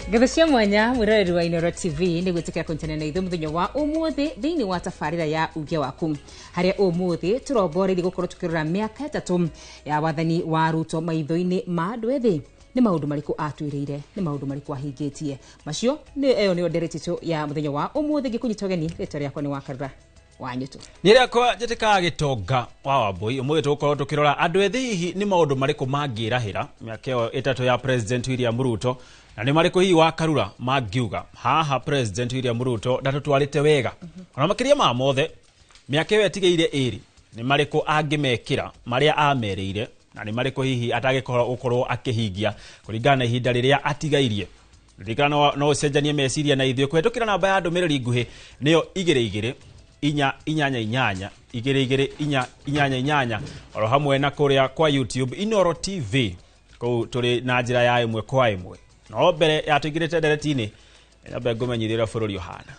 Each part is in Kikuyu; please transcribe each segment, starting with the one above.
Ngatho cia mwanya mwiroreri wa Inooro TV nĩ gwĩtĩkĩra kũnyitanĩra na ithuĩ mũthenya wa ũmũthĩ thĩinĩ wa tabarĩra ya uge waku, harĩa ũmũthĩ tũrongoreirie gũkorwo tũkĩrora mĩaka 3 ya wathani wa Ruto maitho-inĩ ma andũ ethĩ. Nĩ maũndũ marĩkũ atwĩrĩire, nĩ maũndũ marĩkũ ahingĩtie. Macio nĩ ĩyo nĩyo ndereti itũ ya mũthenya wa ũmũthĩ. Ngĩkũnyita ũgeni, rĩtwa rĩakwa nĩ Wakarura wa Nyutu. Nĩ rĩakwa njĩtĩkaga Gĩtonga wa Wambui. Ũmũthĩ tũgũkorwo tũkĩrora andũ ethĩ hihi nĩ maũndũ marĩkũ mangĩrahĩra mĩaka ĩyo 3 ya President William Ruto, na nĩ marĩkũ hihi Wakarura mangiuga haha President William Ruto ndatũtwarĩte wega. Ona makĩria ma mothe, mĩaka ĩyo ĩtigĩire 2 nĩ marĩkũ angĩmekĩra marĩa amerĩire, na nĩ marĩkũ hihi atangĩkorwo gũkorwo akĩhingia kũringana na ihinda rĩrĩa atigairie. Ririkana no ũcenjanie meciria na ithuĩ kũhetũkĩra namba ya ndũmĩrĩri nguhĩ nĩyo igĩrĩ igĩrĩ inya inyanya inyanya igĩrĩ igĩrĩ inya inyanya inyanya, oro hamwe na kũrĩa kwa YouTube Inooro TV kũu tũrĩ na njĩra ya ĩmwe kwa ĩmwe. No mbere ya tũingĩrĩte ndereti-inĩ, nyambe ngũmenyithie ũrĩa bũrũri ũhana.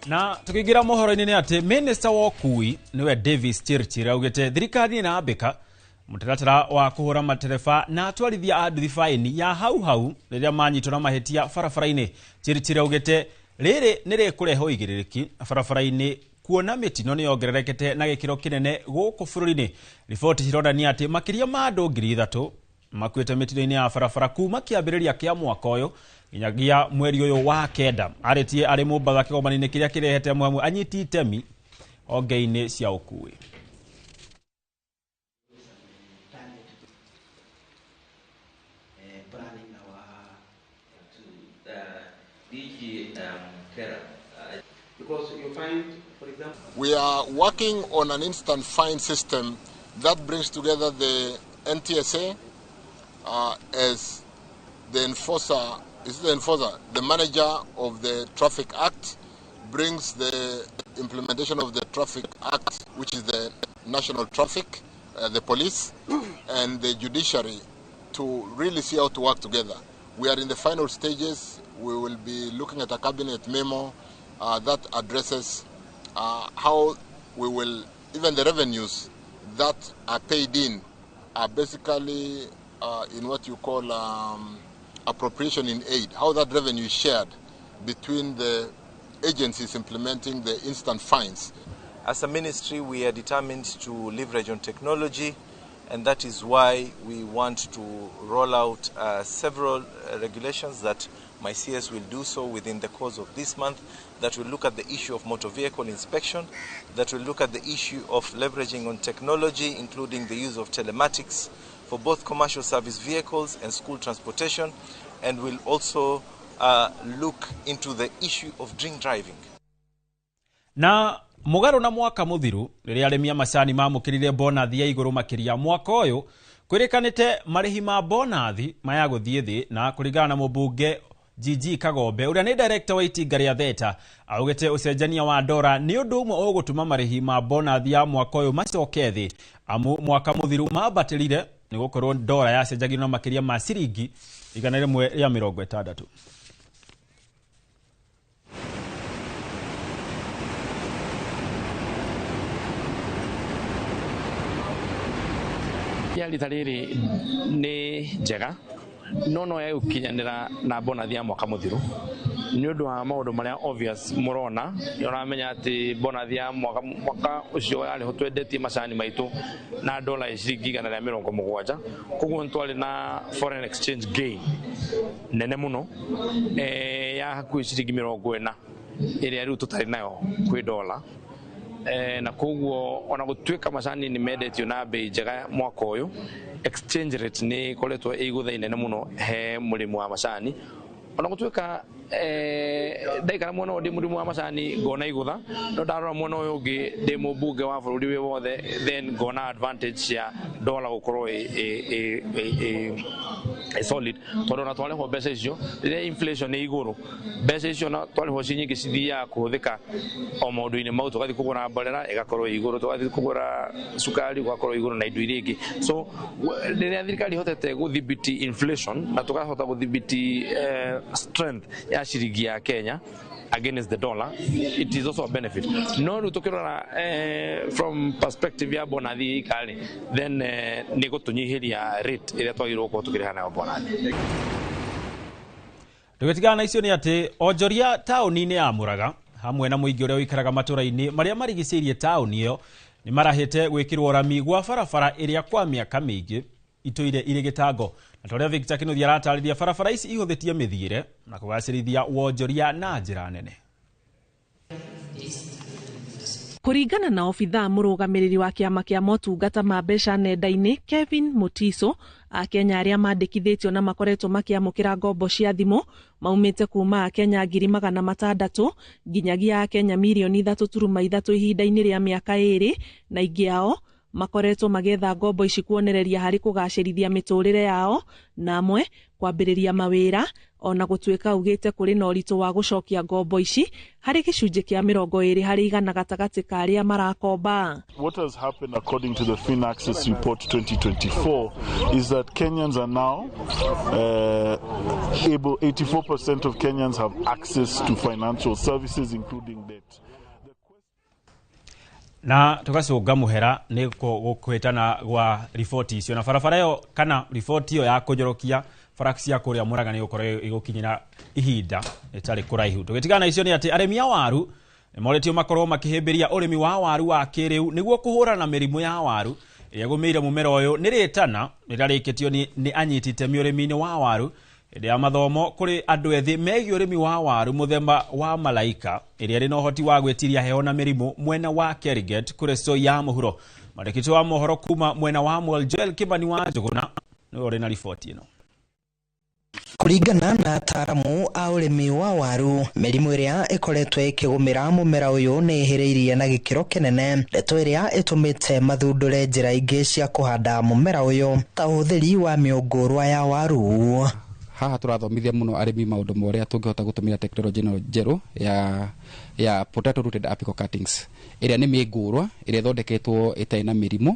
Na tukiingira mohoro-inĩ nĩ atĩ Minister wa ũkui nĩwe Davis Chirchir augĩte thirikari nĩ ĩrambĩka mũtaratara wa kũhũra matereba na atwarithia a nduthi baini ya hau hau rĩrĩa manyitwo na mahĩtia barabara-inĩ. Chirchir augĩte rĩrĩ nĩ rĩkũrehe ũigĩrĩrĩki barabara-inĩ kuona mĩtino nĩ yongererekete na gĩkĩro kĩnene gũkũ bũrũri-inĩ. Riboti cironania atĩ makĩria ma andũ 3,000 makuĩte mĩtino-inĩ ya barabara kuma kĩambĩrĩria kĩa mwaka ũyũ nginyagia mweri ũyũ wa 9. Arĩtie arĩ Mombatha kĩgomano-inĩ kĩrĩa kĩrehete amwe hamwe anyiti itemi honge-inĩ cia ũkui. We are working on an instant fine system that brings together the NTSA as the enforcer, is the enforcer, the manager of the Traffic Act, brings the implementation of the Traffic Act, which is the national traffic, the police, and the judiciary to really see how to work together. We are in the final stages. We will be looking at a cabinet memo that addresses how we will, even the revenues that are paid in are basically in what you call appropriation in aid, how that revenue is shared between the agencies implementing the instant fines. As a ministry, we are determined to leverage on technology, and that is why we want to roll out several regulations that my CS will do so within the course of this month, that will look at the issue of motor vehicle inspection, that will look at the issue of leveraging on technology, including the use of telematics for both commercial service vehicles and school transportation, and will also look into the issue of drink driving. Na mũgarũ na mwaka mũthiru rĩrĩa arĩmi a macani mamũkĩrire bonathi ya igũrũ makĩria mwaka ũyũ kwĩrĩkanĩte marĩhi ma bonathi maya gũthiĩ thĩ, na kũringana na mũmbunge GG Kagombe ũrĩa nĩ director wa itinga rĩa Theta augĩte ũcenjania wa ndora nĩ ũndũ ũmwe ũgũtũma marĩhi ma bonathi ya mwaka ũyũ macoke thĩ, amu mwaka mũthiru mambatĩrire nĩ gũkorwo ndora yacenjagio na makĩria ma ciringi 160. Ya rita rĩrĩ nĩ njega no no ya gũkinyanĩra na bonathi ya mwaka mũthiru nĩ ũndũ wa maũndũ marĩa obvious mũrona. Ũramenya atĩ bonathi ya mwaka ũcio yarĩho twendetie macani maitũ na dola ya ciringi 170, koguo nĩ twarĩ na foreign exchange gain nene mũno ya hakuhĩ ciringi 40 ĩrĩa rĩu tũtarĩ nayo kwĩ dola. Na koguo ona gũtuĩka macani nĩ mendetio na bei njega mwaka ũyũ, exchange rate nĩ ĩkoretwo ĩ igũtha inene mũno he mũrĩmi wa macani. Ona gũtuĩka Ndaikara mwena ũyũ ndĩ mũrĩmi wa macani ngona igũtha, no ndarora mwena ũyũ ũngĩ ndĩ mũmbunge wa bũrũri wĩ wothe, then ngona advantage ya dollar gũkorwo ĩ solid, tondũ ona twarĩhwo mbeca icio, rĩrĩa inflation ĩ igũrũ, mbeca icio na twarĩhwo ci nyingĩ cithiaga kũhũthĩka o maũndũ-inĩ mau. Tũgathiĩ kũgũra mborera ĩgakorwo ĩ igũrũ, tũgathiĩ kũgũra cukari ũgakorwo igũrũ na indo iria ingĩ. So rĩrĩa thirikari ĩhotete gũthibiti inflation na tũkahota gũthibiti strength ya ciringi ya Kenya against the dollar, it is also a benefit. No rĩu tũkĩrora from perspective ya bonathi ikarĩ, then nĩ gũtũnyihĩria rate ĩrĩa twagĩrĩirwo gũkorwo tũkĩrĩha nayo bonathi. Tũgĩtigana na icio nĩ atĩ onjoria taũni-inĩ ya Mũraga hamwe na mũingĩ ũrĩa ũikaraga matũra-inĩ marĩa marigicĩirie taũni ĩyo nĩ marahĩte gwĩkĩrwo rami gwa barabara ĩrĩa kwa mĩaka mĩingĩ itũire irĩ gĩtango. Na ta ũrĩa Victor Kĩnuthia aratarĩria, barabara ici ihũthĩtie mĩthiĩre na kũgacĩrithia wonjoria na njĩra nene. Kũringana na obithaa mũrũgamĩrĩri wa kĩama kĩa motungata ma mbeca nenda-inĩ Kevin Mutiso, Akenya arĩa mandĩkithĩtio na makoretwo makĩamũkĩra ngombo cia thimũ maumĩte kuma Akenya 600,000 nginyagia Akenya 3.3 mirioni ihinda-inĩ rĩa mĩaka 2, na aingĩ ao makoretwo magĩetha ngombo ici kuonereria harĩ kũgacĩrithia mĩtũrĩre yao na amwe kwambĩrĩria mawĩra, ona gũtuĩka augĩte kũrĩ na ũritũ wa gũcokia ngombo ici harĩ gĩcunjĩ kĩa 20% gatagatĩ ka arĩa marakomba. What has happened according to the FinAccess report 2024 is that Kenyans are now able, 84% of Kenyans have access to financial services, including debt. Na tũgacũnga mũhera nĩ gũkwĩtana gwa riboti icio na barabara ĩyo kana riboti ĩyo ya kũnyorokia bara cia kũrĩa Mũrang'a nĩ gũkorwo ĩgũkinyĩra ihinda rĩtarĩ kũraihu. Tũgĩtigana na icio nĩ atĩ arĩmi a waru nĩ morĩtio makorwo makĩhĩmbĩria ũrĩmi wa waru wa kĩrĩu nĩguo kũhũrana na mĩrimũ ya waru ĩrĩa ĩgũmĩire mũmera ũyũ. Nĩ rĩtana rĩrĩa rĩkĩtio nĩ anyiti itemi ũrĩmi-inĩ wa waru hĩndĩ ya mathomo kũrĩ andũ ethĩ megiĩ ũrĩmi wa waru mũthemba wa Malaika ĩrĩa ĩrĩ na ũhoti wa gwĩtiria heho na mĩrimũ mwena wa Keriget kũrĩ ya mũhuro. Mwandĩki wa mohoro kuma mwena wa Mwel Joel Kimani wa Njũgũna nĩwe ũrĩ na riboti ĩno. Kũringana na ataaramu a ũrĩmi wa waru, mĩrimũ ĩrĩa ĩkoretwo ĩkĩgũmĩra mũmera ũyũ nĩ ĩhĩrĩirie na gĩkĩro kĩnene, ndeto ĩrĩa ĩtũmĩte mathundũre njĩra ingĩ cia kũhanda mũmera ũyũ ta ũhũthĩri wa mĩũngũrwa ya waru. Haha tũrathomithia mũno arĩmi maũndũ ma ũrĩa tũngĩhota gũtũmĩra tekinoronjĩ ĩno njerũ ya potato rooted apical cuttings, ĩrĩa nĩ mĩngũrwa ĩrĩa ĩthondeketwo ĩtarĩ na mĩrimũ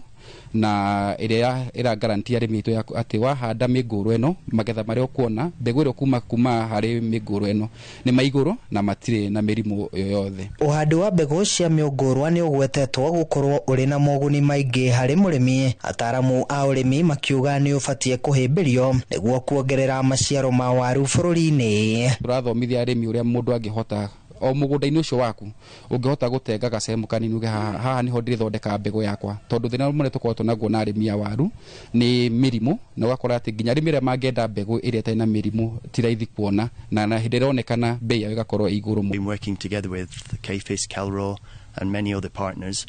na ĩrĩa ĩra guarantee arĩmi aitũ atĩ wahanda mĩngũrwa ĩno, magetha marĩa ũkuona mbegũ ĩrĩa kuma harĩ mĩngũrwa ĩno nĩ ma igũrũ na matirĩ na mĩrimũ yoyothe. Ũhandi wa mbegũ cia mĩũngũrwa nĩ ũgwetetwo gũkorwo ũrĩ na moguni maingĩ harĩ mũrĩmi, ataaramu a ũrĩmi makiuga nĩ ũbatiĩ kũhĩmbĩrio nĩguo kuongerera maciaro ma waru bũrũri-inĩ. Tũrathomithia arĩmi ũrĩa mũndũ angĩhota o mũgũnda-inĩ ũcio waku ũngĩhota gũtenga gacehemu kanini uge haha nĩho ndĩrĩthondeka mbegũ yakwa, tondũ thĩna mũnene tũkoragwo naguo na arĩmi a waru nĩ mĩrimũ, na ũgakora atĩ nginya arĩmi arĩa mangĩenda mbegũ ĩrĩa ĩtarĩ na mĩrimũ ti raithi kuona na hĩndĩ ĩronekana bei yayo ĩgakorwo ĩ igũrũ mũno. Been working together with KEPHIS, KALRO and many other partners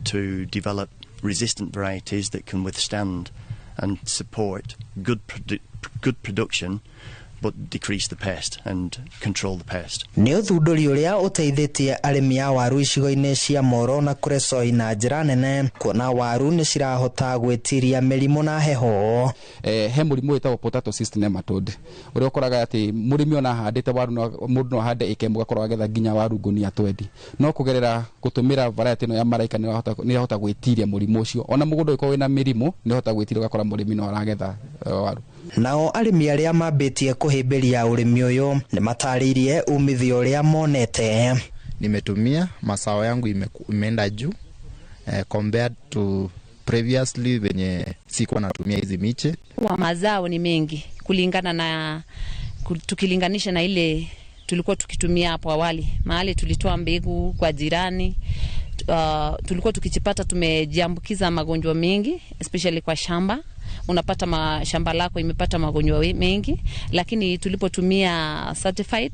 to develop resistant varieties that can withstand and support good production but decrease the pest and control the pest. Nĩ ũthundũri ũrĩa ũteithĩtie arĩmi a waru icigo-inĩ cia Moro na Kuresoi na njĩra nene, kuona waru nĩ cirahota gwĩtiria mĩrimũ na heho. He mũrimũ wĩtagwo potato cyst nematode ũrĩa ũkoraga atĩ mũrĩmi ona ahandĩte waru mũndũ no ahande ĩka ĩmwe ũgakorwo agetha nginya waru ngũnia 20, no kũgerera gũtũmĩra variety ĩno ya Malaika nĩ ĩrahota gwĩtiria mũrimũ ũcio. Ona mũgũnda ũngĩkorwo wĩna mĩrimũ nĩ ũrahota gwĩtiria, ũgakora mũrĩmi no aragetha waru. Nao arĩmi arĩa mambĩtie kũhĩmbĩria ũrĩmi ũyũ nĩ matarĩirie umithio ũrĩa monete. Nimetumia mazao yangu imeenda juu compared to previously venye sikuwa natumia hizi miche. Wa mazao ni mengi kulingana na tukilinganisha na ile tulikuwa tukitumia hapo awali. Mahali tulitoa mbegu kwa jirani, tulikuwa tukijipata tumejiambukiza magonjwa mengi, especially kwa shamba. Unapata shamba lako imepata magonjwa mengi, lakini tulipotumia certified,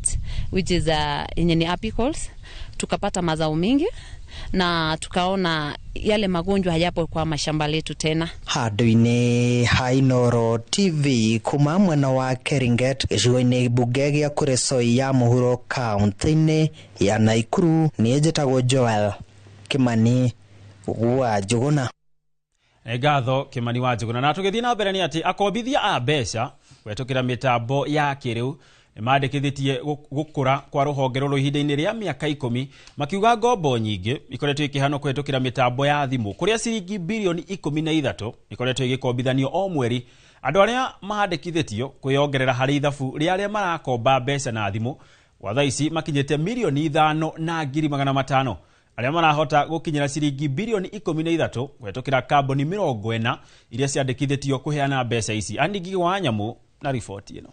which is yenye ni apicals, tukapata mazao mengi na tukaona yale magonjwa hayapo kwa mashamba letu tena. Handũ-inĩ ha Inooro TV kuma mwena wa Keringet gĩcigo-inĩ mbunge gĩa Kuresoi ya mũhuro kaunti-inĩ ya Naikuru, niĩ njĩtagwo Joel Kimani wa Njũgũna. Ngatho Kimani wa Njũgũna. Na tũgĩthiĩ na mbere nĩ atĩ akombithia a mbeca kũhetũkĩra mĩtambo ya kĩrĩu nĩmandĩkithĩtie gũkũra kwa rũhonge rũrũ ihinda-inĩ rĩa mĩaka 10, makiuga ngombo nyingĩ ikoretwo ikĩheanwo kũhetũkĩra mĩtambo ya thimũ kũrĩa ciringi birioni 13 ikoretwo igĩkombithanio o mweri. Andũ arĩa mandĩkithĩtio kwĩyongerera harĩ ithabu rĩa arĩa marakomba mbeca na thimũ gwa thaa ici makinyĩte mirioni 5,500,000, arĩa marahota gũkinyĩra ciringi birioni 13 kũhetũkĩra kambuni 40 iria ciandĩkithĩtio kũheana mbeca ici. Andy Ngigĩ wa Nyamũ na riboti ĩno.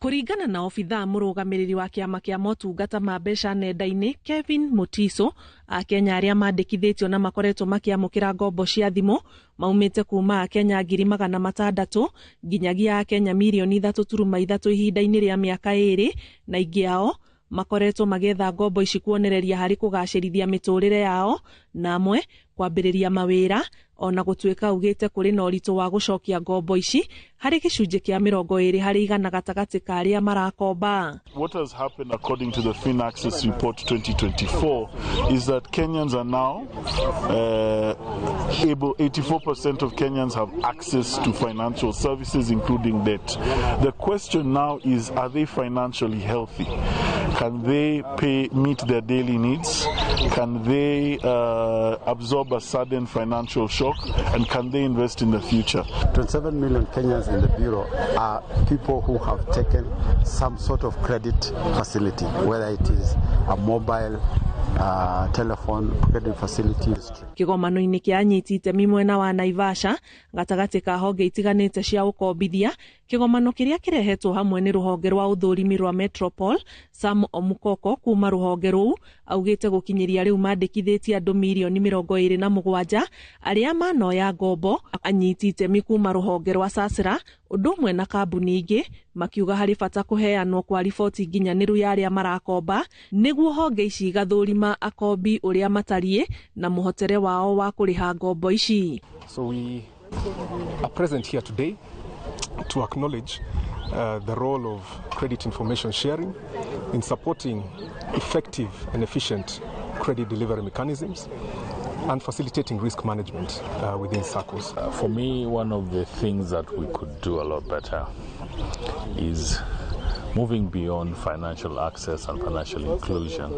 Kũringana na obithaa mũrũgamĩrĩri wa kĩama kĩa motungata ma mbeca nenda-inĩ Kevin Mutiso, Akenya arĩa mandĩkithĩtio na makoretwo makĩamũkĩra ngombo cia thimũ maumĩte kuma Akenya 600,000 nginyagia Akenya mirioni 3.3 ihinda-inĩ rĩa mĩaka 2, na aingĩ ao makoretwo magĩetha ngombo ici kuonereria harĩ kũgacĩrithia mĩtũrĩre yao na amwe kwambĩrĩria mawĩra, ona gũtuĩka augĩte kũrĩ na ũritũ wa gũcokia ngombo ici harĩ gĩcunjĩ kĩa 20 harĩ igana gatagatĩ ka arĩa marakomba. What has happened according to the FinAccess report 2024 is that Kenyans are now able, 84% of Kenyans have access to financial services including debt. The question now is, are they financially healthy? Can they meet their daily needs? Can they absorb a sudden financial shock? And can they invest in the future? 27 million Kenyans in the Bureau are people who have taken some sort of credit facility, whether it is a mobile telephone credit facility. Kĩgomano-inĩ kĩa anyiti itemi mwena wa Naivasha gatagatĩ ka honge itiganĩte cia ũkombithia, kĩgomano kĩrĩa kĩrehetwo hamwe nĩ rũhonge rwa ũthũrimi rwa Metropol, Sam Omukoko kuma rũhonge rũu augĩte gũkinyĩria rĩu mandĩkithĩtie andũ mirioni 27 arĩa manoya ngombo. Anyiti itemi kuma rũhonge rwa Sasra ũndũ ũmwe na kambuni ingĩ makiuga harĩ bata kũheanwo kwa riboti nginyanĩru ya arĩa marakomba nĩguo honge ici igathũrima akombi ũrĩa matariĩ na mũhotere wao wa kũrĩha ngombo ici. So we are present here today to acknowledge the role of credit information sharing in supporting effective and efficient credit delivery mechanisms and facilitating risk management within SACCOs. For me, one of the things that we could do a lot better is moving beyond financial access and financial inclusion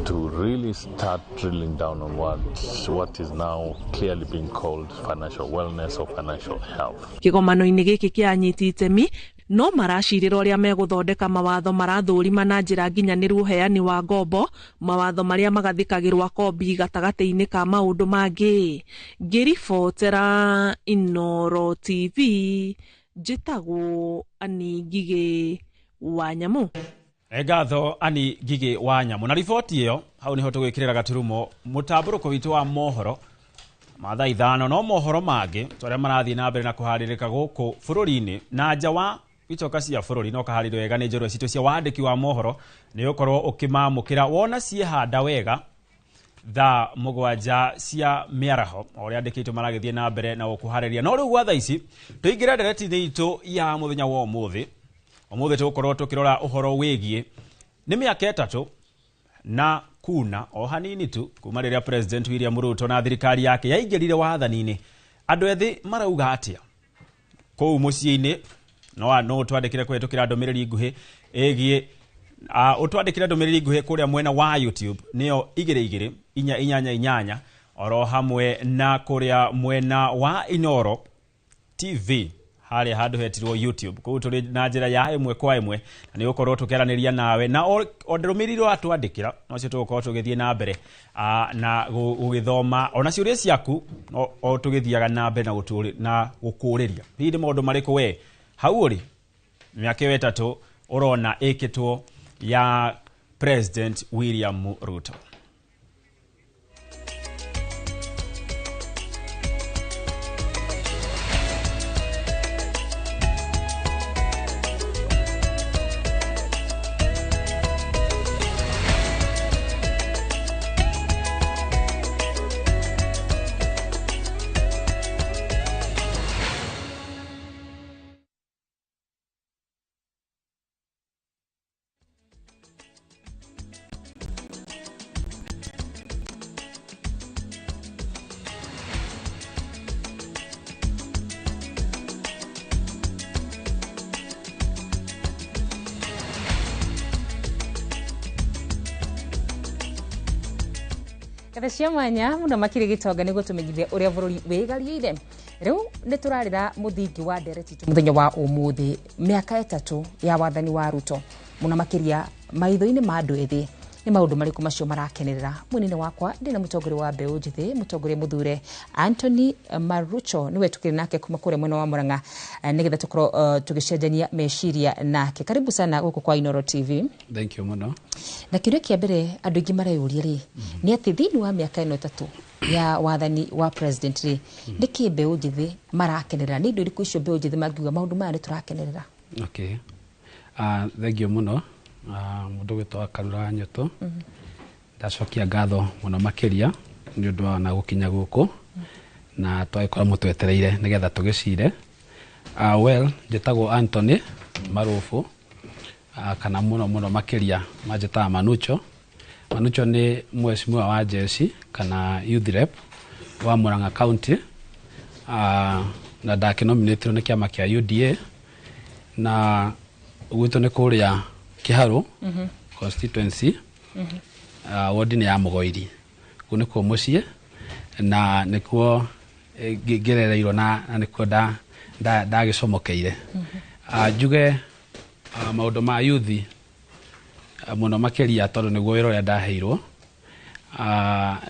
to really start drilling down on what is now clearly being called financial wellness or financial health. Kĩgomano-inĩ gĩkĩ kĩa anyiti itemi no maracirĩra ũrĩa megũthondeka mawatho marathũrima na njĩra nginyanĩru ũheani wa ngombo, mawatho marĩa magathĩkagĩrwo akombi gatagatĩ-inĩ ka maũndũ mangĩ. Ngĩribotera Inooro TV, njĩtagwo Annie Ngigĩ wa Nyamũ. Ngatho Annie Ngigĩ wa Nyamũ na riboti ĩyo. Hau niho tũgwĩkĩrĩra gaturumo mũtambũrũko witũ wa mohoro ma thaa 5, no mohoro mangĩ tũrĩa marathiĩ na mbere na kũharĩrĩka gũkũ bũrũri-inĩ na nja wa itoka cia bũrũri no kaharĩrio wega nĩ njorua citũ cia wandĩki wa mohoro, nĩ ũkorwo ũkĩmamũkĩra wona ciehanda wega thaa 7 cia mĩaraho o ũrĩa andĩki aitũ maragĩthiĩ na mbere na gũkũharĩria. No rĩu gwa thaa ici tũingĩre ndereti-inĩ itũ ya mũthenya wa ũmũthĩ. Ũmũthĩ tũgũkorwo tũkĩrora ũhoro wĩgiĩ nĩ mĩaka 3 na kuna o hanini tu kuma rĩrĩa President William Ruto na thirikari yake yaingĩrire wathani-inĩ. Andũ ethĩ marauga atĩa kũu mũciĩ-inĩ? No twandĩkĩre kũhetũkĩra ndũmĩrĩri nguhĩ ĩgiĩ ũtwandĩkĩre ndũmĩrĩri nguhĩ kũrĩa mwena wa YouTube nĩyo 22 488 oro hamwe na kũrĩa mwena wa Inooro TV harĩa handũ hetirwo YouTube. Kũu tũrĩ na njĩra ya ĩmwe kwa ĩmwe na nĩ gũkorwo tũkĩaranĩria nawe na o ndũmĩrĩri watwandĩkĩra nocio tũgũkorwo tũgĩthiĩ na mbere na gũgĩthoma ona ciũria ciaku o tũgĩthiaga na mbere na gũkũrĩria. Hihi nĩ maũndũ marĩkũ we hau ũrĩ mĩaka ĩyo 3 ũrona ĩkĩtwo ya President William Ruto? Ngatho cia mwanya mũno makĩria gĩtonga nĩguo tũmenyithie ũrĩa bũrũri wĩgariĩire. Rĩu nĩ tũrarĩra mũthingi wa ndereti itũ mũthenya wa ũmũthĩ, mĩaka 3 ya wathani wa Ruto, mũno makĩria maitho-inĩ ma andũ ethĩ nĩ maũndũ marĩkũ macio marakenerera. Mwena-inĩ wakwa ndĩna mũtongoria wa mbeũ njĩthĩ, mũtongoria mũthure Anthony Marucho, nĩwe tũkĩrĩ nake kuma kũrĩa mwena wa Murang'a, nĩgetha tũkorwo tũgĩcenjania meciria nake. Karibu sana gũkũ kwa Inooro TV. Thank you mũno. Na kĩũria kĩa mbere andũ aingĩ mareyũria rĩ, nĩ atĩ thĩinĩ wa mĩaka ĩno 3 ya wathani wa president rĩ, nĩkĩ mbeũ njĩthĩ marakenerera? Nĩ indo irĩkũ icio mbeũ njĩthĩ mangiuga maũndũ maya nĩ tũrakenerera? Okay. Thank you mũno. Mũndũ gwĩtwo Karura Nyoto. Ndacokia ngatho mũno makĩria nĩ ũndũ wa na gũkinya gũkũ na twagĩkorwo mũtwetereire nĩgetha tũgĩcire. Well, njĩtagwo Anthony Marubu, kana mũno mũno makĩria manjĩtaga Manucho. Manucho nĩ mheshimiwa wa jeshi kana youth rep wa Murang'a County, na ndakĩnominatirwo nĩ kĩama kĩa UDA, na gwitũ nĩ kũrĩa Kiharu constituency, ward-inĩ ya Mũgoiri. Kũu nĩkuo mũciĩ na nĩkuo ngĩrereirwo na nĩkuo ndagĩcomokeire. Njuge maũndũ ma youth mũno makĩria tondũ nĩguo wĩra ũrĩa ndaheirwo,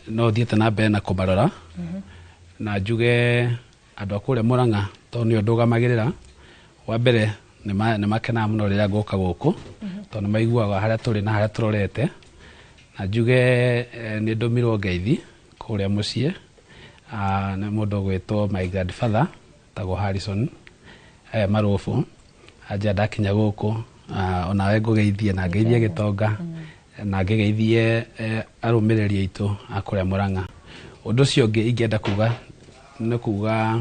no thiĩte na mbere na kũmarora. Na njuge andũ a kũrĩa Murang'a tondũ nĩo ndũgamagĩrĩra, wa mbere nĩ makenaga mũno rĩrĩa ngũka gũkũ tondũ nĩ maiguaga harĩa tũrĩ na harĩa tũrorete. Na njuge nĩ ndũmirwo ngeithi kũrĩa mũciĩ, nĩ mũndũ ũgwĩtwo my grandfather etagwo Harrison Marubu, anjĩra ndakinya gũkũ, onawe ngũgeithie na ngeithie gĩtonga na ngĩgeithie arũmĩrĩri aitũ a kũrĩa Murang'a. Ũndũ ũcio ũngĩ ingĩenda kuga nĩ kuga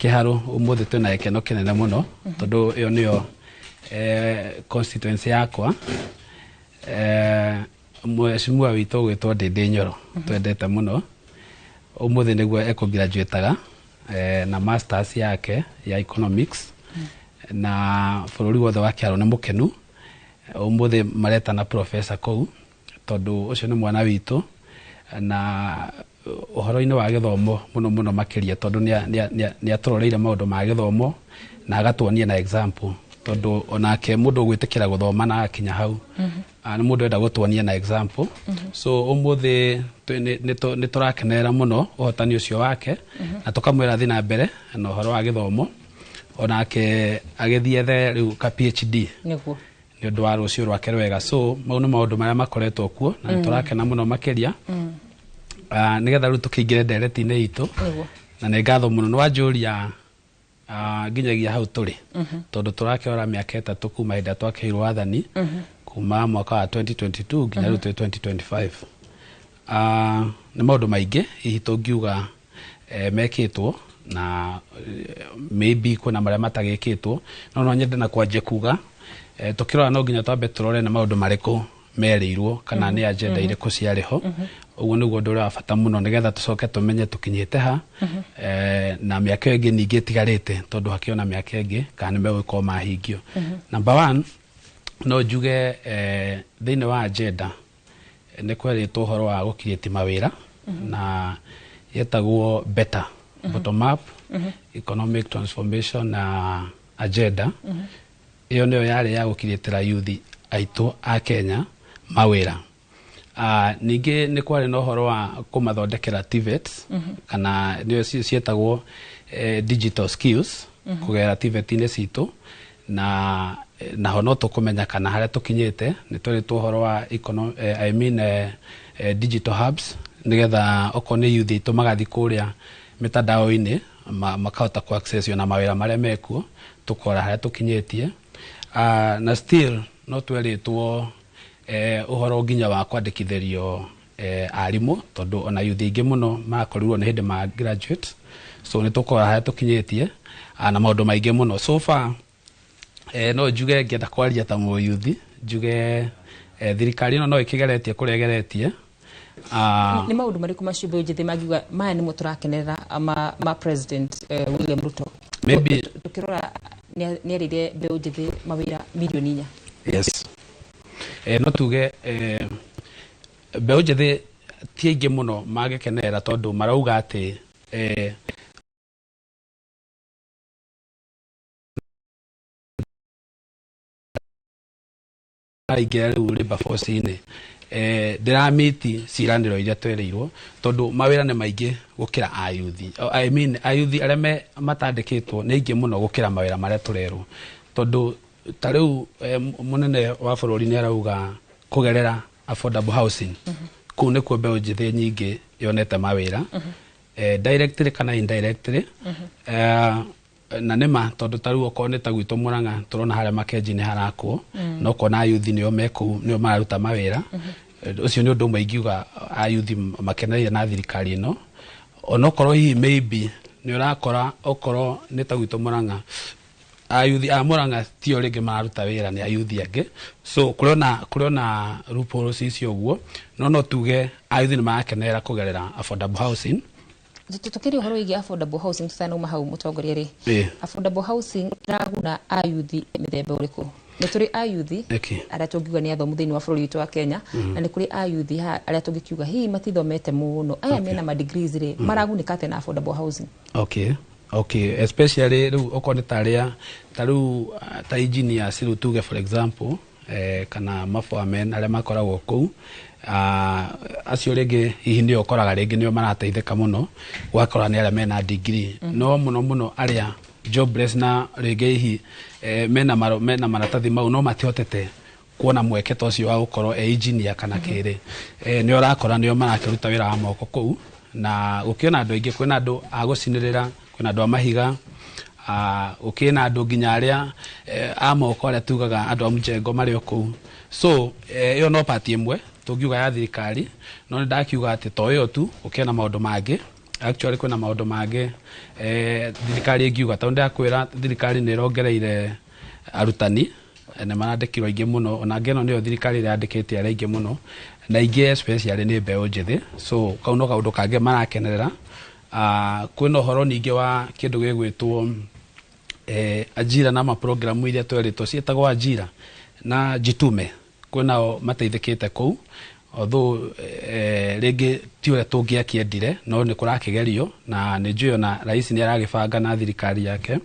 Kĩharũ ũmũthĩ twĩna gĩkeno kĩnene mũno tondũ ĩyo nĩyo constituency yakwa. Mheshimiwa witũ ũgwĩtwo Ndĩndĩ Nyoro twendete mũno, ũmũthĩ nĩguo ekũgraduataga na masters yake ya economics, na bũrũri wothe wa Kĩharũ nĩ mũkenu. Ũmũthĩ maretana professor kũu tondũ ũcio nĩ mwana witũ, na ũhoro-inĩ wa gĩthomo mũno mũno makĩria tondũ nĩ atũroreire maũndũ ma gĩthomo na agatuonia na example, tondũ onake mũndũ ũgwĩtĩkĩra gũthoma na agakinya hau, nĩ mũndũ enda gũtuonia na example. So ũmũthĩ nĩ tũrakenerera mũno ũhotani ũcio wake na tũkamwĩra athiĩ na mbere na ũhoro wa gĩthomo, onake agĩthiĩ ethe rĩu ka PhD nĩguo nĩ ũndũ wa rũciũ rwake rwega. So mau nĩ maũndũ marĩa makoretwo kuo na nĩ tũrakena mũno makĩria. Nĩgetha rĩu tũkĩingĩre ndereti-inĩ itũ, na nĩ ngatho mũno nĩ wanjũria nginyagia hau tũrĩ, tondũ tũrakĩrora mĩaka 3 kuma hĩndĩ ĩrĩa twakĩheirwo wathani, kuma mwaka wa 2022 nginya rĩu twĩ 2025. Nĩ maũndũ maingĩ hihi tũngiuga mekĩtwo na maybe kwĩna marĩa matagĩkĩtwo, no nyende na kwanjia kuga tũkĩrora no nginya twambe tũrore nĩ maũndũ marĩkũ merĩirwo kana nĩ agenda irĩkũ ciarĩ ho. Ũguo nĩguo ũndũ ũrĩa wa bata mũno nĩgetha tũcoke tũmenye tũkinyĩte ha, na mĩaka ĩyo ĩngĩ ningĩ ĩtigarĩte tondũ hakĩona na mĩaka ĩngĩ kana nĩ megũkorwo mahingio. Number 1, no njuge thĩinĩ wa agenda nĩ kwerĩtwo ũhoro wa gũcreate mawĩra na yetagwo better bottom up economic transformation na agenda. Ĩyo nĩyo yarĩ ya gũcreatĩra youth aitũ a Kenya mawĩra. Ningĩ nĩ kwarĩ na ũhoro wa kũmathondekera TVETs, kana nĩyo ciĩtagwo digital skills kũgerera TVET-inĩ citũ, na naho no tũkũmenya kana harĩa tũkinyĩte nĩ twerĩtwo ũhoro wa I mean, digital hubs nĩgetha okorwo nĩ youth aitũ magathiĩ kũrĩa mĩtandao-inĩ makahota ku access na mawĩra marĩa mekuo, tũkora harĩa tũkinyĩtie. Na still no twerĩtwo ũhoro nginya wa kwandĩkithĩrio arimũ tondũ ona youth aingĩ mũno makorirwo nĩ hĩndĩ ma graduate, so nĩ tũkora harĩa tũkinyĩtie na maũndũ maingĩ mũno. So far no njuge ngĩenda kwaria ta mũyuthi, njuge thirikari ĩno no ĩkĩgeretie kũrĩa ĩgeretie. Nĩ maũndũ marĩkũ macio mbeũ njĩthĩ mangiuga maya nĩmo tũrakenerera ma President William Ruto? Maybe tũkĩrora nĩ erĩire mbeũ njĩthĩ mawĩra milioni 4. Yes. No tuge mbeũ njĩthĩ ti aingĩ mũno mangĩkenerera tondũ marauga atĩ maraingĩra rĩu labour force-inĩ ndĩramiti ciĩranĩro iria twerĩirwo tondũ mawĩra nĩ maingĩ gũkĩra ayuthi. I mean ayuthi arĩa matandĩkĩtwo nĩ aingĩ mũno gũkĩra mawĩra marĩa tũrerwo tondũ ta rĩu mũnene wa bũrũri nĩ arauga kũgerera affordable housing kũu nĩkuo mbeũ njĩthĩ nyingĩ yonete mawĩra directly kana indirectly na nĩma tondũ ta rĩu okorwo nĩ ta gwitũ Murang'a tũrona harĩa Makenji nĩ harakwo na ũkona ayuthi nĩo me kũu nĩo mararuta mawĩra. Ũcio nĩ ũndũ ũmwe ingiuga ayuthi makenereire na thirikari ĩno onokorwo hihi maybe nĩ ũrakora okorwo nĩ ta gwitũ Murang'a ayuthi a Murang'a tio rĩngĩ mararuta wĩra nĩ ayuthi angĩ so kũrĩ ona loopholes icio ũguo no tuge ayuthi nĩ marakenerera kũgerera affordable housing. Tukiri uhoro wigie affordable housing tutanauma hau mutongoria ri affordable housing iraguna ayuthi mithemba uriku? Nĩ tũrĩ ayuthi arĩa tũngiuga nĩ athomu thĩinĩ wa bũrũri witũ wa Kenya na nĩ kũrĩ ayuthi arĩa tũngĩkiuga hihi matithomete mũno aya mena ma degrees rĩ maragunĩka atĩa na affordable housing? Okay, especially rĩu okorwo nĩ ta arĩa ta rĩu ta engineers rĩu tuge for example kana maforemen arĩa makoragwo kũu acio rĩngĩ hihi nĩo ũkoraga rĩngĩ nĩo marateithĩka mũno ũgakora nĩ arĩa mena degree no mũno mũno arĩa jobless na rĩngĩ hihi mena maratathi mau no matihotete kuona mweke ta ũcio wa gũkorwo e engineer kana kĩrĩ nĩ ũrakora nĩo marakĩruta wĩra wa moko kũu na gũkĩona andũ aingĩ kwĩna andũ a gũcinĩrĩra kwĩna andũ a mahiga gũkĩna andũ nginya arĩa a moko arĩa tugaga andũ a mjengo marĩ o kũu so ĩyo no part ĩmwe tũngiuga ya thirikari no nĩ ndakiuga atĩ to ĩyo tu gũkĩna maũndũ mangĩ actually kwĩna maũndũ mangĩ thirikari ĩngiuga tondũ ndakwĩra thirikari nĩ ĩrongereire arutani nĩ marandĩkirwo aingĩ mũno ona ngeno nĩyo thirikari ĩrĩa yandĩkĩte arĩa aingĩ mũno na aingĩ especially nĩ mbeũ njĩthĩ so kau no kaũndũ kangĩ marakenerera. Kwĩna ũhoro ningĩ wa kĩndũ gĩgwĩtwo ajira na maprogramu iria twerĩtwo ciĩtagwo ajira na jitume kwĩnao mateithĩkĩte kũu although rĩngĩ ti ũrĩa tũngĩakĩendire no nĩ kũrakĩgerio na nĩ njũĩ ona rais nĩ aragĩbanga na thirikari yake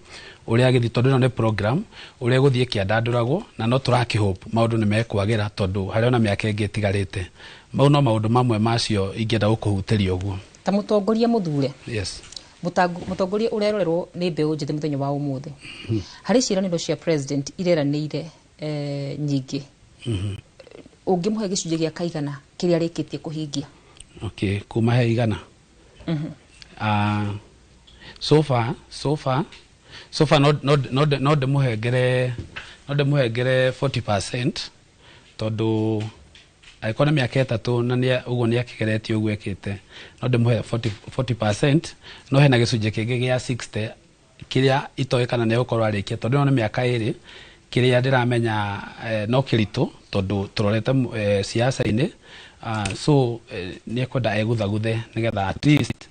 ũrĩa agĩthiĩ tondũ ĩno nĩ program ũrĩa ĩgũthiĩ ĩkĩandandũragwo na no tũrakĩhope maũndũ nĩ mekwagĩra tondũ harĩ ona mĩaka ĩngĩ ĩtigarĩte. Mau no maũndũ mamwe macio ingĩenda gũkũhutĩria ũguo. Ta mũtongoria mũthure, yes, mũtongoria ũrerorerwo nĩ mbeũ njĩthĩ mũthenya wa ũmũthĩ, harĩ ciĩranĩro cia president ireranĩire nyingĩ, ũngĩmũhe gĩcunjĩ gĩa kaigana kĩrĩa arĩkĩtie kũhingia? Okay, kuma he igana so far no ndĩmũhengere 40% tondũ angĩkorwo nĩ mĩaka 3 na ũguo nĩ akĩgeretie ũguo ekĩte no ndĩmũhe 40% no hena gĩcunjĩ kĩngĩ gĩa 60 kĩrĩa itoĩ kana nĩ egũkorwo arĩkia tondũ ĩno nĩ mĩaka 2 kĩrĩa ndĩramenya no kĩritũ tondũ tũrorete siasa-inĩ so nĩ ekwenda egũthaguthe nĩgetha at least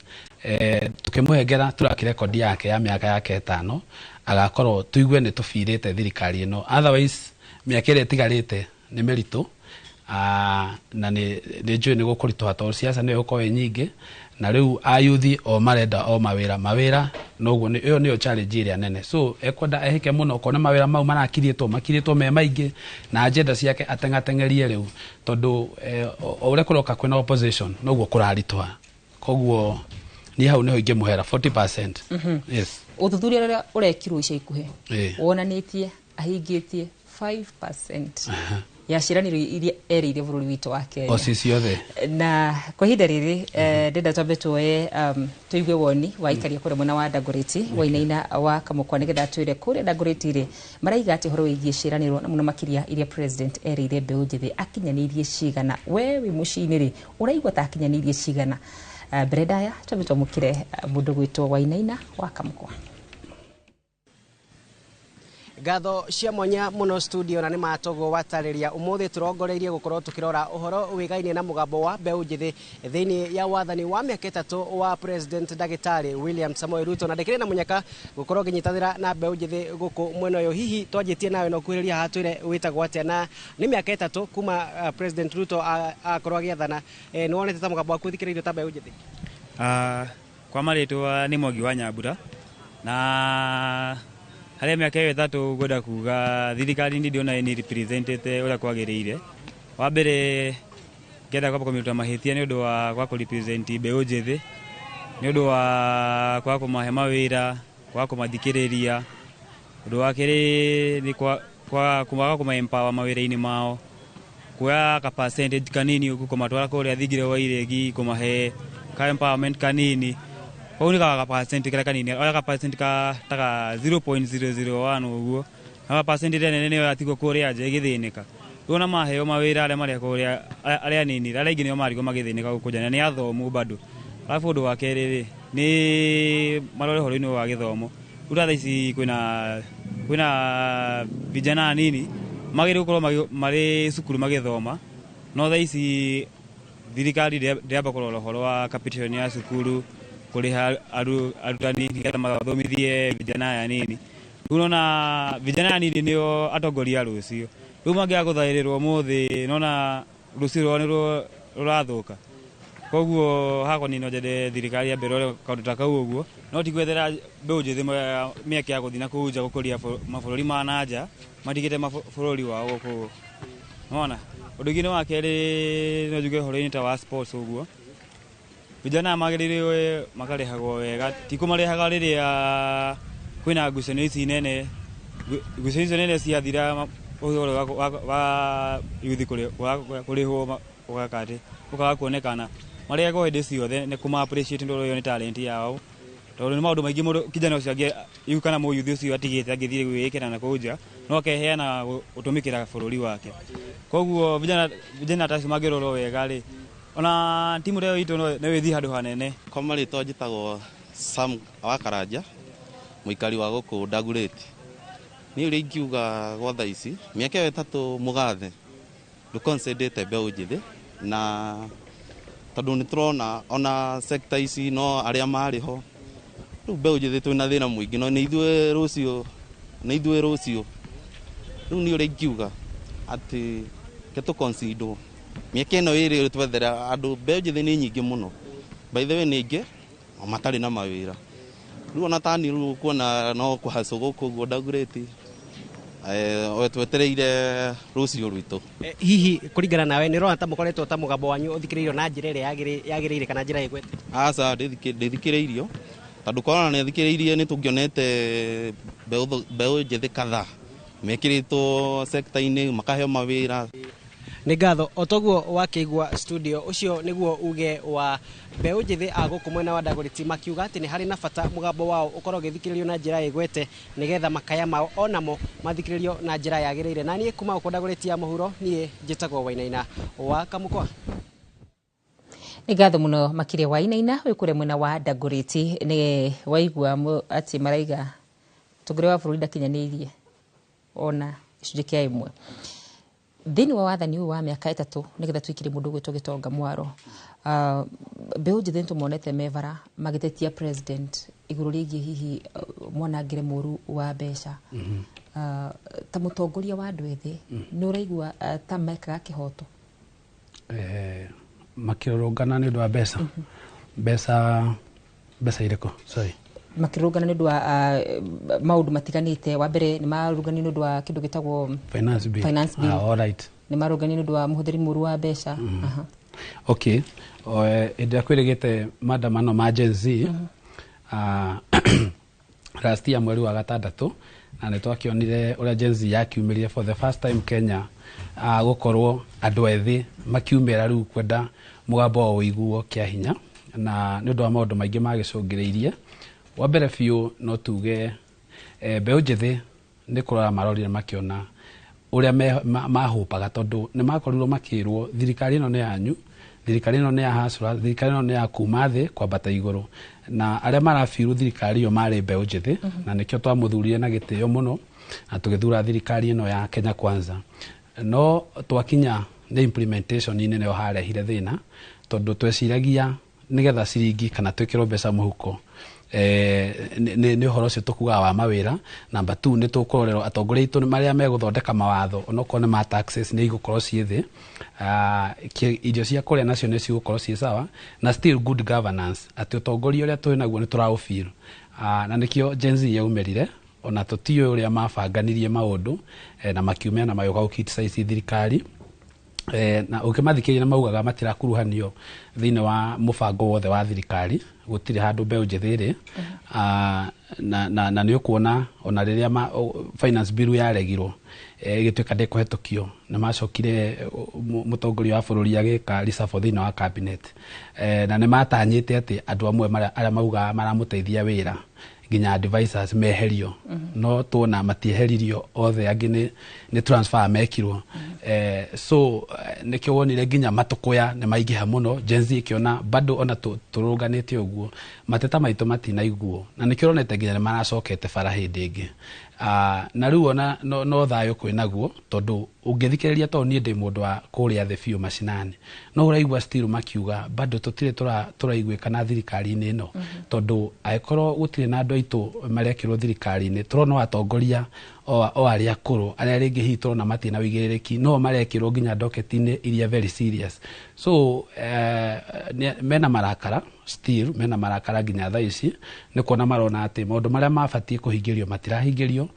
tukĩmũhengera tũrakĩ rekondi yake ya mĩaka yake 5 agakorwo tũigue nĩ tũbirĩte thirikari ĩno otherwise mĩaka ĩrĩa ĩtigarĩte nĩ mĩritũ na nĩ njũĩ nĩ gũkũritũha tondũ siasa nĩyo ĩgũkorwo ĩ nyingĩ na rĩu ayuthi o marenda o mawĩra noguo ĩyo nĩyo challenge ĩrĩa nene so ekwenda ehĩke mũno okorwo nĩ mawĩra mau marakirĩtwo makirĩtwo me maingĩ na agenda ciake ateng'ateng'erie rĩu tondũ o ũrĩa kũroka kwĩna opposition noguo kũraritũha koguo niĩ hau nĩho ingĩmũhera 40%. Yes. Ũthuthuria ũrĩa ũrekirwo ica ikuhĩ wonanĩtie ahingĩtie 5% ya ciĩranĩro iria erĩire bũrũri witũ wa Kenya o ci ciothe. Na kwa ihinda rĩrĩ ndĩrenda twambe tuoye tũigue woni wa aikaria kũrĩa mwena wa Dagoretti Wainaina wa Kamũkwa nĩgetha twĩre kũrĩa Dagoretti rĩ maraiga atĩ ũhoro wĩgiĩ ciĩranĩro na mũno makĩria iria president erĩire mbeũ njĩthĩ akinyanĩirie cigana. We wĩ mũciĩ-inĩ rĩ ũraigua ta akinyanĩirie cigana? Mbere ndaya twambe twamũkĩre mũndũ gwĩtwo Wainaina wa Kamũkwa. Ngatho cia mwanya muno studio na nĩ matogo watarĩria ũmũthĩ tũrongoreirie gũkorwo tũkĩrora ũhoro wĩgainie na mũgambo wa mbeũ njĩthĩ thĩinĩ ya wathani wa mĩaka 3 wa President Ndagĩtarĩ William Samoei Ruto, na ndĩkĩrĩ na mũnyaka gũkorwo ngĩnyitanĩra na mbeũ njĩthĩ gũkũ mwena ũyũ. Hihi twanjĩtie nawe no kuhĩrĩria haha twĩre wĩtagwo atĩa, na nĩ mĩaka 3 kuma President Ruto akorwo agĩathana, nĩ wonete ta mũgambo waku ũthikĩrĩirio ta mbeũ njĩthĩ? Kwa marĩtwa nĩ Mwangi wa Nyambura, na harĩa mĩaka ĩyo 3 ngwenda kuga thirikari nĩ ndĩona nĩ representete ũrĩa kwagĩrĩire. Wa mbere ngenda kwamba kũmĩruta mahĩtia nĩ ũndũ wa kwa kũ-represent mbeũ njĩthĩ, nĩ ũndũ wa kwa kũmahe mawĩra, kwa kũmathikĩrĩria. Ũndũ wa kerĩ nĩ kwa kũma-empower mawĩra-inĩ mao, kuoya ka percentage kanini ũguo kũmatwara kũrĩa thingira wa iregi, kũmahe ka empowerment kanini. Kau nĩ ka percent karĩa kanini, oya ka percent ka taka 0.001 ũguo, na ka percent ĩrĩa nene nĩyo yatigwo kũrĩa nja ĩgĩthĩnĩka. Rĩu ona maheo mawĩra arĩa marĩa kũrĩa arĩa anini, arĩa aingĩ nĩo marigwo magĩthĩnĩka gũkũ nja, na nĩ athomu bado. Alafu ũndũ wa kerĩ rĩ, nĩ marore ũhoro-inĩ wa gĩthomo. Rĩu ta thaa ici kwĩna vijana anini magĩrĩirwo gũkorwo marĩ cukuru magĩthoma, no thaa ici thirikari ndĩramba kũrora ũhoro wa capitation ya cukuru, kũrĩha arutani nĩgetha mathomithie vijana aya anini. Rĩu nona vijana aya anini nĩo atongoria a rũciũ. Rĩu mangĩaga gũthaĩrĩrwo ũmũthĩ, nona rũciũ rwao nĩ rũrathũka. Koguo hakwa niĩ no nyende thirikari yambe ĩrore kaũndũ ta kau ũguo, no ti gwethera mbeũ njĩthĩ mĩeke ya gũthiĩ na kũu nja gũkũria mabũrũri ma na nja, matigĩte bũrũri wao gũkũ. Nĩwona? Ũndũ ũngĩ nĩ wa kerĩ no njuge ũhoro-inĩ ta wa sports ũguo, vijana magĩrĩirwo makarĩhagwo wega, ti kũmarĩhaga rĩrĩa kwĩna ngucanio ici nene. Ngucanio icio nene ciathira ũhoro wa yuthi kũrĩhwo ũgaka ũkaga kuonekana. Marĩhagwo hĩndĩ ciothe nĩ kũma appreciate ũndũ ũyũ nĩ talent yao, tondũ nĩ maũndũ maingĩ mũndũ kijana ũcio angĩ kana mũyuthi ũcio atigĩte angĩthiĩ gwĩĩkĩra na kũu nja, no akeheana gũtũmĩkĩra bũrũri wake. Koguo vijana ta acio mangĩrorwo wega rĩ, ona timu ĩyo itũ no ĩthiĩ handũ hanene. Kwa marĩtwa njĩtagwo Sam wa Karanja, mũikari wa gũkũ Dagoretti. Niĩ ũrĩa ingiuga gwa thaa ici, mĩaka ĩyo 3 mũgathe ndũkonsendete mbeũ njĩthĩ, na tondũ nĩ tũrona ona sector ici no arĩa marĩ ho. Rĩu mbeũ njĩthĩ twĩna thĩna mũingĩ, no nĩ ithuĩ rũciũ, nĩ ithuĩ rũciũ. Rĩu niĩ ũrĩa ingiuga atĩ ke tũconsiderwo mĩaka ĩno ĩrĩ twethera andũ mbeũ njĩthĩ nĩ nyingĩ mũno, by the way nĩ aingĩ matarĩ na mawĩra. Rĩu ona tani rĩu kuona no kũhacwo gũkũ ũguo Dagoretti, twetereire rũciũ rwitũ. Hihi kũringana nawe nĩ ũrona ta mũkoretwo ta mũgambo wanyu ũthikĩrĩirio na njĩra ĩrĩa yagĩrĩire kana njĩra ĩgwete? Aca, ndĩthikĩrĩirio, tondũ korwo nĩ thikĩrĩirie nĩ tũngĩonete mbeũ njĩthĩ kadhaa mekĩrĩtwo sector-inĩ makaheo mawĩra. Nĩ ngatho. O toguo wakĩigua studio, ũcio nĩguo uge wa mbeũ njĩthĩ a gũkũ mwena wa Dagoretti makiuga atĩ nĩ harĩ na bata mũgambo wao ũkorwo ũgĩthikĩrĩrio na njĩra ĩgwete nĩgetha makaya mao onamo mathikĩrĩrio na njĩra yagĩrĩire. Na niĩ kuma gũkũ Dagoretti ya mũhuro, niĩ njĩtagwo Wainaina wa Kamũkwa. Nĩ ngatho mũno makĩria Wainaina wĩ kũrĩa mwena wa Dagoretti. Nĩ waigua atĩ maraiga mũtongoria wa bũrũri ndakinyanĩirie ona gĩcunjĩ kĩa 1 thĩinĩ wa wathani ũyũ wa mĩaka 3 nĩgetha twĩkĩre mũndũ ũgwĩtwo Gĩtonga Mwaro. Mbeũ njĩthĩ nĩtũmonete mebara magĩtetia president igũrũ rĩgiĩ hihi mwanangĩre mũru wa mbeca. Ta mũtongoria wa andũ ethĩ, nĩ ũraigua ta mekaga kĩhoto? Makĩrũrũngana nĩ ũndũ wa mbeca. Mbeca irĩkũ? Sorry. Makĩrũrũngana nĩ ũndũ wa maũndũ matiganĩte. Wa mbere nĩ marũrũnganire nĩ ũndũ wa kĩndũ gĩtagwo finance bill. Finance bill. All right. Nĩ marũrũnganire nĩ ũndũ wa mũhũthĩri mũru wa mbeca. Okay. Hĩndĩ ĩrĩa kwĩrĩgĩte maandamano ma Gen Z, last year mweri wa 6, na nĩ twakĩonire ũrĩa Gen Z yakiumĩrire for the first time Kenya, gũkorwo andũ ethĩ makiumĩra rĩu kwenda mũgambo wao ũiguo kĩa hinya, na nĩ ũndũ wa maũndũ maingĩ magĩcũngĩrĩirie. Wa mbere biũ no tuge mbeũ njĩthĩ nĩ kũrora marorire makĩona ũrĩa mahũpaga, tondũ nĩ makorirwo makĩrwo thirikari ĩno nĩ yanyu, thirikari ĩno nĩ ya hasra, thirikari ĩno nĩ ya kuma thĩ kwambata igũrũ, na arĩa marabiru thirikari ĩyo marĩ mbeũ njĩthĩ, na nĩkĩo twamũthurire na gĩtĩo mũno. Na tũgĩthura thirikari ĩno ya Kenya Kwanza, no twakinya nĩ implementation-inĩ nĩyo harehire thĩna, tondũ tweciragia nĩgetha ciringi kana twĩkĩrwo mbeca mũhuko, nĩ ũhoro ũcio tũkugaga wa mawĩra. Number 2, nĩ tũkũrorerwo atongoria aitũ marĩa megũthondeka mawatho, onokorwo nĩ ma taxes, nĩ igũkorwo ciĩ thĩ, irio cia kũrĩa nacio nĩ cigũkorwo ciĩ sawa, na still good governance, atĩ ũtongoria ũrĩa twĩ naguo nĩ tũraũfeel. Na nĩkĩo Gen Z yaumĩrire, ona tũtiũĩ ũrĩa mabanganirie maũndũ, na makiumia na magĩũka gũ criticize thirikari. Na ũkĩmathikĩrĩria nĩ maugaga matirakuruhanio thĩinĩ wa mũbango wothe wa thirikari, gũtirĩ handũ mbeũ njĩthĩ ĩrĩ. Na nĩ ũkuona ona rĩrĩa finance bill yaregirwo, ĩgĩtuĩka ndĩkũhetũkio, nĩ macokire mũtongoria wa bũrũri agĩka reshuffle thĩinĩ wa cabinet, na nĩ matanyĩte atĩ andũ amwe arĩa maugaga maramũteithia wĩra, nginya advisors, meherio, no tuona matieheririo othe, angĩ nĩ transfer mekirwo. So nĩkĩo wonire nginya matũkũya nĩ maingĩha mũno. Gen Z ĩkĩona bado ona tũrũnganĩte ũguo, mateta maitũ matinaiguo, na nĩkĩo ũronete nginya nĩ maracokete bara hĩndĩ ĩngĩ. Na rĩu ona no thayũ kwĩnaguo, tondũ ũngĩthikĩrĩria, tondũ niĩ ndĩ mũndũ wa kũrĩa thĩ biũ macinani, no ũraigua still makiuga bado tũtirĩ tũraiguĩka na thirikari-inĩ ĩno, tondũ angĩkorwo gũtirĩ na andũ aitũ marekĩrwo thirikari-inĩ, tũrona atongoria o arĩa akũrũ, arĩa rĩngĩ hihi tũrona matirĩ na ũigĩrĩrĩki, no marekĩrwo nginya docket-inĩ iria very serious. So mena marakara, still mena marakara nginya thaa ici, nĩ kuona marona atĩ maũndũ marĩa mabatiĩ kũhingĩrio matirahingĩrio,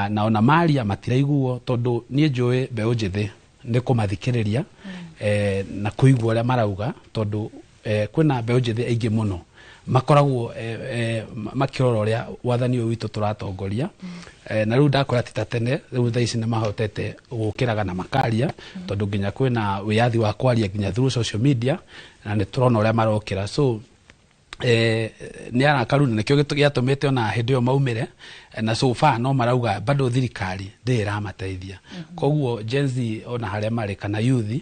na ona maria matiraiguo, tondũ niĩ njũĩ mbeũ njĩthĩ nĩ kũmathikĩrĩria, na kũigua ũrĩa marauga, tondũ kwĩna mbeũ njĩthĩ aingĩ mũno makoragwo makĩrora ũrĩa wathani ũyũ witũ tũratongoria. Na rĩu ndakwĩra ti ta tene, rĩu thaa ici nĩ mahotete gũkĩraga na makaria, tondũ nginya kwĩna wĩyathi wa kwaria nginya through social media, na nĩ tũrona ũrĩa marokĩra. So nĩ arakaru, na nĩkĩo gĩatũmĩte ona hĩndĩ ĩyo maumĩre, na so far no marauga bado thirikari ndĩrĩ ĩramateithia. Koguo Gen Z ona harĩa marĩ kana youth,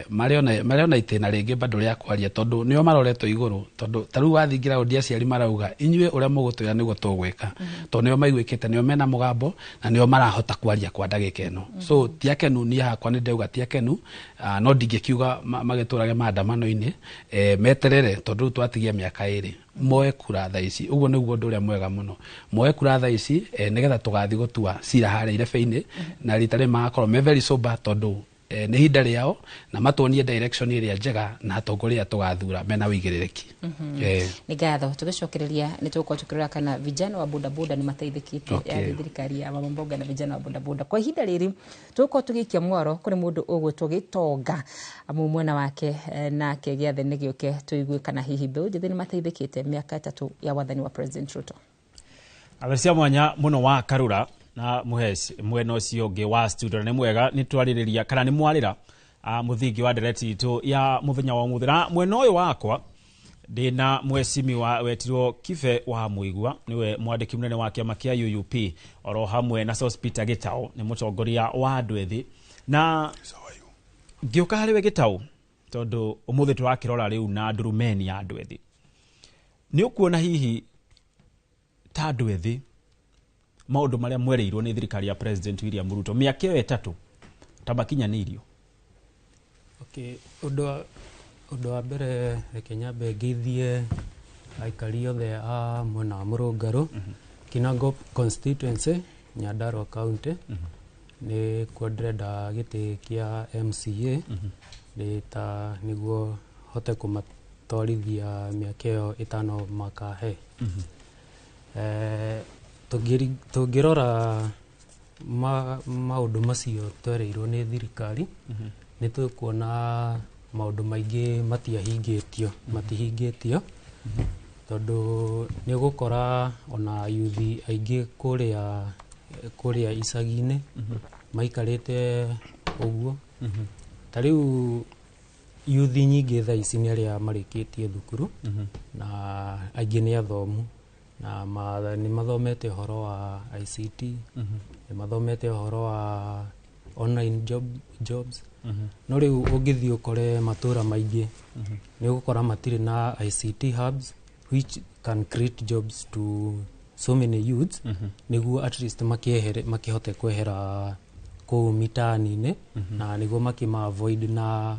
marĩ ona itĩna rĩngĩ bado rĩa kwaria, tondũ nĩo maroretwo igũrũ, tondũ ta rĩu wathingira ũndi aciari marauga inyuĩ ũrĩa mũgũtwĩra nĩguo tũgwĩka, tondũ nĩo maiguĩkĩte, nĩo mena mũgambo na nĩo marahota kwaria kwa ndagĩka ĩno. So ti akenu, niĩ hakwa nĩ ndauga ti akenu, no ndingĩkiuga magĩtũrage maandamano-inĩ, meterere, tondũ rĩu twatigia mĩaka 2, moe kura thaa ici. Ũguo nĩguo ũndũ ũrĩa mwega mũno, moe kura thaa ici, nĩgetha tũgathiĩ gũtua cira harĩa irebe-inĩ, na rita rĩrĩ magakorwo me very sober, tondũ nĩ ihinda rĩao na matuonie direction ĩrĩa njega na atongoria tũgathura mena ũigĩrĩrĩki. Nĩ ngatho. Tũgĩcokereria nĩ tũgũkorwo tũkĩrora kana vijana wa bodaboda nĩ mateithĩkĩte, yani thirikari ya mama mboga na vijana wa bodaboda. Kwa ihinda rĩrĩ tũgũkorwo tũgĩikia mwaro kũrĩ mũndũ ũgwĩtwo Gĩtonga amu mwena wake, nake gĩathĩ nĩ gĩũke tũigue kana hihi mbeũ njĩthĩ nĩ mateithĩkĩte mĩaka 3 ya wathani wa President Ruto. Abecia mwanya muno wa Karura na Muheci mwena ũcio ũngĩ wa studio, na nĩ mwega nĩ twarĩrĩria kana nĩ mwarĩra mũthingi wa ndereti itũ ya mũthenya wa ũmũthĩ. Na mwena ũyũ wakwa ndĩna mwecimiwa wetirwo Kibe wa Mũigua, nĩwe mwandĩki mũnene wa kĩama kĩa UUP, oro hamwe na Sospeter Gĩtaũ, nĩ mũtongoria wa andũ ethĩ. Na ngĩũka harĩ we Gĩtaũ, tondũ ũmũthĩ tũrakĩrora rĩu na ndurumeni ya andũ ethĩ, nĩ ũkuona hihi ta andũ ethĩ maũndũ marĩa mwereirwo nĩ thirikari ya President William Ruto mĩaka ĩyo 3 ta makinyanĩirio? Okay, ũndũ wa mbere, reke nyambe ngeithie aikari othe a mwena wa Mũrũngarũ, Kinango constituency, Nyandarua County. Nĩ kuo ndĩrenda gĩtĩ kĩa MCA, ndĩ ta nĩguo hote kũmatwarithia mĩaka ĩyo 5 makahe. Tũngĩrora maũndũ macio twereirwo nĩ thirikari, nĩ tũkuona maũndũ maingĩ matiahingĩtio, matihingĩtio, tondũ nĩ ũgũkora ona yuthi aingĩ kũrĩa icagi-inĩ maikarĩte ũguo. Ta rĩu yuthi nyingĩ thaa ici nĩ arĩa marĩkĩtie thukuru, na aingĩ nĩ athomu na nĩ mathomete ũhoro wa ICT, nĩ mathomete ũhoro wa online jobs. No rĩu ũngĩthiĩ ũkore matũra maingĩ, nĩ ũgũkora matirĩ na ICT hubs which can create jobs to so many youths nĩguo at least makĩehere, makĩhote kwehera kũu mitaani-inĩ, na nĩguo makĩma avoid na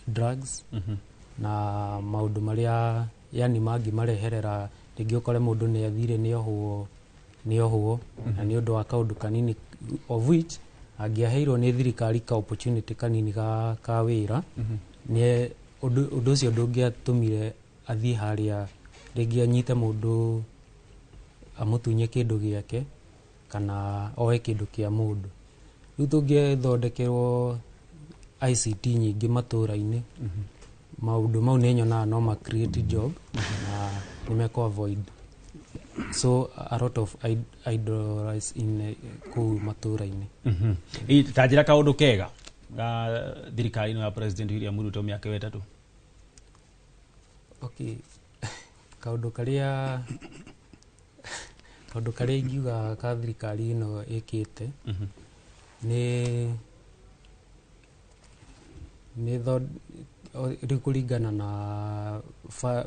drugs na maũndũ marĩa yani mangĩmareherera. Rĩngĩ ũkore mũndũ nĩ athire nĩ ohwo na nĩ ũndũ wa kaũndũ kanini, of which angĩaheirwo nĩ thirikari ka opportunity kanini ka wĩra, nĩ ũndũ ũcio ndũngĩatũmire athiĩ harĩa rĩngĩ anyite mũndũ, amũtunye kĩndũ gĩake kana oe kĩndũ kĩa mũndũ. Rĩu tũngĩthondekerwo ICT nyingĩ matũra-inĩ, maũndũ mau nĩ nyonaga no ma create job na nĩ mekũ avoid so a lot of idleness in kũu matũra-inĩ. Ta njĩra kaũndũ kega ga thirikari ĩno ya President William Ruto mĩaka ĩyo 3. Okay, kaũndũ karĩa ingiuga ka thirikari ĩno ĩkĩte nĩ rĩu kũringana na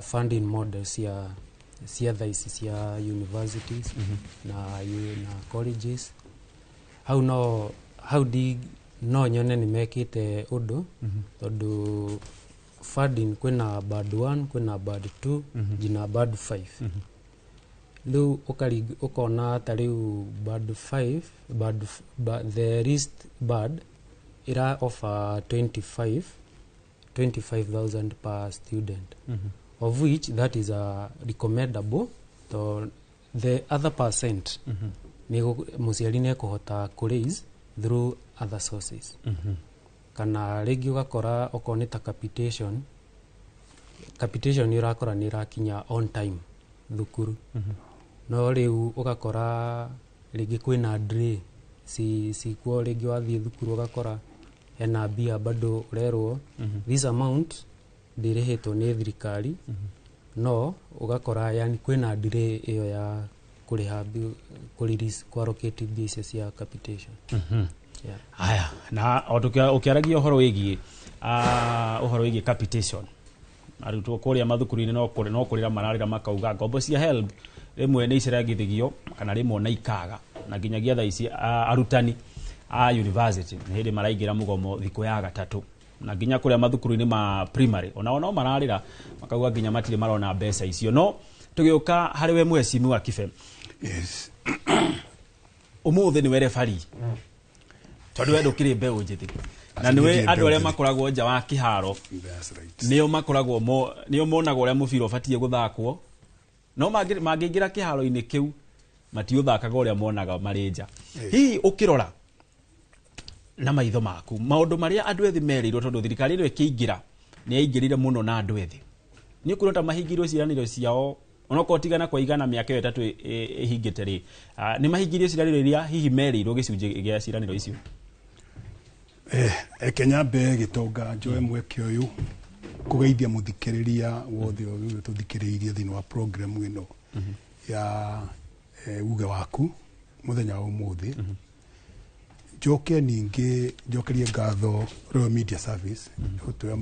funding model cia thaa ici cia universities na colleges, hau no hau ndi no nyone nĩ mekĩte ũndũ, tondũ funding kwĩna band 1, kwĩna band 2, nginya band 5. Rĩu ũkona ta rĩu band 5 band, the least band ĩra offer 25 25,000 per student, of which that is a recommendable to the other percent nĩ mũciari nĩ ekũhota kũ raise through other sources. Kana rĩngĩ ũgakora okorwo nĩ ta capitation nĩ ũrakora nĩ ĩrakinya on time thukuru, no rĩu ũgakora rĩngĩ kwĩna delay cikuo. Rĩngĩ wathiĩ thukuru ũgakora hena mbia bado ũrerwo this amount ndĩrĩhĩtwo nĩ thirikari, no ũgakora yani kwĩna delay ĩyo ya kũrĩha kũ release, kũ allocate mbia icio cia capitation. Yeah. Haya, na o ũkĩaragia ũhoro wĩgiĩ capitation, arutwo kũrĩa mathukuru-inĩ no kũrĩra mararĩra makauga ngombo cia HELB rĩmwe nĩ iceragithagio kana rĩmwe ona ikaga, na nginyagia thaa ici arutani a university nĩ hĩndĩ maraingĩra mũgomo thikũ ya gatatũ, na nginya kũrĩa mathukuru-inĩ ma primary onao no mararĩra makauga nginya matirĩ marona mbeca icio. No tũgĩũka harĩ we mheshimiwa Kibe. Yes. Ũmũthĩ nĩwe referee tondũ we ndũkĩrĩ mbeũ njĩthĩ na nĩwe Ndirĩ andũ mbeũ arĩa njĩthĩ. makoragwo nja wa kĩharo. That's right. Nĩo makoragwo mo nĩo monaga ũrĩa mũbira ũbatiĩ gũthakwo, no mangĩingĩra kĩharo-inĩ kĩu matiũthakaga ũrĩa monaga marĩ nja. Hihi ũkĩrora na maitho maku maũndũ marĩa andũ ethĩ merĩirwo, tondũ thirikari ĩno ĩkĩingĩra nĩ yaingĩrire mũno na andũ ethĩ, nĩ ũkuona ta mahingĩirwo ciĩranĩro ciao, onokorwo tigana kwa igana mĩaka ĩyo 3 ĩhingĩte rĩ, nĩ mahingĩirio ciĩranĩro iria hihi merĩirwo, gĩcunjĩ gĩa ciĩranĩro icio? Reke nyambe gĩtonga njoe mweke ũyũ kũgeithia mũthikĩrĩria wothe ũyũ tũthikĩrĩirie thĩinĩ wa program ĩno ya uge waku mũthenya wa ũmũthĩ. Njoke ningĩ njokerie ngatho Royal Media Service gũtũhe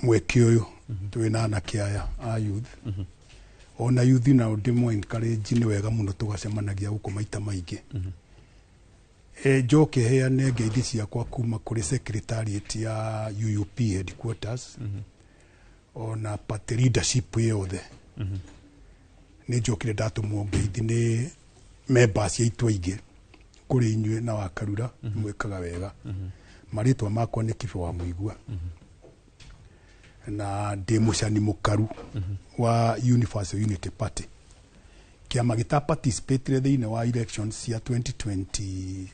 mweke ũyũ twĩ na anake aya a youth. Ona youth nao ndĩmũ encourage, nĩ wega mũno tũgacemanagia gũkũ maita maingĩ. Njoke heane ngeithi ciakwa kuma kũrĩ secretariat ya UUP headquarters, ona party leadership yothe. Nĩ njokire ndatũmwo ngeithi nĩ members aitũ aingĩ kũrĩ inyuĩ na Wakarura, mwĩkaga wega. Marĩtwa makwa nĩ Kibe wa Mũigua na ndĩ mũcani mũkaru wa Universal Unity Party, kĩama gĩta participate thĩinĩ wa elections cia 2022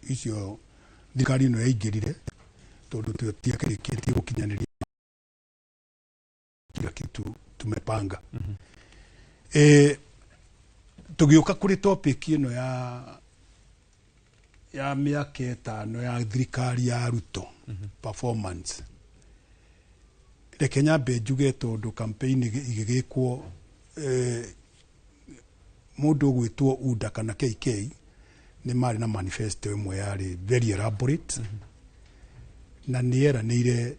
icio thirikari ĩno yaingĩrire, tondũ tũtiakĩrĩkĩtie gũkinyanĩria kila kitu tumepanga. Tũgĩũka kũrĩ topic ĩno ya mĩaka 5 ya thirikari ya Ruto performance, reke nyambe njuge, tondũ campaign igĩgĩkwo, mũndũ ũgwĩtwo UDA kana KK nĩ marĩ na manifesto ĩmwe yarĩ very elaborate, na nĩ yeranĩire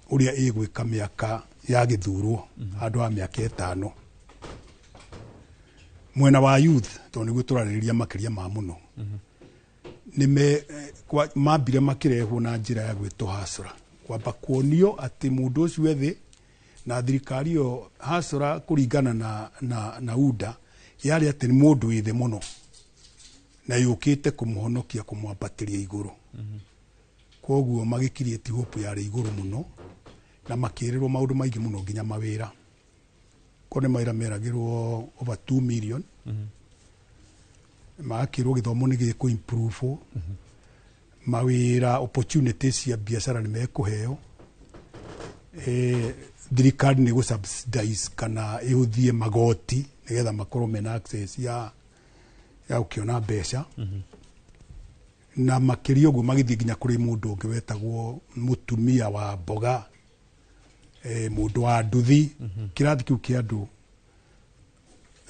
ũrĩa ĩgwĩka mĩaka ya gĩthurwo handũ ha mĩaka 5. Mwena wa youth, tondũ nĩguo tũrarĩrĩria makĩria ma mũno, nĩ mambire makĩrehwo na njĩra ya gwĩtwo hasra, kwamba kuonio atĩ mũndũ ũcio ethĩ na thirikari ĩyo hasra kũringana na UDA yarĩ atĩ nĩ mũndũ wĩ thĩ mũno na yũkĩte kũmũhonokia, kũmwambatĩria igũrũ. Koguo magĩkiriĩti hope yarĩ igũrũ mũno na makĩrĩrwo maũndũ maingĩ mũno, nginya mawĩra. Ko nĩ mawĩra meragĩrwo over 2 million, magakĩrwo gĩthomo nĩ gĩkũ improve, mawĩra, opportunities cia biacara nĩ mekũheo, thirikari nĩ gũ subsidize kana ĩhũthie magoti nĩgetha makorwo mena access ya gũkĩona mbeca. Na makĩria ũguo magĩthiĩ nginya kũrĩ mũndũ ũngĩ wetagwo mũtumia wa mboga, mũndũ wa nduthi, kĩrathi kĩu kĩa andũ,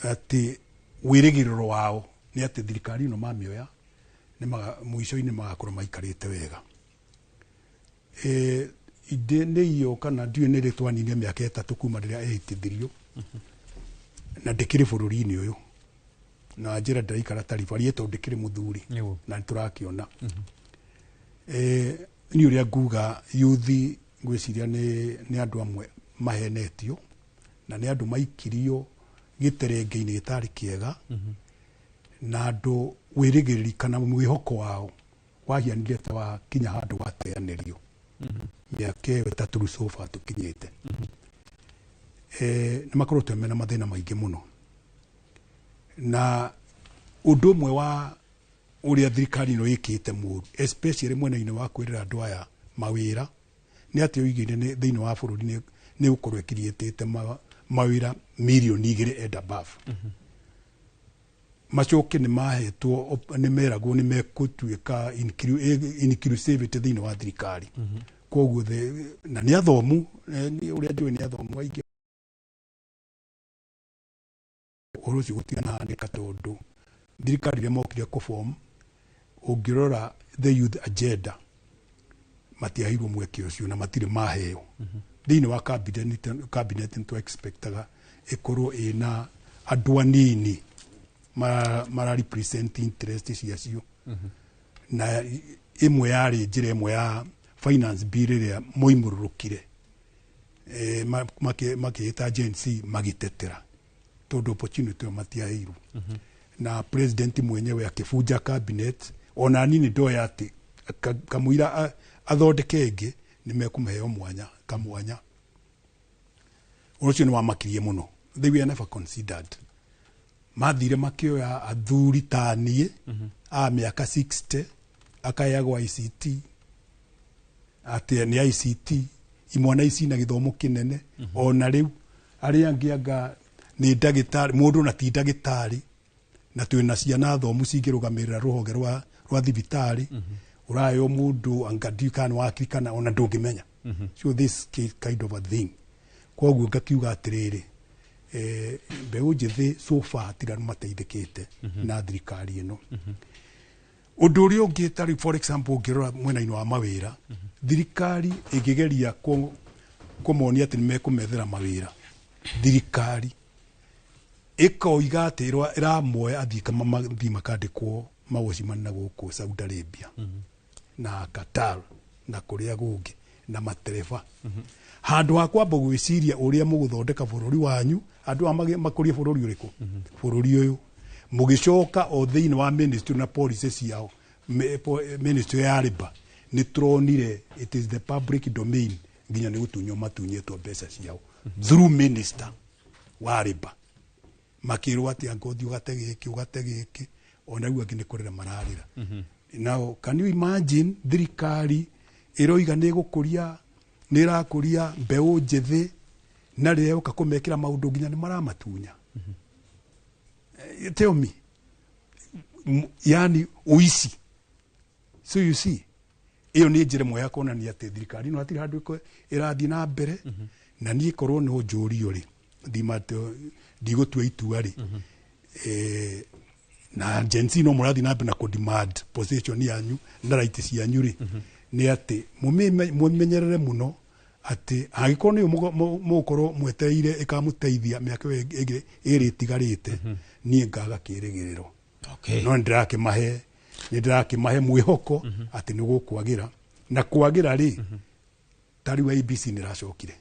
atĩ wĩrĩgĩrĩro wao nĩ atĩ thirikari ĩno mamĩoya mũico-inĩ magakorwo maikarĩte wega. Indĩ nĩ iyo kana ndiũĩ nĩ rĩ twanine mĩaka 3 kuma rĩrĩa ehĩtithirio na ndĩkĩrĩ bũrũri-inĩ ũyũ, na njĩra ndĩraikara taribarie tondũ ndĩkĩrĩ mũthuri na nĩtũrakĩona. Niĩ ũrĩa nguga, yuthi ngwĩciria nĩ andũ amwe mahenetio na nĩ andũ maikirio gĩterenge-inĩ gĩtarĩ kĩega, na andũ wĩrĩgĩrĩri kana mwĩhoko wao wahianire ta wa kinya handũ wateanĩrio. Mĩaka ĩyo 3 rĩu so far tũkinyĩte, nĩ makoretwo mena mathĩna maingĩ mũno. Na ũndũ ũmwe wa ũrĩa thirikari ĩno ĩkĩte mũru, especially mwena-inĩ wa kwĩrĩra andũ aya mawĩra, nĩ atĩ oigire nĩ thĩinĩ wa bũrũri nĩ gũkorwo ĩkiriĩtĩte mawĩra mirioni 2 and above. Macoke nĩ mahetwo, nĩ meragwo nĩ mekũtuĩka inclusivity thĩinĩ wa thirikari. Koguo na nĩ athomu, nĩ ũrĩa njũĩ nĩ athomu aingĩ. Ũhoro ũcio gũtinahanĩka tondũ thirikari ĩrĩa mokire kũform, ũngĩrora the youth agenda, matiaheirwo mweke ũcio na matirĩ maheo. Thĩinĩ wa cabinet nĩ expectaga ĩkorwo ĩna andũ anini mara represent interest ciacio. Na ĩmwe yarĩ njĩra ĩmwe ya finance bill ĩrĩa moimũrũrũkire, makĩĩta Gen Z magĩtetera tondũ opportunity ĩyo matiaheirwo. Na president mwenyewe akĩbunja cabinet. Ona nini ndoya atĩ kamũira athondeke ĩngĩ nĩ mekũmũheo mwanya kamwanya. Ũndũ ũcio nĩ wamakirie mũno. They were never considered. Mathire makĩoya athuri ta niĩ a mĩaka 60, akaheagwo ICT, atĩ nĩ ICT, imwana ici na gĩthomo kĩnene. Ona rĩu arĩa angĩ anga nĩ ndagĩtarĩ, mũndũ na ti ndagĩtarĩ, na twĩna ciana thomu cingĩrũgamĩrĩra rũhonge rwa thibitarĩ, ũraheo mũndũ anga ndiũĩ kana nĩ wakiri kana ona ndũngĩmenya. So this kind of a thing. Koguo ngakiuga atĩrĩrĩ, mbeũ njĩthĩ so far hatirĩ andũ mateithĩkĩte na thirikari ĩno. Ũndũ ũrĩa ũngĩ, ta rĩu for example, ũngĩrora mwena-inĩ wa mawĩra, thirikari ĩngĩgeria kũmonia atĩ nĩ mekũmethera mawĩra, thirikari ĩkoiga atĩ ĩramoya athiĩ mathiĩ makandĩkwo mawocimani na gũkũ Saudi Arabia na Qatar na kũrĩa kũngĩ na matereba, handũ ha kwamba gwĩciria ũrĩa mũgũthondeka bũrũri wanyu. Andũ aya makũrie bũrũri ũrĩkũ? Bũrũri ũyũ mũgĩcoka o thĩinĩ wa ministry na policy ciao, ministry ya labour, nĩ tũronire it is the public domain, nginya nĩ gũtunywo matunyĩtwo mbeca ciao through minister wa labour, makĩrwo atĩ anga ũthiĩ ũgate gĩkĩ, ũgate gĩkĩ. Ona rĩu angĩ nĩ kũrĩra mararĩra. Now can you imagine thirikari ĩroiga nĩ ĩgũkũria, nĩ ĩrakũria mbeũ njĩthĩ, na rĩrĩa yoka kũmekĩra maũndũ nginya nĩ maramatunya? Tell me. Yani ũici. So you see, ĩyo nĩ njĩra ĩmwe ya kuonania atĩ thirikari ĩno hatirĩ handũ ĩrathiĩ na mbere. Na niĩ korwo no njũrio rĩ, ndigũtua itua rĩ, na Gen Z no mũrathiĩ na mbere na kũ demand position yanyu na right cianyu rĩ, nĩ atĩ mũmenyerere mũno. Atĩ angĩkorwo nĩyo mũgũkorwo mwetereire ĩkamũteithia mĩaka ĩyo ĩngĩ ĩrĩ ĩtigarĩte, niĩ ngaga kĩrĩgĩrĩro. No nĩ ndĩrakĩmahe mwĩhoko atĩ nĩ gũkwagĩra na kwagĩra rĩ, ta rĩu IEBC nĩ ĩracokire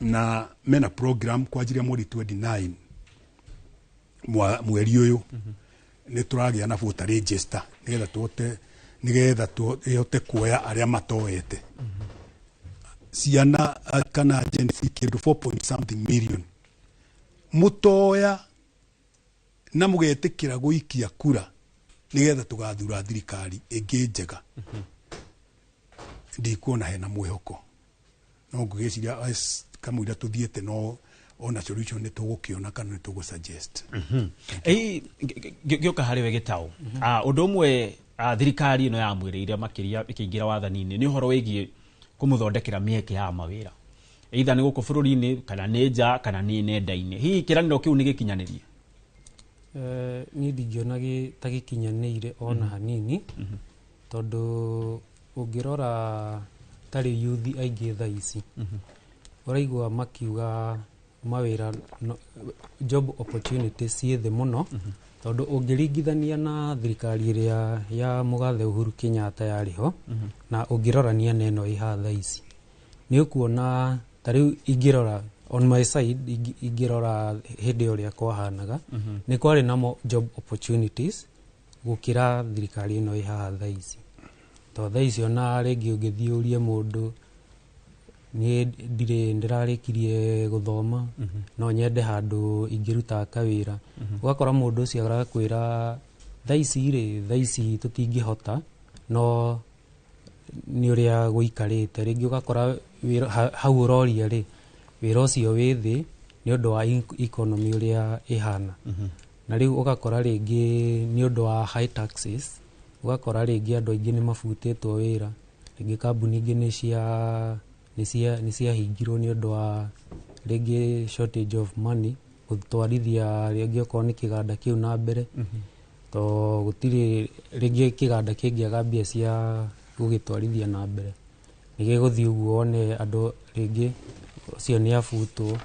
na mena program kwanjiria mweri 29 mweri ũyũ. Nĩ tũragĩa na voter register nĩgetha ĩhote kuoya arĩa matoete ciana, kana Gen Z, kĩndũ 4 point something million mũtoya na mũgetĩkĩra gũikia kura nĩgetha tũgathura thirikari ĩngĩ njega. Ndikuona hena mwĩhoko, no ngwĩciria kamũira tũthiĩte no ona solution nĩ tũgũkĩona kana nĩ tũgũ suggest. Ĩ ngĩũka harĩ we Gĩtaũ, ũndũ ũmwe thirikari ĩno yamwĩrĩire makĩria ĩkĩingĩra wathani-inĩ nĩ ũhoro wĩgiĩ kũmũthondekera mĩeke ya mawĩra, either nĩ gũkũ bũrũri-inĩ kana nĩ nja kana nĩ nenda-inĩ. Hihi kĩranĩro kĩu nĩ gĩkinyanĩrie? Niĩ ndingĩona ta gĩkinyanĩire ona hanini, tondũ ũngĩrora tarĩ yuthi aingĩ thaa ici ũraigua makiuga mawĩra no, job opportunities ciĩ thĩ mũno, tondũ ũngĩringithania na thirikari ĩrĩa ya mũgathe Uhuru Kenyatta yarĩ ho na ũngĩrorania na ĩno ĩ haha thaa ici, nĩ ũkuona ta rĩu ingĩrora on my side, ingĩrora hĩndĩ ĩyo ũrĩa kwahanaga, nĩ kwarĩ na job opportunities gũkĩra thirikari ĩno ĩ haha thaa ici, to thaa ici ona rĩngĩ ũngĩthiĩ ũrie mũndũ, niĩ ndirĩ ndĩrarĩkirie gũthoma, no nyende handũ ingĩruta kawĩra, ũgakora mũndũ ũcio arakwĩra thaa ici rĩ, thaa ici tũtingĩhota, no nĩ ũrĩa gũikarĩte. Rĩngĩ ũgakora wĩra hau ũroria rĩ, wĩra ũcio wĩ thĩ nĩ ũndũ wa economy ũrĩa ĩhana, na rĩu ũgakora rĩngĩ nĩ ũndũ wa high taxes, ũgakora rĩngĩ andũ aingĩ nĩ mabutĩtwo wĩra, rĩngĩ kambuni ingĩ nĩ ciahingirwo nĩ ũndũ wa rĩngĩ shortage of money gũtwarithia rĩngĩ okorwo nĩ kĩganda kĩu na mbere, to gũtirĩ rĩngĩ kĩganda kĩngĩaga mbia cia gũgĩtwarithia na mbere nĩ gĩgũthiĩ ũguo, wone andũ rĩngĩ ũcio nĩ abutwo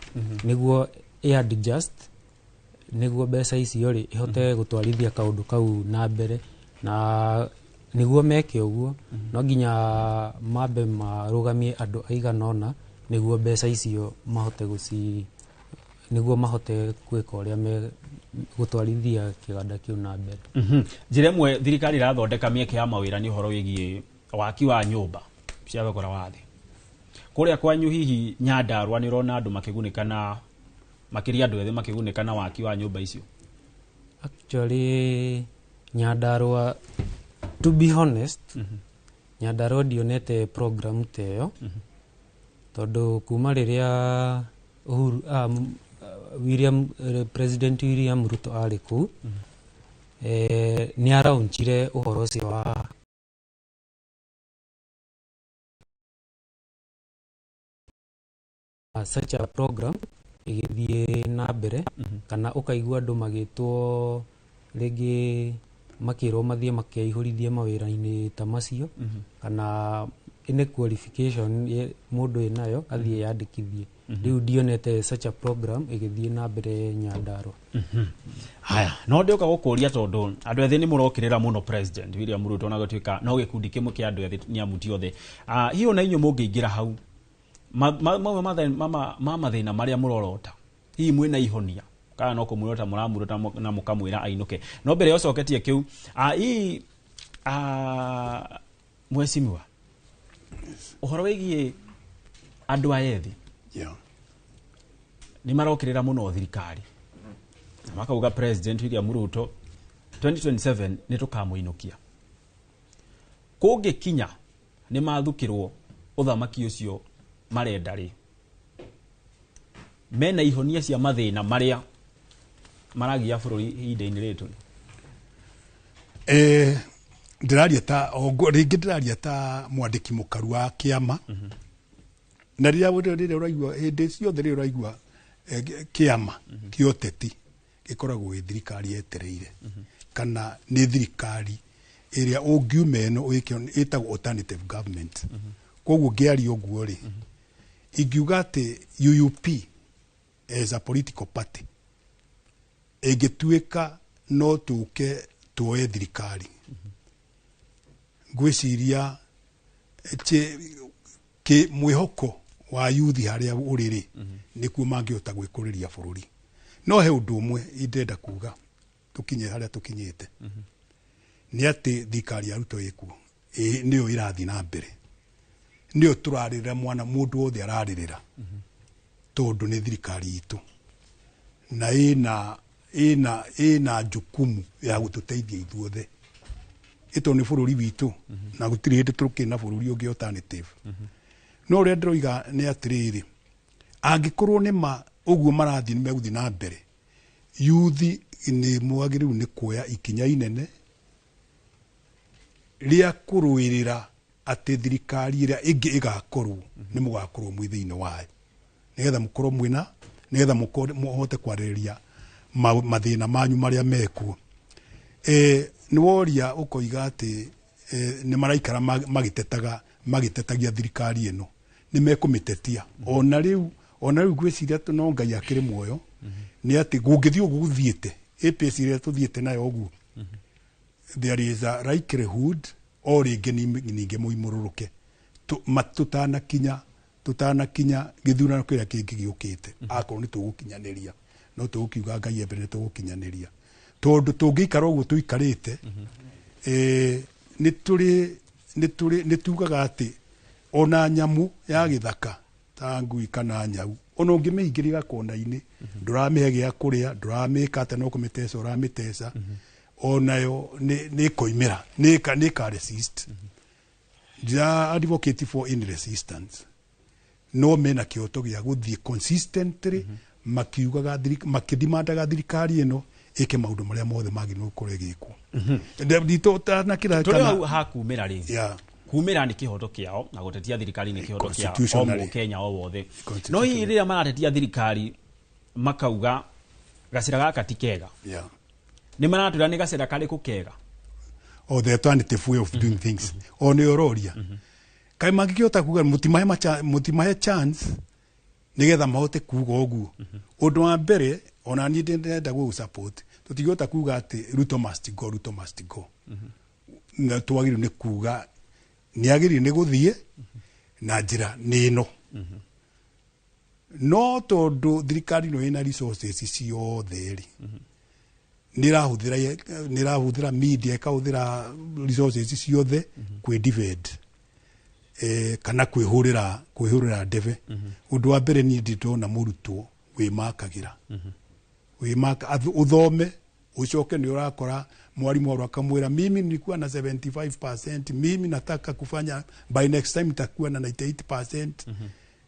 nĩguo ĩ adjust, nĩguo mbeca icio rĩ ihote gũtwarithia kaũndũ kau na mbere. Na nĩguo meke ũguo no nginya mambe marũgamie andũ aigana ũna nĩguo mbeca icio mahote gũci nĩguo mahote gwĩka ũrĩa me gũtwarithia kĩganda kĩu na mbere. Njĩra ĩmwe thirikari ĩrathondeka mĩeke ya mawĩra nĩ ũhoro wĩgiĩ waki wa nyũmba cia thogora wa thĩ kũrĩa kwanyu. Hihi Nyandarũa nĩ ũrona andũ makĩgunĩka, na makĩria andũ ethĩ makĩgunĩka na waki wa nyũmba icio? Actually, Nyandarũa, to be honest, Nyandarũa ndionete program ta ĩyo, tondũ kuma rĩrĩa Uhuru, William, President William Ruto arĩ kũu, nĩ araunchire ũhoro ũcio wa such a program ĩgĩthiĩ na mbere, kana ũkaigua andũ magĩtwo rĩngĩ makĩrwo mathiĩ makeihũrithie mawĩra-inĩ ta macio, kana any qualification mũndũ ĩnayo athiĩ yandĩkithie. Rĩu ndionete such a program ĩgĩthiĩ na mbere Nyandarũa. Haya, no ndĩũka gũkũria tondũ andũ ethĩ nĩ mũrokĩrĩra mũno President William Ruto, na gũtuĩka no gĩkundi kĩmwe kĩa andũ ethĩ, nĩ amu ti othe. Hihi ona inyuĩ mũngĩingĩra hau, mamwe ma mathĩna marĩa mũrorota, hihi mwĩna ihonia kana no kũmwĩrota mũramwĩrota na mũkamwĩra ainũke? No mbere ya ũcoketie kĩu, hihi, mheshimiwa, ũhoro wĩgiĩ andũ aya ethĩ nĩ marokĩrĩra mũno thirikari na makauga President William Ruto 2027 nĩ tũkamũinũkia, kũngĩkinya nĩ mathukĩrwo ũthamaki ũcio marenda rĩ, mena ihonia cia mathĩna marĩa maragia bũrũri ihinda-inĩ rĩrĩ tũrĩ? Ndĩraria ta rĩngĩ ndĩraria ta mwandĩki mũkaru wa kĩama, na rĩrĩa ũraigua hĩndĩ ciothe rĩrĩa ũraigua kĩama kĩa ũteti gĩkoragwo ĩ thirikari yetereire, kana nĩ thirikari ĩrĩa ũngiuma ĩno wĩke, ĩtagwo alternative government. Koguo ngĩaria ũguo rĩ, ingiuga atĩ UUP as a political party ĩngĩtuĩka no tũke tuoe thirikari, ngwĩciria mwĩhoko wa yuthi harĩa ũrĩ rĩ, nĩkuo mangĩhota gwĩkũrĩria bũrũri. No he ũndũ ũmwe indĩrenda kuga tũkinye harĩa tũkinyĩte, nĩ atĩ thirikari ya Ruto ĩkuo, nĩyo ĩrathiĩ na mbere, nĩyo tũrarĩrĩra, mwana mũndũ wothe ararĩrĩra, tondũ nĩ thirikari itũ na ĩna jukumu ya gũtũteithia ithuothe, ĩtondũ nĩ bũrũri witũ na gũtirĩ hĩndĩ tũkĩrĩ na bũrũri ũngĩ alternative. No ũrĩa ndĩroiga nĩ atĩrĩrĩ, angĩkorwo nĩ ma ũguo marathiĩ nĩ megũthiĩ na mbere, yuthi nĩ mwagĩrĩirwo nĩ kuoya ikinya inene rĩa kũrũĩrĩra atĩ thirikari ĩrĩa ĩngĩ ĩgakorwo nĩ mũgakorwo mwĩ thĩinĩ wayo, nĩgetha mũkorwo mwĩna, nĩgetha mũhote kwarĩrĩria mathĩna manyu marĩa mekuo. Nĩ woria ũkoiga atĩ nĩ maraikara magĩtetagia thirikari ĩno, nĩ mekũmĩtetia. Ona rĩu ngwĩciria no Ngai akĩrĩ muoyo, nĩ atĩ gũngĩthiĩ ũguo gũthiĩte, APS ĩrĩa tũthiĩte nayo ũguo, there is a likelihood o rĩngĩ ningĩ mũimũrũrũke tũtanakinya gĩthurano kĩrĩa kĩngĩ gĩũkĩte. Akorwo nĩ tũgũkinyanĩria, no tũgũkiuga Ngai mbere nĩ tũgũkinyanĩria, tondũ tũngĩikara ũguo tũikarĩte, nĩ tugaga atĩ ona nyamũ ya gĩthaka ta ngui kana nyau, ona ũngĩmĩingĩria gakona-inĩ, ndũramĩhe gĩa kũrĩa, ndũramĩka atĩa, no kũmĩteca ũramĩteca, onayo nĩ ĩkoimĩra, nĩ ĩka resist. Ndira advocate for in resistance, no mena kĩhoto gĩa gũthiĩ consistently makiugaga makĩdimandaga thirikari ĩno ĩke maũndũ marĩa mothe magĩrĩirwo gũkorwo ĩgĩkwo. Tũrĩ hau ha kumĩra rĩ, kumĩra nĩ kĩhoto kĩao na gũtetia thirikari nĩ kĩhoto kĩa o Mũkenya o wothe. No hihi rĩrĩa maratetia thirikari makauga gacĩra gaka ti kega, nĩ maratwĩra nĩ gacĩra karĩkũ kega? Or the alternative way of doing things. O nĩ ũroria kaĩ mangĩkĩhota kuga mũtimahe chance nĩgetha mahote kuga ũguo. Ũndũ wa mbere ona niĩ ndĩrenda gũ support, tũtingĩhota kuga atĩ Ruto must go, Ruto must go. Na twagĩrĩirwo nĩ kuga nĩ agĩrĩirwo nĩ gũthiĩ na njĩra nĩ ĩno. No tondũ thirikari ĩno ĩna resources ciothe rĩ, nĩ ĩrahũthĩra media, ĩkahũthĩra resources ciothe kwĩ defend kana kwĩhũrĩra ndebe. Ũndũ wa mbere niĩ ndĩndona mũrutwo wĩmakagĩra, ũthome ucoke nĩ ũrakora mwalimu wao akamwĩra mimi nilikuwa na 75%, mimi nataka kufanya by next time nitakuwa na 98%.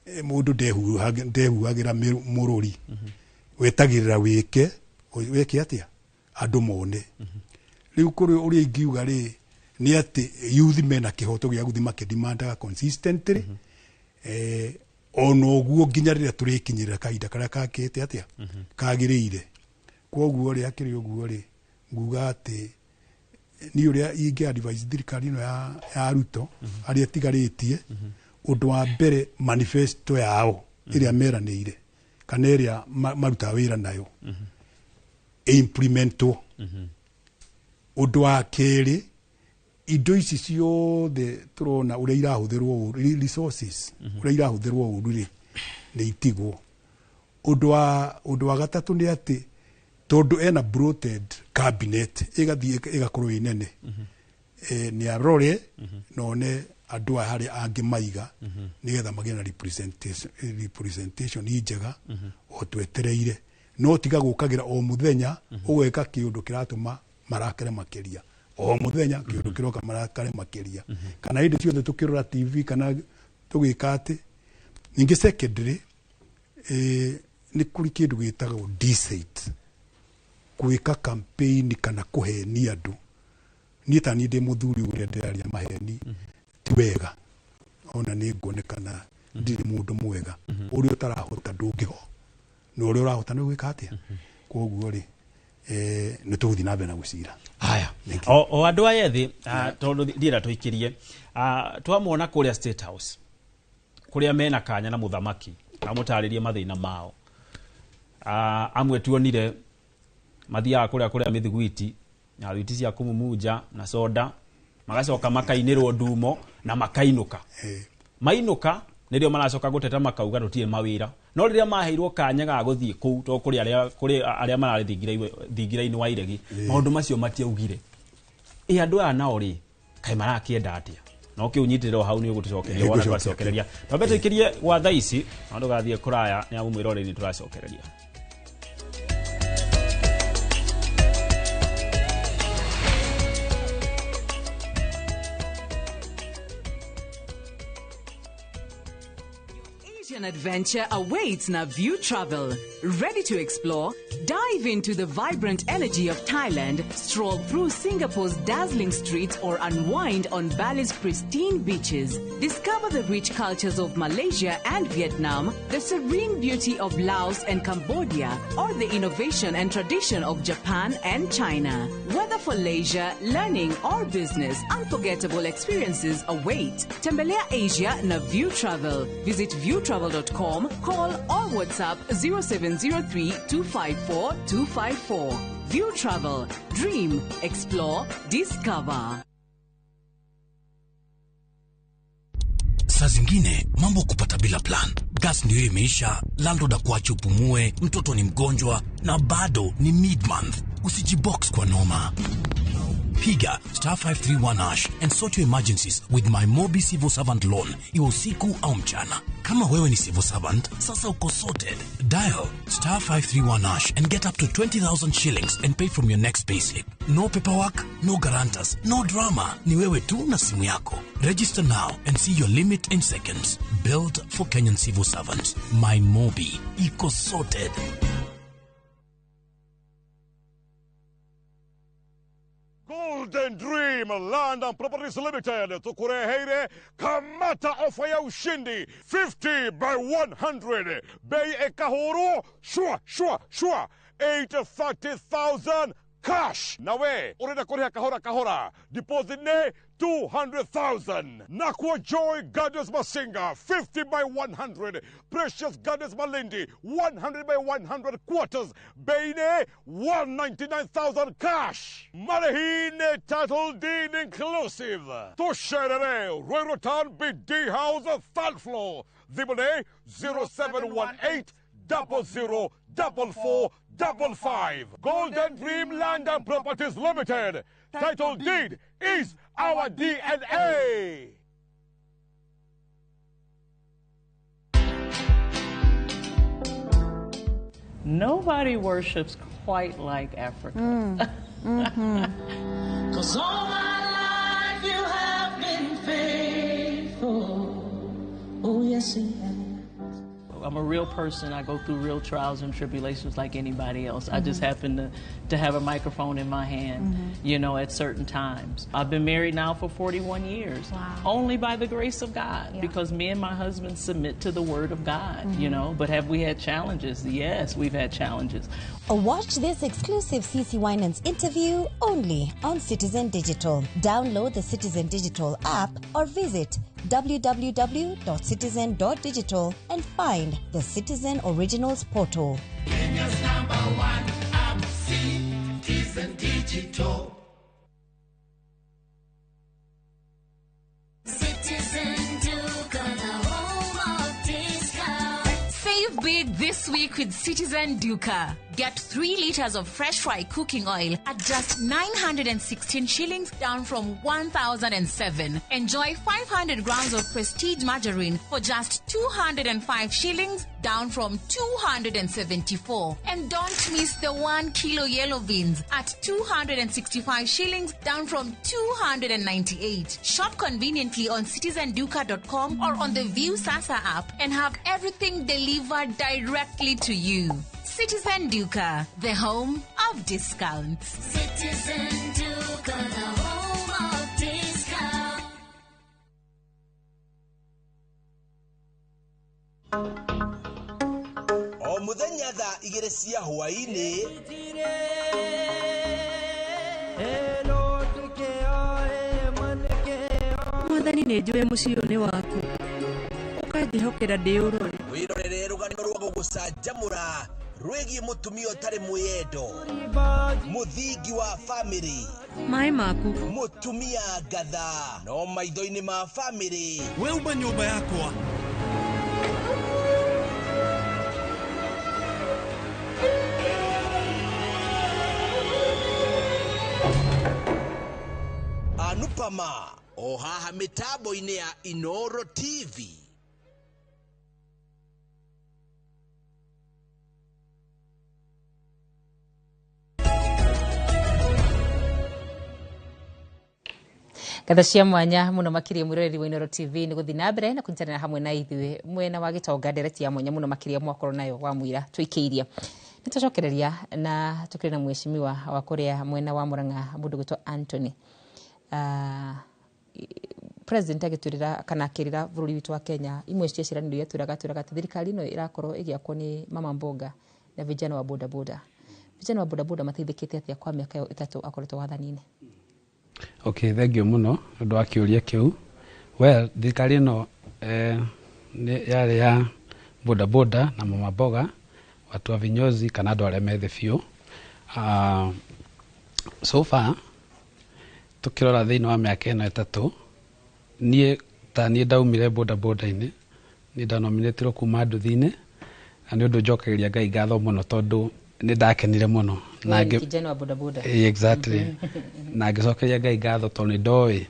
Mũndũ ndehuhagĩra mũrũri, wetagĩrĩra wĩke atĩa andũ mone. Rĩu kũrĩ ũrĩa ingiuga rĩ, nĩ atĩ youth mena kĩhoto gĩa gũthiĩ makĩdimandaga consistently, ona ũguo nginya rĩrĩa tũrĩkinyĩrĩra kahinda karĩa kakĩte atĩa kagĩrĩire. Kwoguo rĩ, akĩrĩ ũguo rĩ, nguga atĩ niĩ ũrĩa ingĩ advise thirikari ĩno ya Ruto arĩa ĩtigarĩtie, ũndũ wa mbere manifesto yao ĩrĩa meranĩire kana ĩrĩa marutaga wĩra nayo ĩimplementwo. Ũndũ wa kerĩ, indo ici ciothe tũrona ũrĩa irahũthĩrwo ũru, resources ũrĩa irahũthĩrwo ũru rĩ, nĩ itigwo. Ũndũ wa gatatũ nĩ atĩ tondũ ena bloated cabinet ĩgathiĩ ĩgakorwo ĩ nene, nĩ arore na one andũ aya harĩa angĩmaiga nĩgetha magĩe na representation njega o twetereire. No tiga gũkagĩra o mũthenya ũgeka kĩũndũ kĩratũma marakare makĩria, o mũthenya kĩũndũ kĩroka marakare makĩria, kana hĩndĩ ciothe tũkĩrora TV kana tũgĩka atĩ. Ningĩ secondary, nĩ kũrĩ kĩndũ gĩtagwo deceit, gwĩka campaign kana kũhenia andũ. Niĩ ta niĩ ndĩ mũthuri ũrĩa ndĩraria maheni ti wega, ona nĩ nguonekana ndirĩ mũndũ mwega. Ũrĩa ũtarahota ndũngĩho, na ũrĩa ũrahota nĩ gwĩka atĩa. Kwoguo rĩ, nĩ tũgũthiĩ na mbere na gũcira. Haya, o andũ aya ethĩ, tondũ ndienda tũikĩrie, twamona kũrĩa State House Kũrĩa mena kanya na mũthamaki amũtarĩrie mathĩna mao. Amwe tuonire mathiaga kũrĩa kũrĩa mĩthiguiti na thwiti cia kũmumunja na soda, magacoka makainĩrwo ndumo na makainũka. Mainũka nĩrĩo maracoka gũteta makauga tũtirĩ mawĩra, no rĩrĩa maheirwo kanya ga gũthiĩ kũu to kũrĩ arĩa mararĩ thingira-inĩ wa iregi, maũndũ macio matiaugire. Ĩ andũ aya nao rĩ, kaĩ marakĩenda atĩa? No kĩu nyitĩrĩro hau nĩ ũgũtũcokeria wona twacokereria. Twambe tũikĩrie gwa thaa ici, no ndũgathiĩ kũraya nĩ amu mwĩroreri tũracokereria. Asian adventure awaits na View Travel. Ready to explore? Dive into the vibrant energy of Thailand, stroll through Singapore's dazzling streets, or unwind on Bali's pristine beaches. Discover the rich cultures of Malaysia and Vietnam, the serene beauty of Laos and Cambodia, or the innovation and tradition of Japan and China. Whether for leisure, learning, or business, unforgettable experiences await. Tembelea Asia na View Travel. Visit viewtravel.com, call or WhatsApp 0703 254 254. View Travel. Dream, explore, discover. Saa zingine mambo kupata bila plan. Gas ndio imeisha, landlord akuache upumue, mtoto ni mgonjwa na bado ni mid-month. Usijibox kwa noma. Piga star 531 hash and sort your emergencies with my Mobi Civil Servant Loan, iwe usiku au mchana. Kama wewe ni civil servant, sasa uko sorted. Dial star 531 hash and get up to 20,000 shillings and pay from your next payslip. No paperwork, no guarantors, no drama. Ni wewe tu na simu yako. Register now and see your limit in seconds. Built for Kenyan civil servants. My Mobi. Iko sorted. Golden Dream Land and Properties Limited tukureheire kamata ofa ya ushindi 50 by 100 bei ekahuru shua shua shua 830,000 cash. Nawe urenda kuriha kahora kahora, deposit ne 200,000. Nakwa Joy Gardens Masinga 50 by 100, Precious Gardens Malindi 100 by 100 quarters, bei ne 199,000 cash. Marehine title deed inclusive. Tusherere Ruiru Town BD House third floor. Thimũ 0718 00 44 55. Golden Dream Land and Properties Limited. Title deed is our DNA. Nobody worships quite like Africa. Mm. 'Cause all my life you have been faithful. Oh, yes, you have. I'm a real person. I go through real trials and tribulations like anybody else. I just happen to have a microphone in my hand, you know, at certain times. I've been married now for 41 years. Wow. Only by the grace of God, because me and my husband submit to the word of God, you know. But have we had challenges? Yes, we've had challenges. Watch this exclusive CC Winans interview only on Citizen Digital. Download the Citizen Digital app or visit www.citizen.digital and find the Citizen Originals portal. Kenya's number one app, Citizen Digital. Citizen Duka, the home of discount. Save big this week with Citizen Duka. Get 3 liters of fresh fry cooking oil at just 916 shillings, down from 1,007. Enjoy 500 grams of Prestige margarine for just 205 shillings, down from 274. And don't miss the 1 kilo yellow beans at 265 shillings, down from 298. Shop conveniently on citizenduka.com or on the View Sasa app and have everything delivered directly to you. Citizen Duka, the home of discounts. Citizen Duka, the home of discounts. O muthenya thaa 2 cia hwaĩ-inĩ Mwathani nĩ njũĩ mũciĩ ũyũ nĩ waku. Ũkanjĩra Ndĩhokera ndĩũrore. Wĩrorere rũgano rwa gũgũcanjamũra rwĩgiĩ mũtumia ũtarĩ mwĩyendo, mũthingi wa famĩlĩ, Maĩ maku. Mũtumia ngatha no maitho-inĩ ma famĩlĩ. We uma nyũmba yakwa. Anupama o haha mĩtambo-inĩ ya Inoro TV. Ngatho cia mwanya muno makiria mwiroreri wa Inoro TV ni guthi na mbere na kunyitanira hamwe na ithuĩ mwena wa gitonga ndereti ya mwanya muno makiria mwakorwo nayo wa mwira twikiiria nitucokereria na tukiri na mheshimiwa wa kuria mwena wa Murang'a mundu gwitwo Anthony. President agitwirira kana akirira bururi witu wa Kenya imwe cia ciraniro iria twiraga twiraga ati thirikari ino irakorwo igiakwo ni mama mboga na vijana wa boda boda. Vijana wa boda boda mateithĩkĩte atia kwa mĩaka ĩyo 3 akoretwo wathani-inĩ? Okay, thank you muno ndu wa kiuria kiu. Well, thirikari ino yarĩ ya boda boda na mama mboga, watu wa vinyozi kana andũ arĩa methĩ biũ. So far tukirora thĩinĩ wa mĩaka ĩno 3, niĩ ta niĩ ndaumire boda boda-inĩ, niĩ ndanominĩtirwo kuma nduthi-inĩ, na nĩ ũndũ njokagĩria Ngai ngatho mũno tondũ nĩ ndakenire mũno. Na kijana wa boda boda. Exactly. Na ngĩcokeria Ngai ngatho tondũ nĩ ndoĩ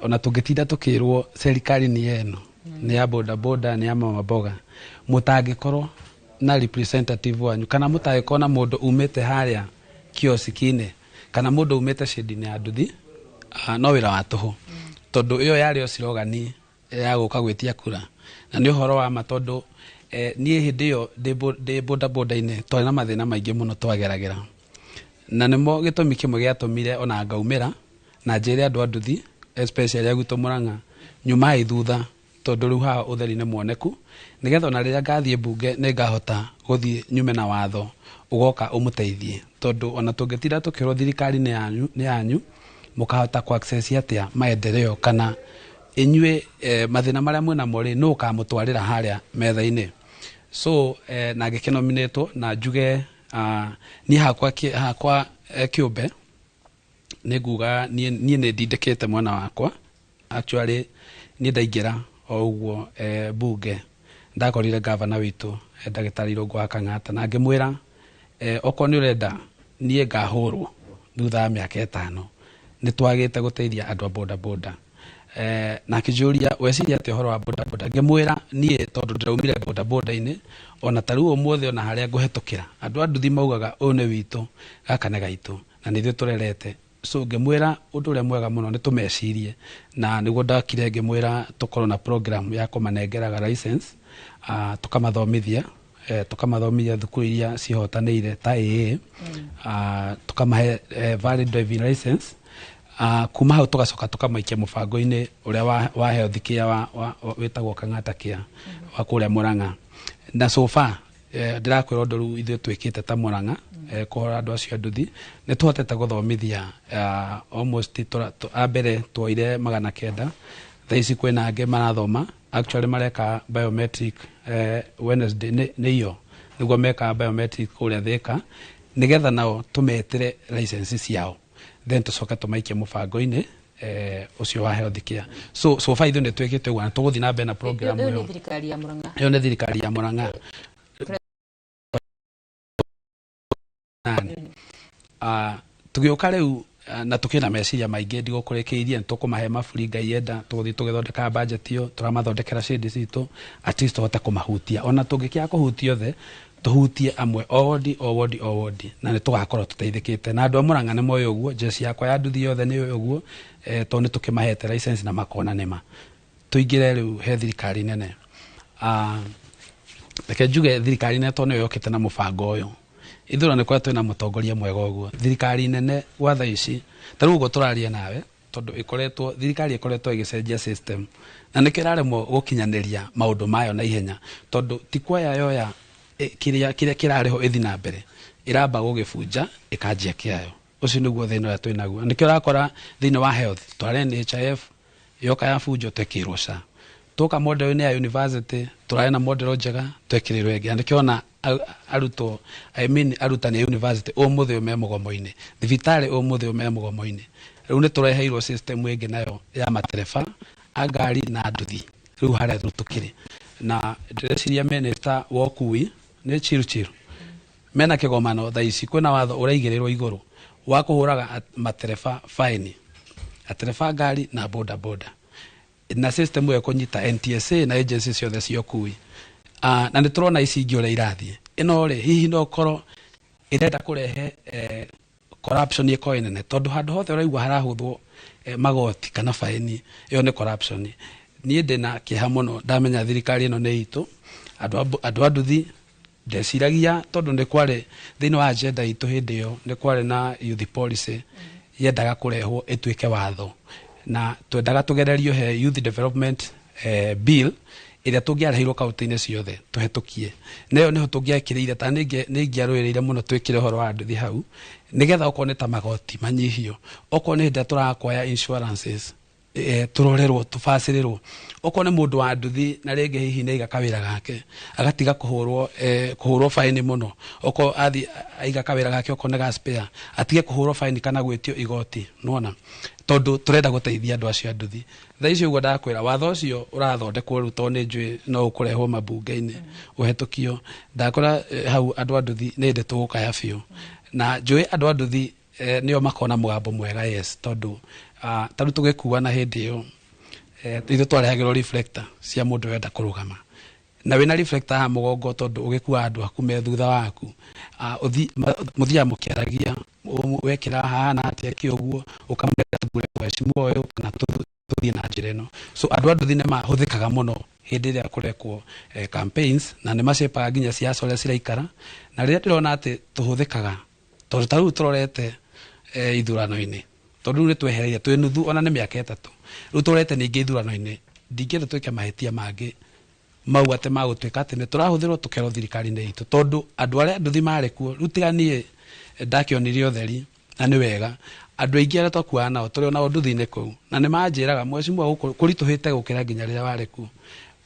ona tũngĩtinda tũkĩrwo serikali nĩ eno, nĩ ya boda boda, nĩ ya mama mboga, mũtangĩkorwo na representative wanyu kana mũtangĩkorwo na mũndũ umĩte harĩa kioski-inĩ kana mũndũ umĩte shedi-inĩ ya nduthi, no wĩra wa tũhũ tondũ ĩyo yarĩ o slogan ya gũka gwĩtia kura. Na nĩ ũhoro wa ma tondũ niĩ hĩndĩ ĩyo ndĩ boda boda-inĩ twarĩ na mathĩna maingĩ mũno twageragĩra, na nĩmo gĩtũmi kĩmwe gĩatũmire ona ngaumĩra na njĩre andũ a nduthi especially a gwitũ Murang'a nyumai thutha tondũ rĩu haha ũtheri nĩ muoneku, nĩgetha ona rĩrĩa ngathiĩ mbunge nĩ ngahota gũthiĩ nyume na watho ũgoka ũmũteithie, tondũ ona tũngĩtinda tũkĩrwo thirikari nĩ yanyu mũkahota ku access atĩa maendeleo kana inyuĩ mathĩna marĩa mwĩnamo rĩ nũ ũkamũtwarĩra harĩa metha-inĩ. So na ngĩkĩnominĩtwo na njuge niĩ hakwa kĩũmbe nĩ nguga niĩ nĩ ndindĩkĩte mwana wakwa. Actually niĩ ndaingĩra o ũguo bunge ndakorire gavana witũ ndagĩtarĩ Irũngũ wa Kang'ata na ngĩmwĩra okorwo nĩ ũrenda niĩ ngahũrwo thutha wa mĩaka 5 nĩ twagĩte gũteithia andũ a boda boda. Na akĩnjũria weciria atĩa ũhoro wa boda boda, ngĩmwĩra niĩ tondũ ndĩraumire boda boda-inĩ ona ta rĩu ũmũthĩ ona harĩa ngũhetũkĩra andũ a nduthi maugaga ũyũ nĩ witũ, gaka nĩ gaitũ na nĩ ithuĩ tũrerete. So ngĩmwĩra ũndũ ũrĩa mwega mũno nĩ tũmecirie, na nĩguo ndakire ngĩmwĩra tũkorwo na program ya kũmanengeraga license, tũkamathomithia tũkamathomithia thukuru iria cihotanĩire ta AA, tũkamahe valid driving license. Kuma hau tũgacoka tũkamaikia mũbango-inĩ ũrĩa wa health care wĩtagwo Kang'ata Care wa kũrĩa Murang'a. Na so far ndĩrakwĩra ũndũ rĩu ithuĩ twĩkĩte ta Murang'a kũhora andũ acio a nduthi nĩ tũhotete gũthomithia almost a mbere tuoire 900, thaa ici kwĩna angĩ marathoma actually mareka biometric Wednesday nĩ iyo nĩguo mekaga biometric kũrĩa Thika nĩgetha nao tũmetĩre license ciao then tũcoke tũmaikie mũbango-inĩ ũcio wa health care. So far ithuĩ nĩ twĩkĩte ũguo na tũgũthiĩ na mbere na program ĩyo. Ĩyo nĩ thirikari ya Murang'a. Ĩyo nĩ thirikari ya Murang'a. Tũgĩũka rĩu na tũkĩna meciria maingĩ ndigũkũrĩkĩirie nĩ tũkũmahe maburi Ngai enda tũgũthiĩ tũgĩthondeka budget ĩyo tũramathondekera shade citũ at least tũhote kũmahutia ona tũngĩkĩaga kũhutia othe tũhutie amwe o wodi o wodi o wodi na nĩ tũgakorwo tũteithĩkĩte. Na andũ a Murang'a nĩ moĩ ũguo, jeshi yakwa ya nduthi yothe nĩ yũĩ ũguo tondũ nĩ tũkĩmahete license na makona nĩma. Tũingĩre rĩu he thirikari nene. Reke njuge thirikari nene tondũ nĩyo yũkĩte na mũbango ũyũ. Ithuĩ nĩ koretwo na mũtongoria mwega ũguo. Thirikari nene gwa thaa ici ta rĩu ũguo tũraria nawe tondũ ĩkoretwo thirikari ĩkoretwo ĩgĩcenjia system na nĩkĩo ĩraremwo gũkinyanĩria maũndũ mayo na ihenya tondũ ti kuoya yoya kĩrĩa kĩrarĩho ĩthi na mbere ĩramba gũgĩbunja ĩkanjia kĩayo. Ũcio nĩguo thĩna ũrĩa twĩnaguo. Nĩkĩo ũrakora thĩinĩ wa health twarĩ NHIF yoka yabunjwo twekĩrwo SHA, Twoka model-inĩ ya university, tũrarĩ na model njega, twekĩrĩrwo ĩngĩ, na nĩkĩona arutwo, I mean arutani a university ũmũthĩ ũyũ me mũgomo-inĩ, thibitarĩ ũmũthĩ ũyũ me mũgomo-inĩ. Rĩu nĩ tũreheirwo system ĩngĩ nayo ya matereba a ngari na nduthi. Rĩu harĩa rĩu tũkĩrĩ na ndĩreciria minister wa ũkui nĩ Chiru mena kĩgomano thaa ici, kwĩna watho ũraigĩrĩrwo igũrũ wa kũhũraga matereba faini, atereba ngari na boda boda, na system ĩyo ĩkũnyita NTSA na agency ciothe cia ũkui. Na nĩ tũrona ici ingĩ ũrĩa irathiĩ. Ĩno rĩ, hihi no ũkorwo ĩrenda kũrehe corruption ĩkorwo nene, tondũ handũ hothe ũraigua harahũthwo magoti kana faini, ĩyo nĩ corruption. Niĩ ndĩna kĩeha mũno ndamenya thirikari ĩno nĩ itũ, andũ a nduthi. Ndeciragia tondũ nĩ kwarĩ thĩinĩ wa agenda itũ hĩndĩ ĩyo, nĩ kwarĩ na youth policy yendaga kũrehwo ĩtuĩke watho, na twendaga tũgererio he youth development bill ĩrĩa tũngĩareheirwo kaunti-inĩ ciothe tũhetũkie, na ĩyo nĩho tũngĩekĩrĩire, ta nĩ ingĩarũĩrĩire mũno twĩkĩre ũhoro wa nduthi hau, nĩgetha okorwo nĩ ta magoti manyihio, okorwo nĩ hĩndĩ ĩrĩa tũrakwaya insurances, tũrorerwo, tũbacĩrĩrwo, okorwo nĩ mũndũ wa nduthi na rĩngĩ hihi nĩ aiga kawĩra gake agatiga kũhũrwo faini mũno, okorwo athi aiga kawĩra gake okorwo nĩ ga spare atige kũhũrwo faini kana gwĩtio igoti, nĩwona, tondũ tũrenda gũteithia andũ acio a nduthi. Thaa ici ũguo ndakwĩra, watho ũcio ũrathondekwo rĩu, tondũ nĩ njũĩ no ũkũrehwo mambunge-inĩ ũhetũkio. Ndakora hau andũ a nduthi nĩ hĩndĩ tũgũkaya biũ, na njũĩ andũ a nduthi nĩo makona mũgambo mwega, yes, tondũ ta rĩu tũgĩkua na hĩndĩ ĩyo, ithuĩ twarehagĩrwo reflector cia mũndũ ũrenda kũrũgama, na wĩna reflector haha mũgongo, tondũ ũgĩkua andũ aku me thutha waku, mũthiaga mũkĩaragia, wekĩra haha na atĩa kĩ ũguo, ũkamwĩra tũgũre mheshimiwa ũyũ kana tũthiĩ na njĩra ĩno. So andũ a nduthi nĩ mahũthĩkaga mũno hĩndĩ ĩrĩa kũrekwo campaigns, na nĩ macepaga nginya siasa ũrĩa ciraikara, na rĩrĩa ndĩrona atĩ tũhũthĩkaga, tondũ ta rĩu tũrorete ithurano-inĩ, tondũ rĩu nĩ twehereire twĩ nuthu, ona nĩ mĩaka 3 rĩu tũrorete ningĩ ithurano-inĩ, ndingĩenda twĩke mahĩtia mangĩ mau atĩ magũtuĩka atĩ nĩ tũrahũthĩrwo tũkerwo thirikari-inĩ itũ, tondũ andũ arĩa nduthi marĩ kuo rĩu tiga niĩ ndakĩonire ũtheri, na nĩ wega andũ aingĩ arĩa twakuaga nao tũrĩ onao nduthi-inĩ kũu, na nĩ manjĩraga mheshimiwa gũkũ kũritũhĩte gũkĩra nginya rĩrĩa warĩ kuo,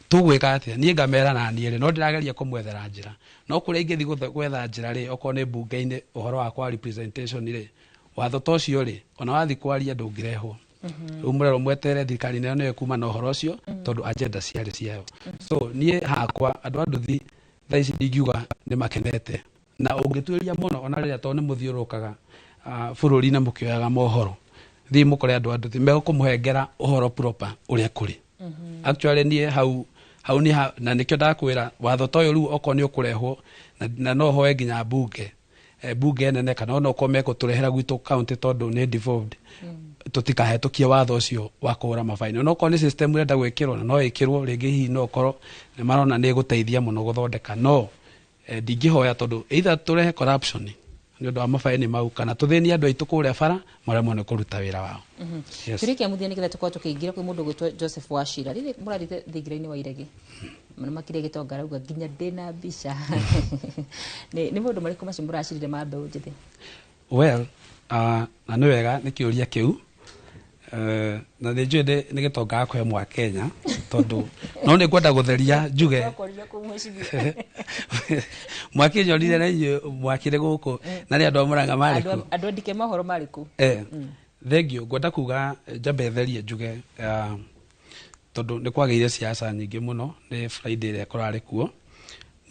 tũgwĩka atĩa? Niĩ ngamera na niĩ rĩ, no ndĩrageria kũmwethera njĩra, no kũrĩa ingĩthiĩ gwetha njĩra rĩ, okorwo nĩ mbunge-inĩ ũhoro wakwa wa representation rĩ, watho ta ũcio rĩ, ona wathiĩ kwaria ndũngĩrehwo. Rĩu mũrerwo mwetere thirikari nayo nĩyo ĩkuma na ũhoro ũcio, tondũ agenda ciarĩ ciayo. So niĩ hakwa andũ a nduthi thaa ici ndingiuga nĩ makenete, na ũngĩtuĩria mũno ona rĩrĩa tondũ nĩ mũthiũrũrũkaga bũrũri-inĩ mũkĩoyaga mohoro, thiĩ mũkore andũ a nduthi megũkũmũhengera ũhoro proper ũrĩa kũrĩ. Actually niĩ hau hau nĩ na nĩkĩo ndakwĩra watho ta ũyũ rĩu okorwo nĩ ũkũrehwo, na no hoe nginya mbunge, bunge nene, kana ona okorwo mekũtũrehera gwitũ county tondũ nĩ devolved, tũtikahetũkie watho ũcio wa kũhũra mabaini. Ona okorwo nĩ system ĩrenda gwĩkĩrwo, na no ĩkĩrwo rĩngĩ, hihi no ũkorwo nĩ marona nĩ ĩgũteithia mũno gũthondeka, no ndingĩhoya tondũ either tũrehe corruption nĩ ũndũ wa mabaini mau, kana tũthĩnie andũ aitũ kũrĩa bara maremwo nĩ kũruta wĩra wao. Yes. Kĩũria kĩa mũthia nĩgetha tũkorwo tũkĩingĩra kwĩ mũndũ ũgwĩtwo Joseph Wachira, rĩrĩ mũrathiĩte thingira-inĩ wa iregi na makĩria gĩtonga arauga nginya ndĩna mbica, nĩ maũndũ marĩkũ macio mũracirire ma mbeũ njĩthĩ? Well, na nĩ wega nĩ kĩũria kĩu, na nĩ njũĩ nĩ gĩtonga gakũhe mwa Kenya, tondũ no nĩ ngwenda gũtheria njuge Twakorire kũu mheshimiwa. Mwakĩnyonire na inyuĩ mwakĩrĩ gũkũ na nĩ andũ a Mũrang'a marĩ Andũ kuo. Andũ andĩke mohoro marĩ kũ? Thengio, ngwenda kuga njambe therie njuge, tondũ nĩ kwagĩire siasa nyingĩ mũno nĩ Friday ĩrĩa kũrarĩ kuo,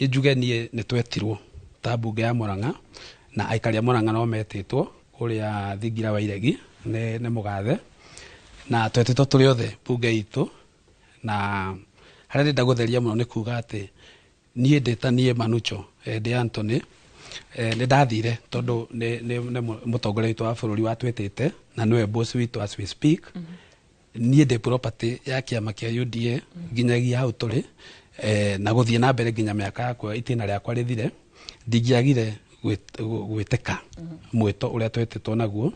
nĩ njuge niĩ nĩ twetirwo ta mbunge ya Mũrang'a, na aikari a Mũrang'a no metĩtwo kũrĩa thingira wa iregi nĩ mũgathe, na twetĩtwo tũrĩ othe mbunge itũ, na harĩa ndĩrenda gũtheria mũno nĩ kuga atĩ niĩ ndĩ ta niĩ Manucho, ndĩ Anthony, nĩ ndathire tondũ nĩ mũtongoria witũ wa bũrũri watwĩtĩte, na nĩwe boss witũ as we speak. Niĩ ndĩ property ya kĩama kĩa UDA nginyagia hau tũrĩ, na gũthiĩ na mbere nginya mĩaka yakwa itĩna rĩakwa rĩthire, ndingĩagire gwĩtĩka mwĩto ũrĩa twetĩtwo naguo.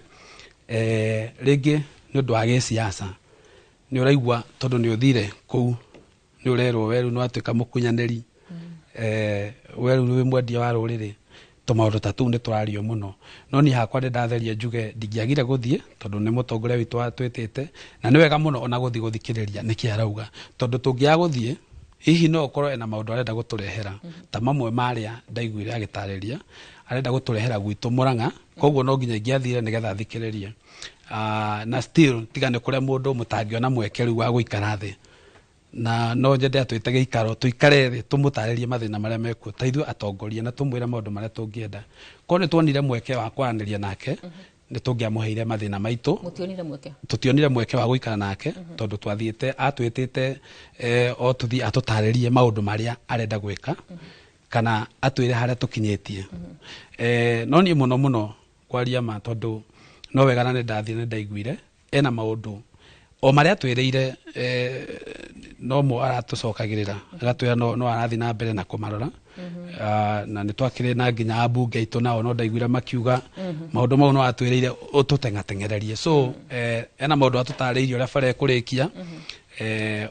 Rĩngĩ nĩ ũndũ wa gĩsiasa nĩ ũraigua tondũ nĩ ũthire kũu nĩ ũrerwo we rĩu nĩ watuĩka mũkunyanĩri, we rĩu wĩ mwendia wa rũrĩrĩ. Tũmaũndũ ta tũu nĩ tũrario mũno, no niĩ hakwa nĩ ndatheria njuge ndingĩagire gũthiĩ tondũ nĩ mũtongoria witũ watwĩtĩte, na nĩ wega mũno ona gũthiĩ gũthikĩrĩria nĩkĩ arauga, tondũ tũngĩaga gũthiĩ hihi no ũkorwo ena maũndũ arenda gũtũrehera ta mamwe marĩa ndaiguire agĩtarĩria arenda gũtũrehera gwitũ Murang'a. Koguo no nginya ingĩathire nĩgetha thikĩrĩrie. Na still tiga nĩ kũrĩa mũndũ mũtangĩona mweke rĩu wa gũikara thĩ, na no nyende atwĩte gĩikaro tũikare thĩ tũmũtarĩrie mathĩna marĩa mekuo ta ithuĩ atongoria, na tũmwĩre maũndũ marĩa tũngĩenda. Korwo nĩ tuonire mweke wa kwaranĩria nake, nĩ tũngĩamũheire mathĩna maitũ. Mũtionire mweke? Tũtionire mweke wa gũikara nake tondũ twathiĩte atwĩtĩte o tũthiĩ atũtarĩrie maũndũ marĩa arenda gwĩka kana atwĩre harĩa tũkinyĩtie. No niĩ mũno mũno kwaria ma, tondũ no wega na nĩ ndathiĩ nĩ ndaiguire ena maũndũ o marĩa atwĩrĩire, no mo aratũcokagĩrĩra agatwĩra no arathiĩ na mbere na kũmarora. Na nĩ twakĩrĩ na nginya ambunge aitũ nao no ndaiguire makiuga maũndũ mau no atwĩrĩire ũtũteng'ateng'ererie. So ena maũndũ atũtarĩirie ũrĩa bara ĩkũrĩkia,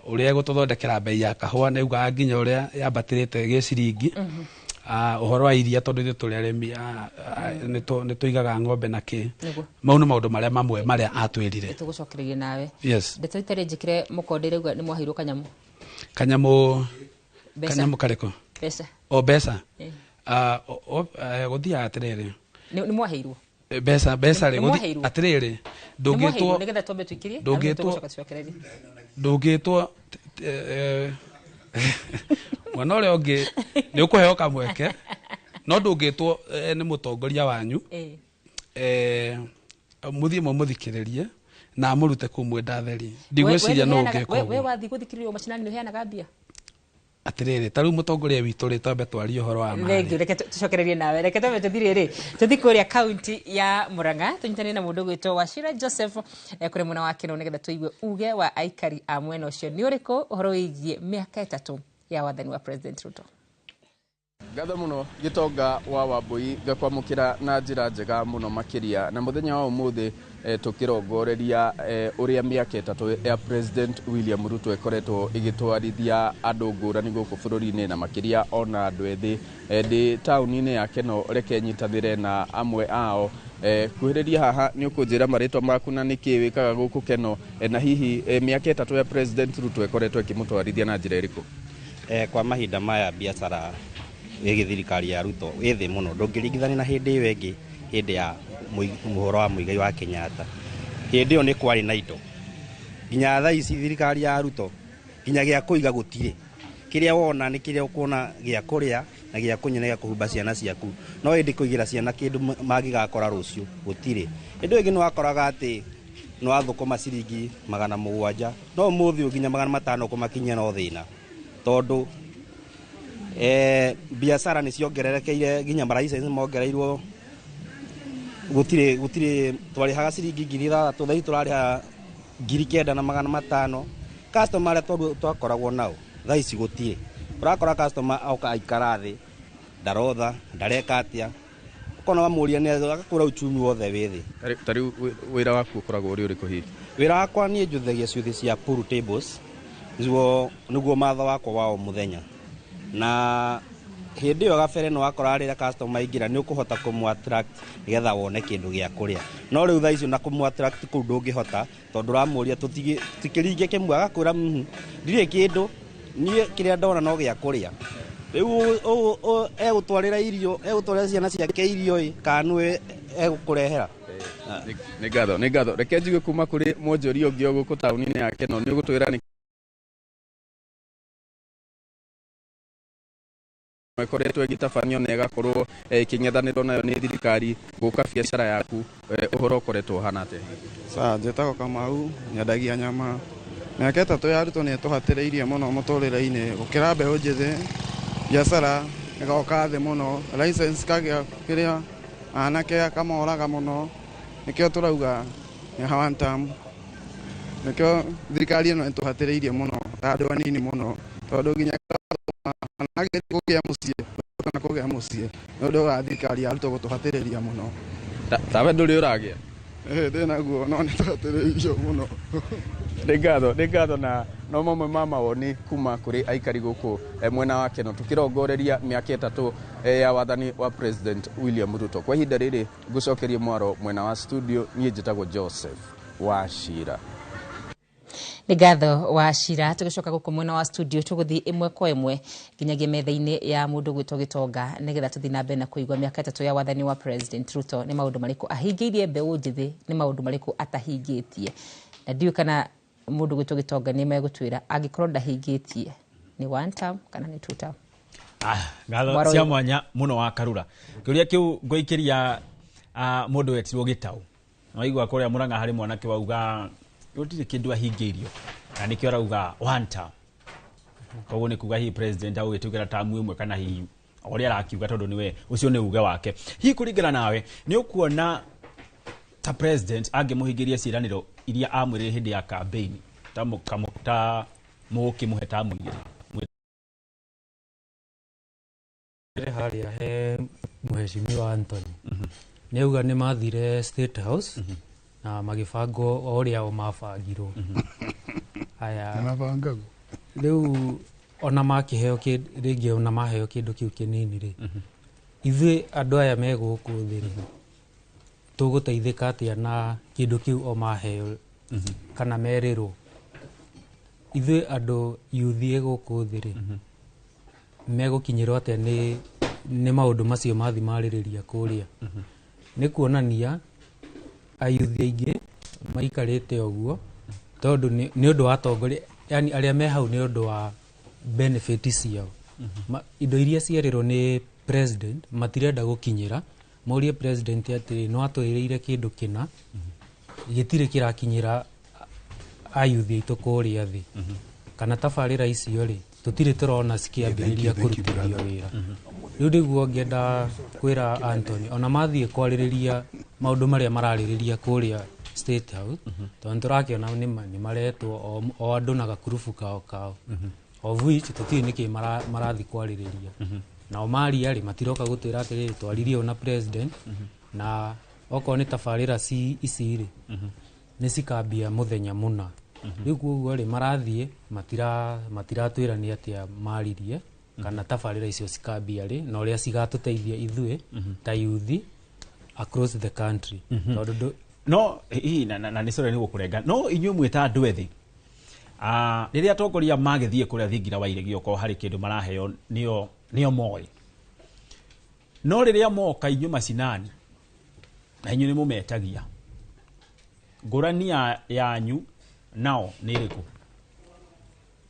ũrĩa ĩgũtũthondekera bei ya kahũa, nĩ augaga nginya ũrĩa yambatĩrĩte gĩciringi. Ũhoro wa iria, tondũ ithuĩ tũrĩ arĩmi, nĩ tũigaga ng'ombe na kĩ. Mau nĩ maũndũ marĩa mamwe marĩa atwĩrire. Tũgũcokereria nawe. Yes. Ndeto itarĩ njĩkĩre mũkonde iraigua nĩ mwaheirwo kanyamũ. Kanyamũ? Mbeca. Kanyamũ karĩkũ? Mbeca. O mbeca? Gũthiaga atĩrĩrĩ, Nĩ mwaheirwo? Mbeca mbeca rĩ, Nĩ mwaheirwo? atĩrĩrĩ, ndũngĩtwo nĩgetha twambe tũikĩrie. Ndũngĩtwo ndũngĩtwo mwena ũrĩa ũngĩ nĩ ũkũheo kamweke, no ndũngĩtwo nĩ mũtongoria wanyu mũthiĩ mũmũthikĩrĩrie na amũrute kũu mwĩ ndatheri. Ndigwĩciria no ũngĩka We ũguo. Wathiĩ gũthikĩrĩrio macinani nĩ ũheanaga mbia? Atĩrĩrĩ, ta rĩu mũtongoria witũ rĩ, twambe twarie ũhoro wa ma. Thengiũ, reke tũcokererie nawe. Reke twambe tũthiĩ rĩrĩ, tũthiĩ kũrĩa kaunti ya Murang'a tũnyitane na mũndũ ũgwĩtwo Wachira Joseph kũrĩa mwena wa Kĩno, nĩgetha tũigue uge wa aikari a mwena ũcio nĩ ũrĩkũ ũhoro wĩgiĩ mĩaka 3 ya wathani wa President Ruto. Ngatho mũno Gĩtonga wa Wambui, ngakwamũkĩra na njĩra njega mũno makĩria. Na mũthenya wa ũmũthĩ tũkĩrongoreria ũrĩa mĩaka 3 ya President William Ruto ĩkoretwo ĩgĩtwarithia andũ ngũrani gũkũ bũrũri-inĩ na makĩria ona andũ ethĩ. Ndĩ taũni-inĩ ya Keno, reke nyitanĩre na amwe ao. Kuhĩrĩria haha nĩ ũkũnjĩra marĩtwa maku na nĩkĩ wĩkaga gũkũ Keno, na hihi mĩaka 3 ya President Ruto ĩkoretwo ĩkĩmũtwarithia na njĩra ĩrĩkũ? Kwa mahinda maya biacara ĩgiĩ thirikari ya Ruto ĩ thĩ mũno, ndũngĩringithania na hĩndĩ ĩyo ĩngĩ, hĩndĩ ya mũhoro wa Muigai wa Kenyatta. Hĩndĩ ĩyo nĩ kwarĩ na indo, nginya thaa ici thirikari ya Ruto nginya gĩa kũiga gũtirĩ. Kĩrĩa wona nĩ kĩrĩa ũkuona gĩa kũrĩa na gĩa kũnyua na gĩa kũhumba ciana ciaku, no ĩndĩ kũigĩra ciana kĩndũ mangĩgakora rũciũ gũtirĩ. Hĩndĩ ĩyo ĩngĩ nĩ wakoraga atĩ nĩ wathũkũma ciringi 700, no ũmũthĩ ũyũ nginya 500 kũmakinyia no thĩna, tondũ biacara nĩ ciongererekeire, nginya maraicensi mongereirwo. Gũtirĩ twarĩhaga ciringi 6,000, thaa ici tũrarĩha 9,500. Customer arĩa twakoragwo nao thaa ici gũtirĩ. Ũrakora customer oka aikara thĩ, ndarotha, ndareka atĩa, ũkona wamũria nĩ agakũra uchumi wothe wĩ thĩ. Ta rĩu wĩra waku ũkoragwo ũrĩ ũrĩkũ hihi? Wĩra wakwa niĩ njuthagia ciũthĩ cia pool tables, nĩguo matho wakwa wa o mũthenya. Na hĩndĩ ĩyo gabere nĩ wakora rĩrĩa customer aingĩra nĩ ũkũhota kũmũ attract nĩgetha wone kĩndũ gĩa kũrĩa, no rĩu thaa icio na kũmũ attract kũu ndũngĩhota, tondũ ũramũria tũtikĩringe kĩmwe, agakwĩra ndirĩ kĩndũ, niĩ kĩrĩa ndona no gĩa kũrĩa. Rĩu egũtwarĩra irio, egũtwarĩra ciana ciake irio ĩ, kana nĩwe egũkũrehera? Nĩ ngatho, nĩ ngatho. Reke njigue kuma kũrĩ mwonjoria ũngĩ o gũkũ taũni-inĩ ya Keno, nĩ ũgũtwĩra nĩ ĩkoretwo ĩgĩtabanio na ĩgakorwo ĩkĩng'ethanĩrwo nayo nĩ thirikari gũka biacara yaku, ũhoro ũkoretwo ũhana atĩa? Sawa, njĩtagwo Kamau, nyendagia nyama. Mĩaka 3 ya Ruto nĩ ĩtũhatĩrĩirie mũno mũtũrĩre-inĩ, gũkĩra mbeũ njĩthĩ, biacara ĩgoka thĩ mũno, license kagĩa kĩrĩa anake akamoraga mũno, nĩkĩo tũrauga nĩ one term. Nĩkĩo thirikari ĩno ĩtũhatĩrĩirie mũno ta andũ anini mũno, tondũ nginya kũgĩa mũciĩ kana kũgĩa mũciĩ nĩ ũndũ wa thirikari ya Ruto gũtũhatĩrĩria mũno. Tawe ndũrĩ ũragĩa? Ndĩ naguo, no nĩ tũhatĩrĩirio mũno. Nĩ ngatho, nĩ ngatho na No mamwe ma mawoni kuma kũrĩ aikari gũkũ mwena wa Keno tũkĩrongoreria mĩaka 3 ya wathani wa President William Ruto. Kwa ihinda rĩrĩ ngũcokerie mwaro mwena wa studio, niĩ njĩtagwo Joseph Wachira. Nĩ ngatho wa cira. Tũgĩcoka gũkũ mwena wa studio, tũgũthiĩ ĩmwe kwa ĩmwe nginyagia metha-inĩ ya mũndũ gwĩtwo Gĩtonga, nĩgetha tũthiĩ na mbere na kũigua mĩaka 3 ya wathani wa President Ruto nĩ maũndũ marĩkũ ahingĩirie mbeũ njĩthĩ, nĩ maũndũ marĩkũ atahingĩtie. Na ndiũĩ kana mũndũ gwĩtwo Gĩtonga nĩ megũtwĩra angĩkorwo ndahingĩtie nĩ one term kana nĩ two term. Ngatho cia mwanya mũno wa Karura. Kĩũria kĩu ngũikĩria mũndũ wetirwo Gĩtaũ. Waigua kũrĩa Mũrang'a harĩ mwanake wauga gũtirĩ kĩndũ ahingĩirio na nĩkĩo arauga one term. Koguo nĩ kuga hihi president agũgĩtwĩkĩra tamu ĩmwe kana hihi ũrĩa arakiuga, tondũ nĩwe ũcio nĩ uge wake. Hihi kũringana nawe nĩ ũkuona ta president angĩmũhingĩria ciĩranĩro iria amwĩrĩire hĩndĩ ya campaign ta mũkĩmũhe tamu igĩrĩ? Harĩa he mheshimiwa Anthony nĩ auga nĩ mathire State House na magĩbangwo o ũrĩa o mabangirwo. Aya, nĩmabangagwo rĩu ona makĩheo rĩngĩ, ona maheo kĩndũ kĩu kĩnini rĩ, ithuĩ andũ aya me gũkũ thĩ rĩ, tũgũteithĩka atĩa na kĩndũ kĩu o maheo kana merĩrwo? Ithuĩ andũ yuthi gũkũ thĩ rĩ, megũkinyĩrwo atĩa nĩ maũndũ macio mathi marĩrĩria kũrĩa? Nĩ kuonania ayuthi aingĩ maikarĩte ũguo tondũ nĩ ũndũ wa atongoria, yani arĩa me hau nĩ ũndũ wa benefit ciao. Indo iria cierĩrwo nĩ president matirenda gũkinyĩra, morie president atĩrĩ, no atwĩrĩire kĩndũ kĩna gĩtirĩ kĩrakinyĩra ayuthi aitũ kũrĩa thĩ, kana tabarĩra icio rĩ tũtirĩ tũrona cikĩambĩrĩria kũrutithio wĩra. Rĩu nĩguo ngĩenda kwĩra Anthony ona mathiĩ kwarĩrĩria maũndũ marĩa mararĩrĩria kũrĩa State House, tondũ nĩtũrakĩona nĩ maretwo o andũ na gakurubu kao kao, of which tũtiũĩ nĩkĩ marathiĩ kwarĩrĩria. Nao maria rĩ matiroka gũtwĩra atĩrĩrĩ, twaririe na president na okorwo nĩ tabarĩra ici rĩ nĩ cikambia mũthenya mũna. Rĩu koguo rĩ marathiĩ matiratwĩra nĩ atĩa maririe kana tabarĩra icio cikambia rĩ na ũrĩa cigatũteithia ithuĩ ta yuthi across the country. Tondũ no hihi na nĩ sorry nĩ gũkũrenga, no inyuĩ mwĩta andũ ethĩ rĩrĩa atongoria magĩthiĩ kũrĩa thingira wa iregi okorwo harĩ kĩndũ maraheo nĩo moĩ, no rĩrĩa moka inyuĩ macinani na inyuĩ nĩ mũmetagia, ngũrani yanyu nao nĩ ĩrĩkũ?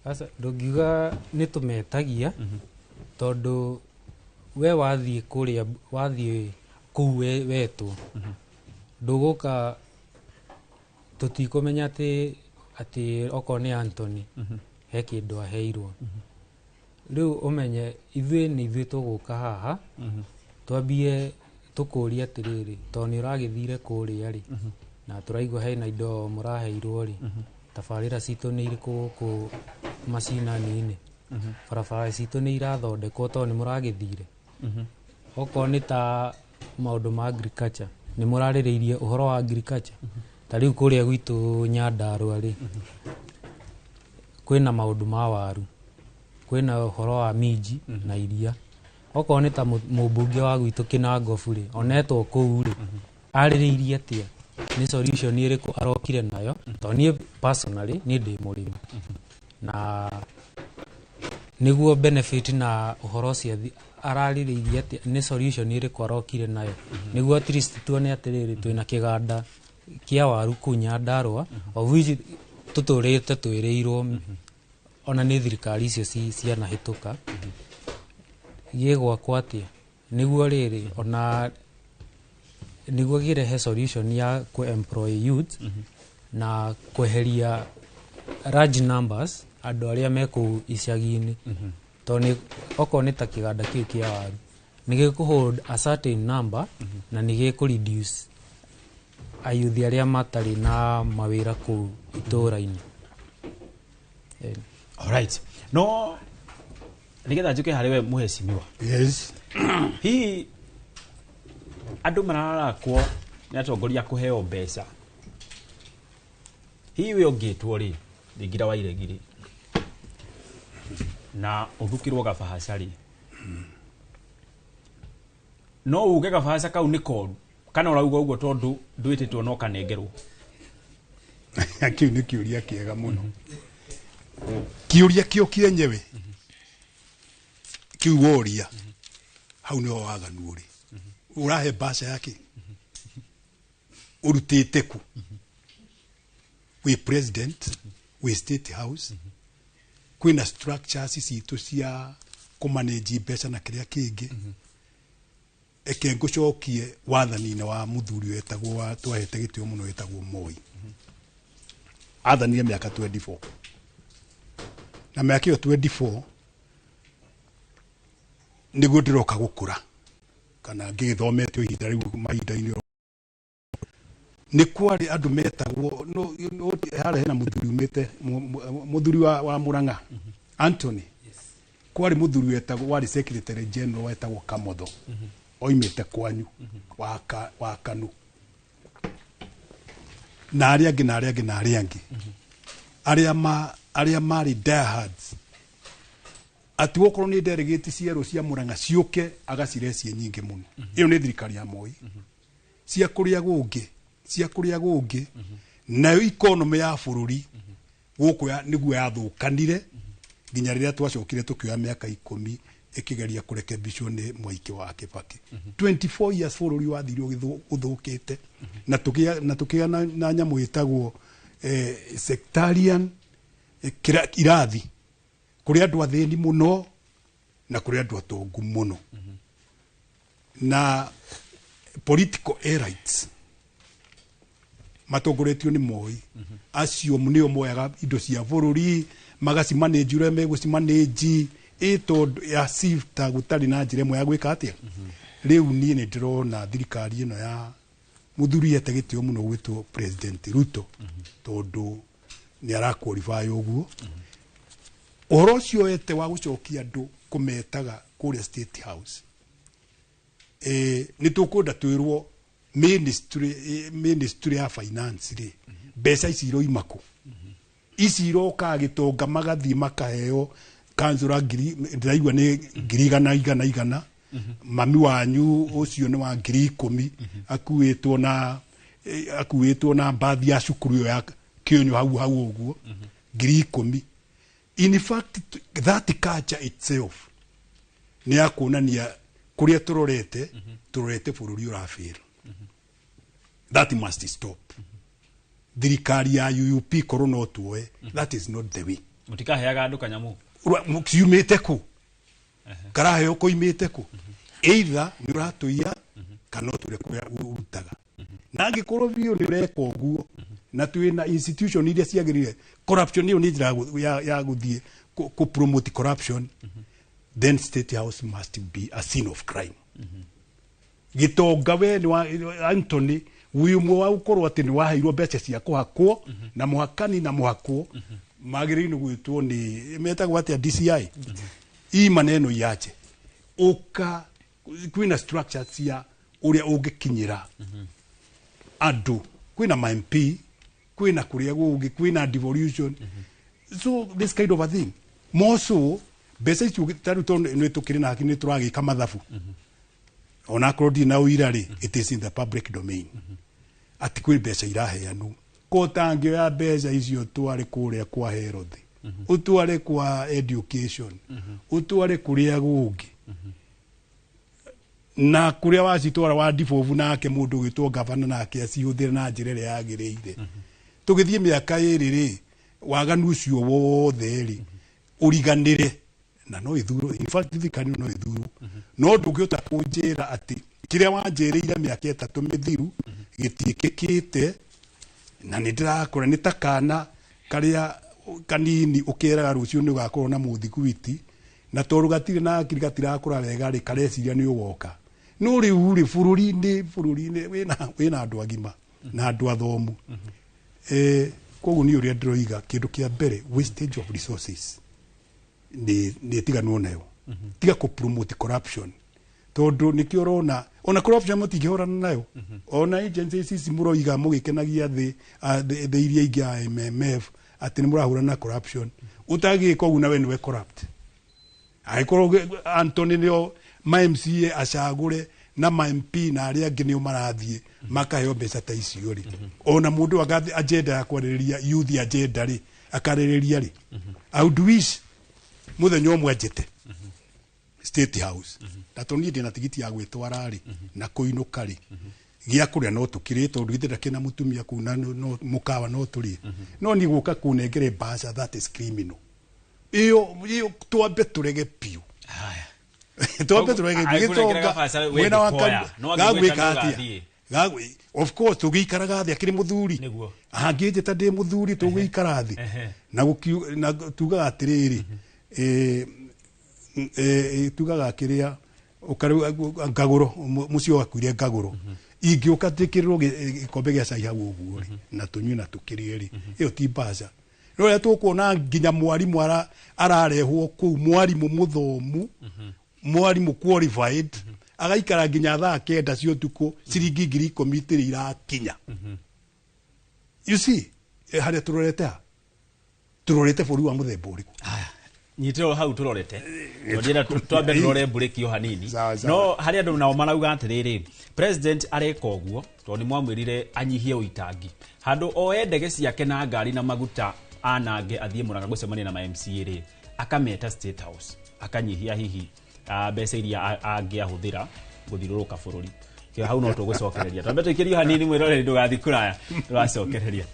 Aca, ndũngiuga nĩ tũmetagia tondũ we wathiĩ kũrĩa, wathiĩ kũu wetwo, ndũgũka tũtikũmenya atĩ okorwo nĩ Anthony he kĩndũ aheirwo. Rĩu ũmenye ithuĩ nĩ ithuĩ tũgũka haha twambie tũkũrie atĩrĩrĩ, tondũ nĩ ũragĩthire kũrĩa rĩ na tũraigua hena indo mũraheirwo rĩ, tabarĩra citũ nĩ irĩkũ gũkũ macinani-inĩ, barabara citũ nĩ irathondekwo tondũ nĩ mũragĩthire. Okorwo nĩ ta maũndũ ma agriculture, nĩ mũrarĩrĩirie ũhoro wa agriculture. Ta rĩu kũrĩa gwitũ Nyandarũa rĩ, kwĩna maũndũ ma waru, kwĩna ũhoro wa minji na iria. Okorwo nĩ ta mũmbunge wa gwitũ Kĩnangobu rĩ, onetwo kũu rĩ, arĩrĩirie atĩa? Nĩ solution ĩrĩkũ arokire nayo? Tondũ niĩ personally niĩ ndĩ mũrĩmi na nĩguo benefit na ũhoro ũcio ararĩrĩirie atĩa, nĩ solution ĩrĩkũ arokire nayo, nĩguo at least tuone atĩrĩrĩ twĩna kĩganda kĩa waru kũu Nyandarũa, of which tũtũrĩte twĩrĩirwo ona nĩ thirikari icio cianahĩtũka, gĩgwakwo atĩa nĩguo rĩrĩ ona nĩguo gĩrehe solution ya ku employ youth na kweheria large numbers andũ arĩa me kũu icagi-inĩ. Tondũ okorwo nĩ ta kĩganda kĩu kĩa waru nĩ gĩkũ hold a certain number na nĩ gĩkũ reduce ayuthi arĩa matarĩ na mawĩra kũu itũũra-inĩ. Alright. No nĩgetha njuke harĩ we mũheshimiwa. Yes. Hihi andũ mararakwo nĩ atongoria kũheo mbeca, hihi we ũngĩtwo rĩ thingira wa iregi rĩ Na ũthukĩrwo gabahaca rĩ, no uge gabahaca kau nĩ koru kana ũrauga ũguo tondũ ndwĩtĩtwo no kanengerwo? Kĩu nĩ kĩũria kĩega mũno. Kĩũria kĩo kĩenyewe kĩu woria hau nĩho waganu ũrĩ. Ũrahe mbaca yake ũrutĩte ku? Wĩ president, wĩ State House, kwĩna structures citũ cia kũmanage mbeca na kĩrĩa kĩngĩ. Eke ngũcokie wathani-inĩ wa mũthuri wetagwo wa twahete gĩtĩo mũno wetagwo Moi. Athanire mĩaka 24, na mĩaka ĩyo 24 nĩguo ndĩroka gũkũra kana ngĩgĩthomete ihinda rĩu. Mahinda-inĩ nĩ kwarĩ andũ metagwo no, no, harĩa hena mũthuri umĩte mũthuri wa Murang'a, Anthony. Kwarĩ mũthuri wetagwo, warĩ secretary general, wetagwo Kamotho, oimĩte kwanyu wa Kanu, na arĩa angĩ na arĩa angĩ na arĩa angĩ, arĩa marĩ diehards atĩ wokorwo nĩ delegate cierũ cia Murang'a ciũke agacire ciĩ nyingĩ mũno. Ĩyo nĩ thirikari ya Moi. Cia kũrĩa gũngĩ, cia kũrĩa gũngĩ, nayo economy ya bũrũri gũkũ nĩguo yathũkanire nginya rĩrĩa twacokire tũkĩoya mĩaka 10 ĩkĩgeria kũrekebicwo nĩ Mwai wa Kibaki. 24 years bũrũri wathire ũthũkĩte, na tũkĩgĩa na nyamũ ĩtagwo sectarian irathi kũrĩ andũ athĩni mũno na kũrĩ andũ atongu mũno, na political elites matongoretio nĩ Moi. Acio nĩo moyaga indo cia bũrũri magacimanĩnji ũrĩa megũcimanĩnji, ĩ tondũ ya sifta gũtarĩ na njĩra ĩmwe ya gwĩka atĩa. Rĩu niĩ nĩ ndĩrona thirikari ĩno ya mũthuri ete gĩtĩo mũno gwĩtwo President Ruto, tondũ nĩ araqualify ũguo ũhoro ũcio ete wa gũcokia andũ kũmetaga kũrĩa State House. Nĩ tũkwenda twĩrwo ministry ya finance rĩ, mbeca ici iroima kũ? Ici iroka gĩtonga magathiĩ makaheo kanzura ngiri, ndĩraigua nĩ ngiri igana igana igana. Mami wanyu ũcio nĩ wa 10,000, akuĩtwo na mbathi ya cukuru ĩyo ya kĩonyo hau hau ũguo, 10,000. In fact, that culture itself nĩ ya kuonania kũrĩa tũrorete bũrũri ũrabĩra. That must stop. Thirikari ya UUP korwo no tuoe, that is not the way. Mũtikaheaga andũ kanyamũ. Ciumĩte kũ? Karaheo koimĩte kũ? Either nĩ ũratũiya kana ũtwĩre kũrĩa ũrutaga, na angĩkorwo biũ nĩ ũreka ũguo na twĩna institution iria ciagĩrĩire, corruption ĩyo nĩ njĩra ya gũthiĩ kũ promote corruption, then State House must be a scene of crime. Gĩtonga we nĩ wa Anthony, wĩ ũmwe wa gũkorwo atĩ nĩ waheirwo mbeca cia kũhakwo na mũhakani na mũhakwo magĩrĩirwo nĩ gwĩtwo nĩ metagwo atĩa, DCI. Hii maneno iache ũka kwĩna structure cia ũrĩa ũngĩkinyĩra andũ, kwĩna ma MP, kwĩna kũrĩa gũngĩ, kwĩna devolution. So this kind of a thing, more so mbeca icio tarĩu tondũ nĩ tũkĩrĩ na nĩ tũragĩka mathabu, onakorwo ndirĩ na ũira rĩ, it is in the public domain atĩ kwĩ mbeca iraheanwo. Ko ũtangĩoya mbeca icio tware kũrĩa kwa health, ũtware kwa education, ũtware kũrĩa gũngĩ na kũrĩa wacitwara wa devolve, nake mũndũ ũgĩtwo gavana nake acihũthĩre na njĩra ĩrĩa yagĩrĩire. Tũgĩthiĩ mĩaka 2 rĩ, waganu ũcio wothe rĩ ũriganĩre na no ĩthurwo. In fact, thirikari no ĩthurwo, no ndũngĩhota kũnjĩra atĩ kĩrĩa wanjĩrĩire mĩaka 3 mĩthiru gĩtiĩkĩkĩte. Na nĩ ndĩrakora nĩ ta kana karĩa kanini ũkeraga rũciũ nĩ ũgakorwo na mũthiguiti, na tondũ gatirĩ na akiri, gatirakũra wega rĩ, kareciria nĩ ũgoka. No rĩu rĩ, bũrũri-inĩ wĩna andũ agima na andũ athomu. Koguo niĩ ũrĩa ndĩroiga, kĩndũ kĩa mbere, wastage of resources nĩ ĩtiganwo nayo. Tiga kũ promote corruption, tondũ nĩkĩo ũrona ona corruption mũtingĩhũrana nayo. Ona agencies ici mũroiga mũgĩkenagia thĩ iria ingĩ ya IMF atĩ nĩ mũrahũrana na corruption, ũtagĩka ũguo na we nĩwe corrupt. Angĩkorwo Anthony nĩo ma MCA acagũre na ma MP na arĩa angĩ nĩo marathiĩ makaheo mbeca ta icio rĩ, ona mũndũ agathi agenda ya kwarĩrĩria youth agenda rĩ, akarĩrĩria rĩ, I would wish mũthenya ũmwe anjĩte State House, na tondũ niĩ ndĩna tigiti ya gwĩtwara rĩ na kũinũka rĩ, gĩa kũrĩa no tũkĩrĩe tondũ githĩ ndakĩna mũtumia kũu na no mũkawa no tũrĩe, no niĩ gũka kũnengere mbaca, that is criminal. Ĩyo twambe tũrege biũ, twambe tũrege biũ. Gĩtonga mwena wa gagwĩka atĩa? Of course tũgĩikaraga thĩ akĩrĩ mũthuri, angĩnjĩta ndĩ mũthuri tũgĩikara thĩ na tugaga atĩrĩrĩ, tugaga kĩrĩa ngagũro mũciĩ wakuire ngagũro, ingĩũka njĩkĩrĩrwo gĩkombe gĩa cai hau ũguo rĩ, na tũnyue na tũkĩrĩe rĩ, ĩyo ti mbaca. No rĩrĩa tũkuona nginya mwarimũ ararehwo kũu, mwarimũ mũthomu, mwarimũ qualified, agaikara nginya thaa 9 cia ũtukũ, ciringi 10,000 itirĩ irakinya. You see, harĩa tũrorete ha? Tũrorete bũrũri wa mũthemba ũrĩkũ? Nyitĩrwo hau tũrorete, tondũ twambe tũrore mburĩki o hanini. No harĩ andũ nao marauga atĩrĩrĩ, president areka ũguo tondũ nĩ mwamwĩrire anyihie ũitangi, handũ oe ndege ciake na ngari na maguta anange athiĩ Murang'a gũcemania na ma MCA rĩ, akameta State House, akanyihia hihi mbeca iria angĩahũthĩra gũthiũrũrũka bũrũri. Kĩo hau no tũgũcokereria, twambe tũikĩrio hanini mwĩroreri, ndũgathiĩ kũraya, tũracokereria.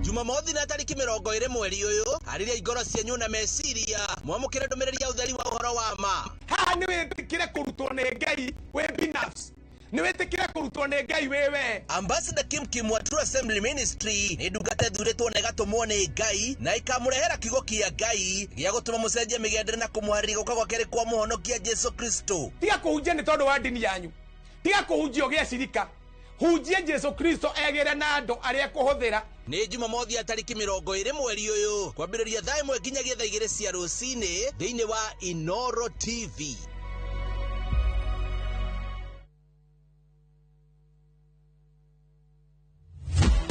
Jumamothi na tariki 20 mweri uyu, hariria ingoro cianyu na meciria mwamukire ndumiriri ya utheri wa uhoro wa ma. Haha ni witikire kurutwo ni Ngai wi binafsi, ni witikire kurutwo ni Ngai wewe. Ambassador Kim Kim wa True Assembly Ministry ni ndungata thuritwo na igatumwo ni Ngai na ikamurehera kiugo kia Ngai gia gutuma mucenjie migendere na kumuharĩria gũka gwake kwa muhonokia Jesu Kristo. Tiga kuhunjia ni tondu wa ndini yanyu, tiga kuhunjia ugie cirika, hunjia Jesu Kristo egere na andu aria kuhuthira. Nĩ Jumamothi ya tariki 20 mweri ũyũ kwambĩrĩria thaa 1 nginyagia thaa 2 cia rũcinĩ thĩinĩ wa Inoro TV.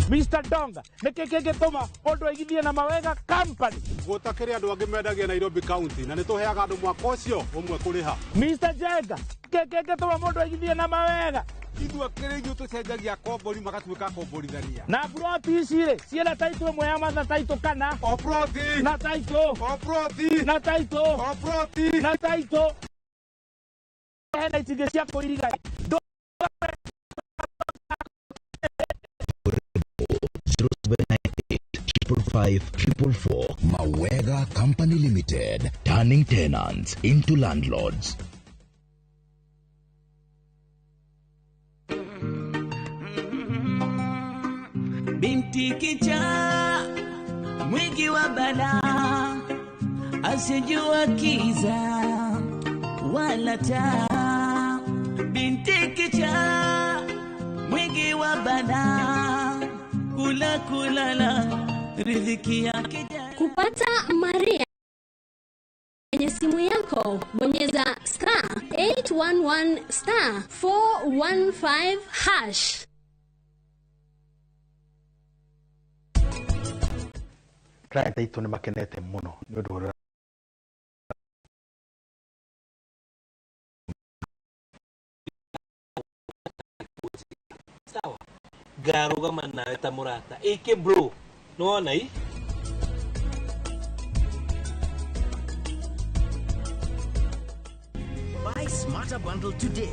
Mr. Donga, nĩkĩ kĩngĩtũma mũndũ aigithie na Mawega Company? Gũtakĩrĩ andũ angĩ mendagia Nairobi County na nĩtũheaga andũ mwaka ũcio ũmwe kũrĩha. Mr. Jenga, nĩkĩ kĩngĩtũma mũndũ aigithie na Mawega? Ithuĩ akĩrĩ ithuĩ tũcenjagia kombori magatuĩka komborithania. Na buroti ici rĩ, ciĩna taitũ ĩmwe ya matha taitũ kana? O buroti. Na taitũ. O buroti. Na taitũ. O buroti. Na taitũ. Hena itingĩ cia kũiriga. 0798 555 444. Mawega Company Limited, turning tenants into landlords. Binti kichaa mwingi wa balaa, asijua kiza wala taa. Binti kichaa mwingi wa balaa, kula kulala riziki yake. Kupata Maria kwenye simu yako, bonyeza star 811 star 415 hash. Client aitũ nĩ makenete mũno nĩ ũndũ ũrĩa sawa ngarũgama nawe ta mũrata ĩkĩ bro nĩwona i. Buy Smarter Bundle today.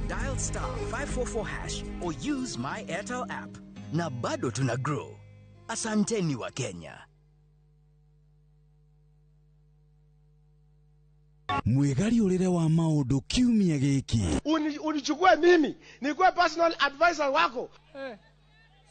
Dial star 544 hash or use my Airtel app. Na bado tuna grow. Asanteni wa Kenya. Mwigariũrĩre wa maũndũ kiumia gĩkĩ. Unichukue mimi nikuwe personal advisor wako.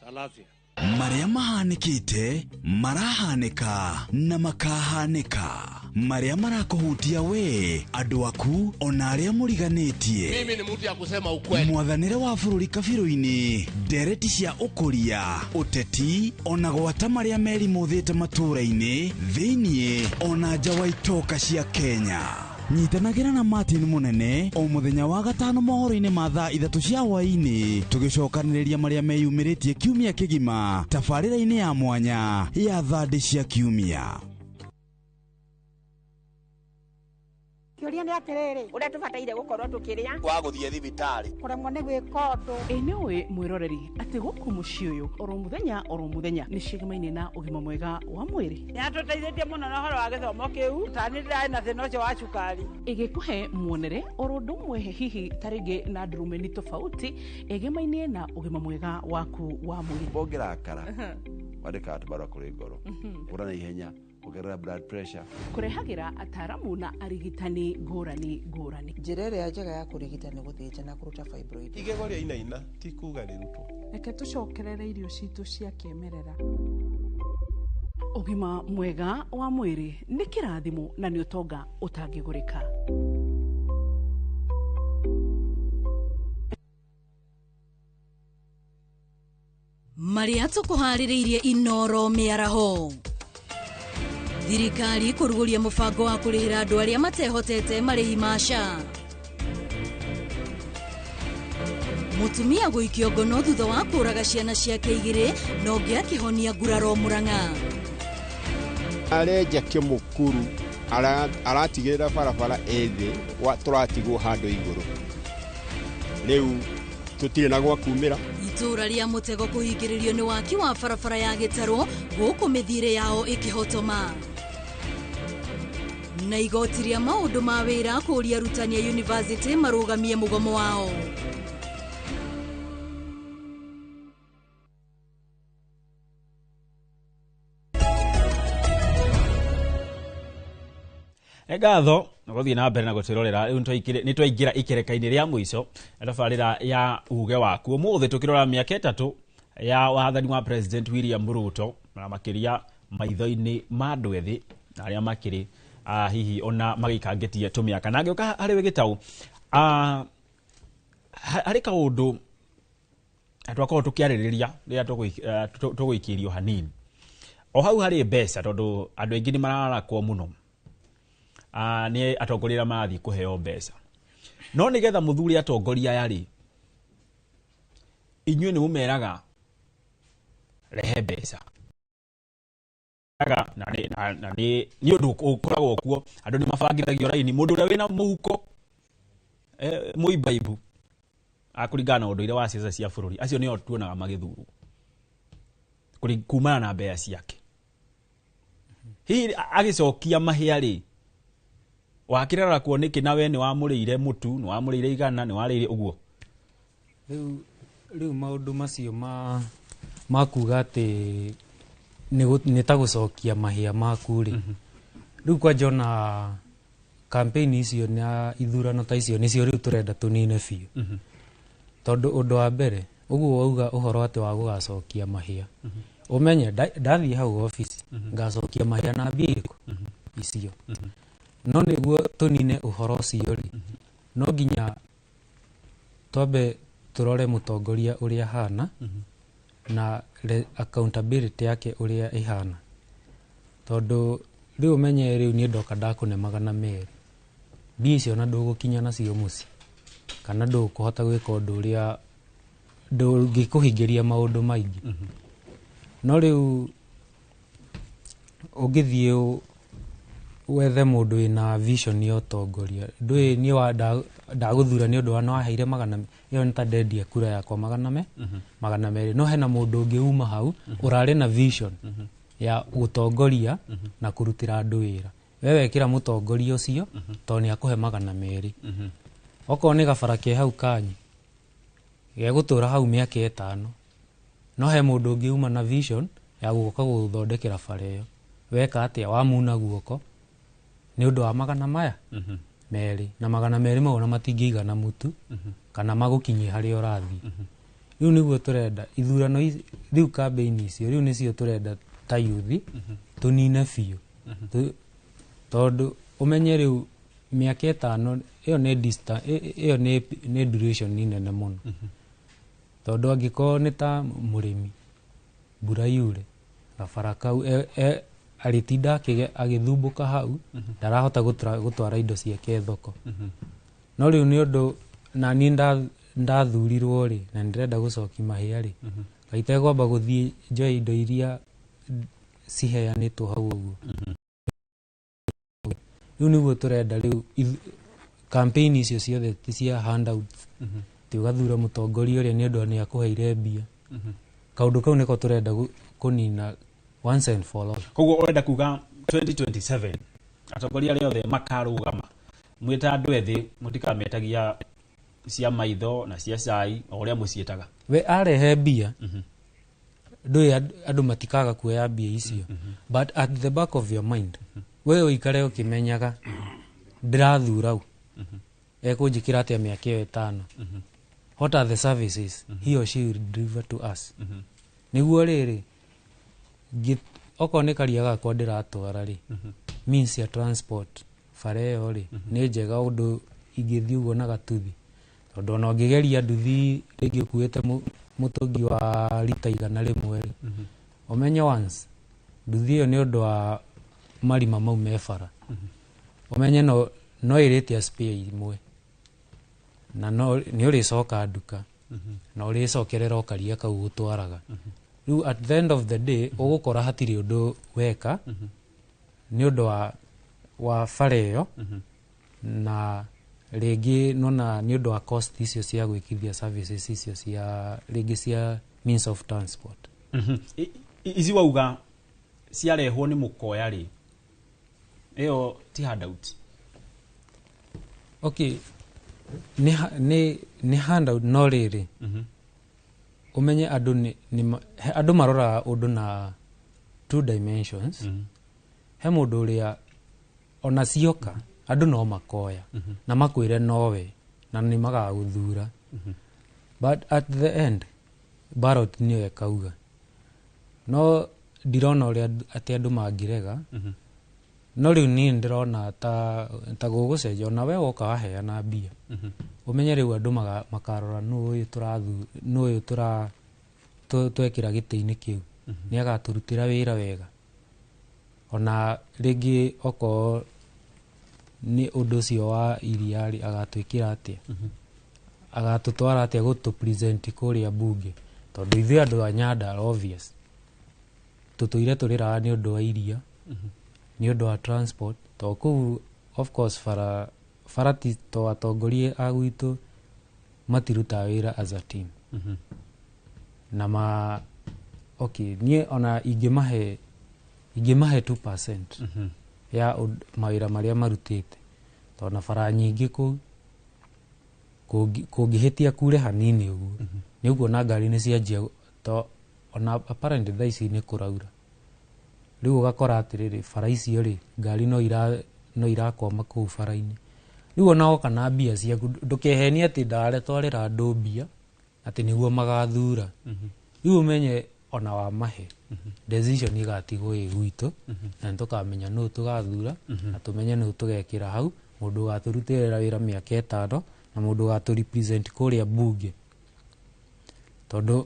Salasia. Marĩa mahanĩkĩte marahanĩka na makahanĩka, marĩa marakũhutia we, andũ aku ona arĩa mũriganĩtie. Mimi ni mtu ya kusema ukweli. Mwathanĩre wa bũrũri kabirũ-inĩ, ndereti cia ũkũria, ũteti ona gwata marĩa merimũthĩte matũũra-inĩ thĩiniĩ ona nja wa itoka cia Kenya. Nyitanagĩra na Martin Munene o mũthenya wa gatano mohoro-inĩ ma thaa 3 cia hwaĩ-inĩ, tũgĩcokanĩrĩria marĩa meyumĩrĩtie kiumia kĩgima tabarĩra-inĩ ya mwanya ya thandĩ cia kiumia. Kĩũria nĩ atĩrĩrĩ, ũrĩa tũbataire gũkorwo tũkĩrĩa wa gũthiĩ thibitarĩ kũremwo nĩ gwĩka ũndũ. Ĩ nĩũĩ mwĩroreri atĩ gũkũ mũciĩ ũyũ oro mũthenya nĩ cigemaine na ũgima mwega wa mwĩrĩ. Nĩatũteithĩtie mũno na ũhoro wa gĩthomo kĩu, tani ndĩrarĩ na thĩna ũcio wa cukari. Ĩgĩkũhe muonere oro ũndũ ũmwe hihi ta rĩngĩ na ndurumeni tofauti ĩgemaine na ũgima mwega waku wa mwĩrĩ. Ũngĩrakara wandĩkaga tũbarũa kũrĩ ngoro, ũra na ihenya kugerera blood pressure. Kũrehagĩra ataramu na arigitani ngũrani ngũrani. Njĩra ĩrĩa njega ya kũrigita nĩ gũthĩnja na kũruta fibroid. Igego rĩa inaina ti kuga rĩrutwo. Reke tũcokerere irio citũ cia kĩmerera. Ũgima mwega wa mwĩrĩ nĩ kĩrathimo na nĩ ũtonga ũtangĩgũrĩka. Marĩa tũkũharĩrĩirie Inoro mĩaraho. Thirikari kũrugũria mũbango wa kũrĩhĩra andũ arĩa matehotete marĩhi ma SHA. Mũtumia gũikio ngono thutha wa kũraga ciana ciake igĩrĩ na ũngĩ akĩhonia nguraro Murang'a. Arenja kĩmũkuru aratigĩrĩra barabara ĩthĩ tũratigwo handũ igũrũ. Rĩu tũtirĩ na gwa kumĩra. Itũũra rĩa Mũtego kũhingĩrĩrio nĩ waki wa barabara ya gĩtarũ gũkũ mĩthiĩre yao ĩkĩhotoma. Na igoti rĩa maũndũ ma wĩra kũũria arutani a yunivasĩtĩ marũgamie mũgomo wao. Ngatho gũthiĩ na mbere na gũtwĩrorera rĩu nĩ twaingĩra ikereka-inĩ rĩa mũico tabarĩra ya uge waku. Ũmũthĩ tũkĩrora mĩaka 3 ya wathani wa President William Ruto na makĩria maitho-inĩ ma andũ ethĩ na arĩa makĩrĩ hihi ona magĩikangĩtie tũmĩaka. Na ngĩũka harĩ we Gĩtaũ, harĩ kaũndũ twakorwo tũkĩarĩrĩria rĩrĩa tũgũikĩrio hanini o hau harĩ mbeca, tondũ andũ aingĩ nĩ mararakwo mũno nĩ atongoria arĩa marathiĩ kũheo mbeca. No nĩgetha mũthure atongoria aya rĩ, inyuĩ nĩ mũmeraga rehe mbeca, na nĩ ũndũ ũkoragwo kuo, andũ nĩ mabangithagio raini, mũndũ ũrĩa wĩna mũhuko mũimbaibu akũringana na ũndũire wa ciaca cia bũrũri, acio nĩo tuonaga magĩthurwo kumana na mbeca ciake. Hihi agĩcokia mahĩa rĩ, wakĩrara kuo nĩkĩ na we nĩ wamũrĩire mũtu, nĩ wamũrĩire igana, nĩ warĩire ũguo? Rĩu maũndũ macio ma kuga atĩ nĩ ta gũcokia mahĩa maku rĩ, rĩu kwanja ona campaign icio na ithurano ta icio nĩcio rĩu tũrenda tũnine biũ. Tondũ ũndũ wa mbere ũguo wauga ũhoro atĩ wa gũgacokia mahĩa, ũmenye ndathiĩ hau obici ngacokia mahĩa na mbia irĩkũ icio. No nĩguo tũnine ũhoro ũcio rĩ, no nginya twambe tũrore mũtongoria ũrĩa ahana na accountability yake ũrĩa ĩhana. Tondũ rĩu ũmenye rĩu niĩ ndoka ndakũne 200, mbia icio na ndũgũkinya nacio mũciĩ kana ndũkũhota gwĩka ũndũ ũrĩa ndũngĩkũhingĩria maũndũ maingĩ. No rĩu ũngĩthiĩ wethe mũndũ wĩna vision ya ũtongoria, ndũĩ niĩ ndagũthura nĩ ũndũ wa nĩwaheire 200, ĩyo nĩ ta ndendia kura yakwa 200, no hena mũndũ ũngĩ uma hau ũrarĩ na vision ya gũtongoria na kũrutĩra andũ wĩra. We wekĩra mũtongoria ũcio tondũ nĩ akũhe 200. Okorwo nĩ gabara ke hau kanyu gegũtũra hau mĩaka 5, no he mũndũ ũngĩ uma na vision ya gũka gũthondekera bara ĩyo. Weka atĩa? Wamuna guoko nĩ ũndũ wa 200 na 200 mau ona matingĩigana mũtu kana magũkinyie harĩa ũrathiĩ. Rĩu nĩguo tũrenda ithurano rĩu campaign icio rĩu nĩcio tũrenda ta youth tũnine biũ. Tondũ ũmenye rĩu mĩaka 5 ĩyo nĩ distance, ĩyo nĩ duration nene mũno. Tondũ angĩkorwo nĩ ta mũrĩmi mbura yure gabara kau arĩtinda agĩthumbũka hau ndarahota gũtwara indo ciake thoko. No rĩu nĩ ũndũ na niĩ ndathurirwo rĩ na ndĩrenda gũcokia mahĩa rĩ gaitegwamba gũthiĩ njoe indo iria ciheanĩtwo hau ũguo. Rĩu nĩguo tũrenda rĩu campaign icio ciothe ti cia handouts, ti ũgathura mũtongoria ũrĩa nĩ ũndũ nĩ akũheire mbia. Kaũndũ kau nĩko tũrenda kũnina once and for all. Koguo ũrenda kuga 2027 atongoria arĩa othe makarũgama mwĩ ta andũ ethĩ mũtikametagia cia maitho na cia cai o ũrĩa mũciĩtaga. We arehe mbia ndũĩ andũ matikaga kuoya mbia icio, but at the back of your mind we ũikare ũkĩmenyaga ndĩrathura u ekũnjĩkĩra atĩa mĩaka ĩyo 5, what are the services he or she will deliver to us. Nĩguo rĩrĩ okorwo nĩ karia gakwa ndĩratwara rĩ means ya transport bara ĩyo rĩ nĩ njega ũndũ ingĩthiĩ ũguo na gatuthi, tondũ ona ũngĩgeria nduthi rĩngĩ ũkuĩte mũtũngi wa rita 100 rĩ ũmenye once nduthi ĩyo nĩ ũndũ wa marima mau me bara ũmenye no ĩrĩtia spare imwe na no nĩ ũrĩcoka nduka na ũrĩcokerera o karia kau gũtwaraga. Rĩu at the end of the day ũgũkora hatirĩ ũndũ weka nĩ ũndũ wa bara ĩyo na rĩngĩ nona nĩ ũndũ wa cost icio cia gwĩkithia services icio cia rĩngĩ cia means of transport. Ici wauga ciarehwo nĩ mũkoya rĩ ĩyo ti handout? Okay, nĩ handout no rĩrĩ ũmenye andũ andũ maroraga ũndũ na two dimensions. He mũndũ ũrĩa ona cioka andũ no makoya na makwĩre nowe na nĩ magagũthura, but at the end ballot nĩyo ĩkauga. No ndirona ũrĩa atĩ andũ mangĩrega. No rĩu niĩ ndĩrona ta gũgũcenjia ona we woka waheana mbia ũmenye rĩu andũ makarora nũ ũyũ nũ ũyũ twekĩra gĩtĩ-inĩ kĩu nĩ agatũrutĩra wĩra wega. Ona rĩngĩ okorwo nĩ ũndũ ũcio wa iria rĩ agatwĩkĩra atĩa, agatũtwara atĩa gũtũ present kũrĩa bunge, tondũ ithuĩ andũ a Nyandarua obvious tũtũire tũrĩraga nĩ ũndũ wa iria nĩ ũndũ wa transport, tondũ kũu of course bara ti to atongoria a gwitũ matirutaga wĩra as a team. Na ma okay niĩ ona ingĩmahe 2% ya mawĩra marĩa marutĩte, tondũ na bara nyingĩ kũu kũngĩhĩtia kure hanini ũguo nĩ ũkuona ngari nĩ cianjia to ona apparently thaa ici nĩ kũraura. Rĩu ũgakora atĩrĩrĩ bara icio rĩ ngari no irakwama kũu bara-inĩ. Rĩu ona woka na mbia ciaku ndũkehenie atĩ ndaretwarĩra andũ mbia atĩ nĩguo magathura. Rĩu ũmenye ona wamahe decision igatigwo ĩ gwitũ na nĩtũkamenya nũ tũgathura na tũmenye nũ tũgekĩra hau mũndũ ũgatũrutĩra wĩra mĩaka 5 na mũndũ ũgatũ represent kũrĩa bunge. Tondũ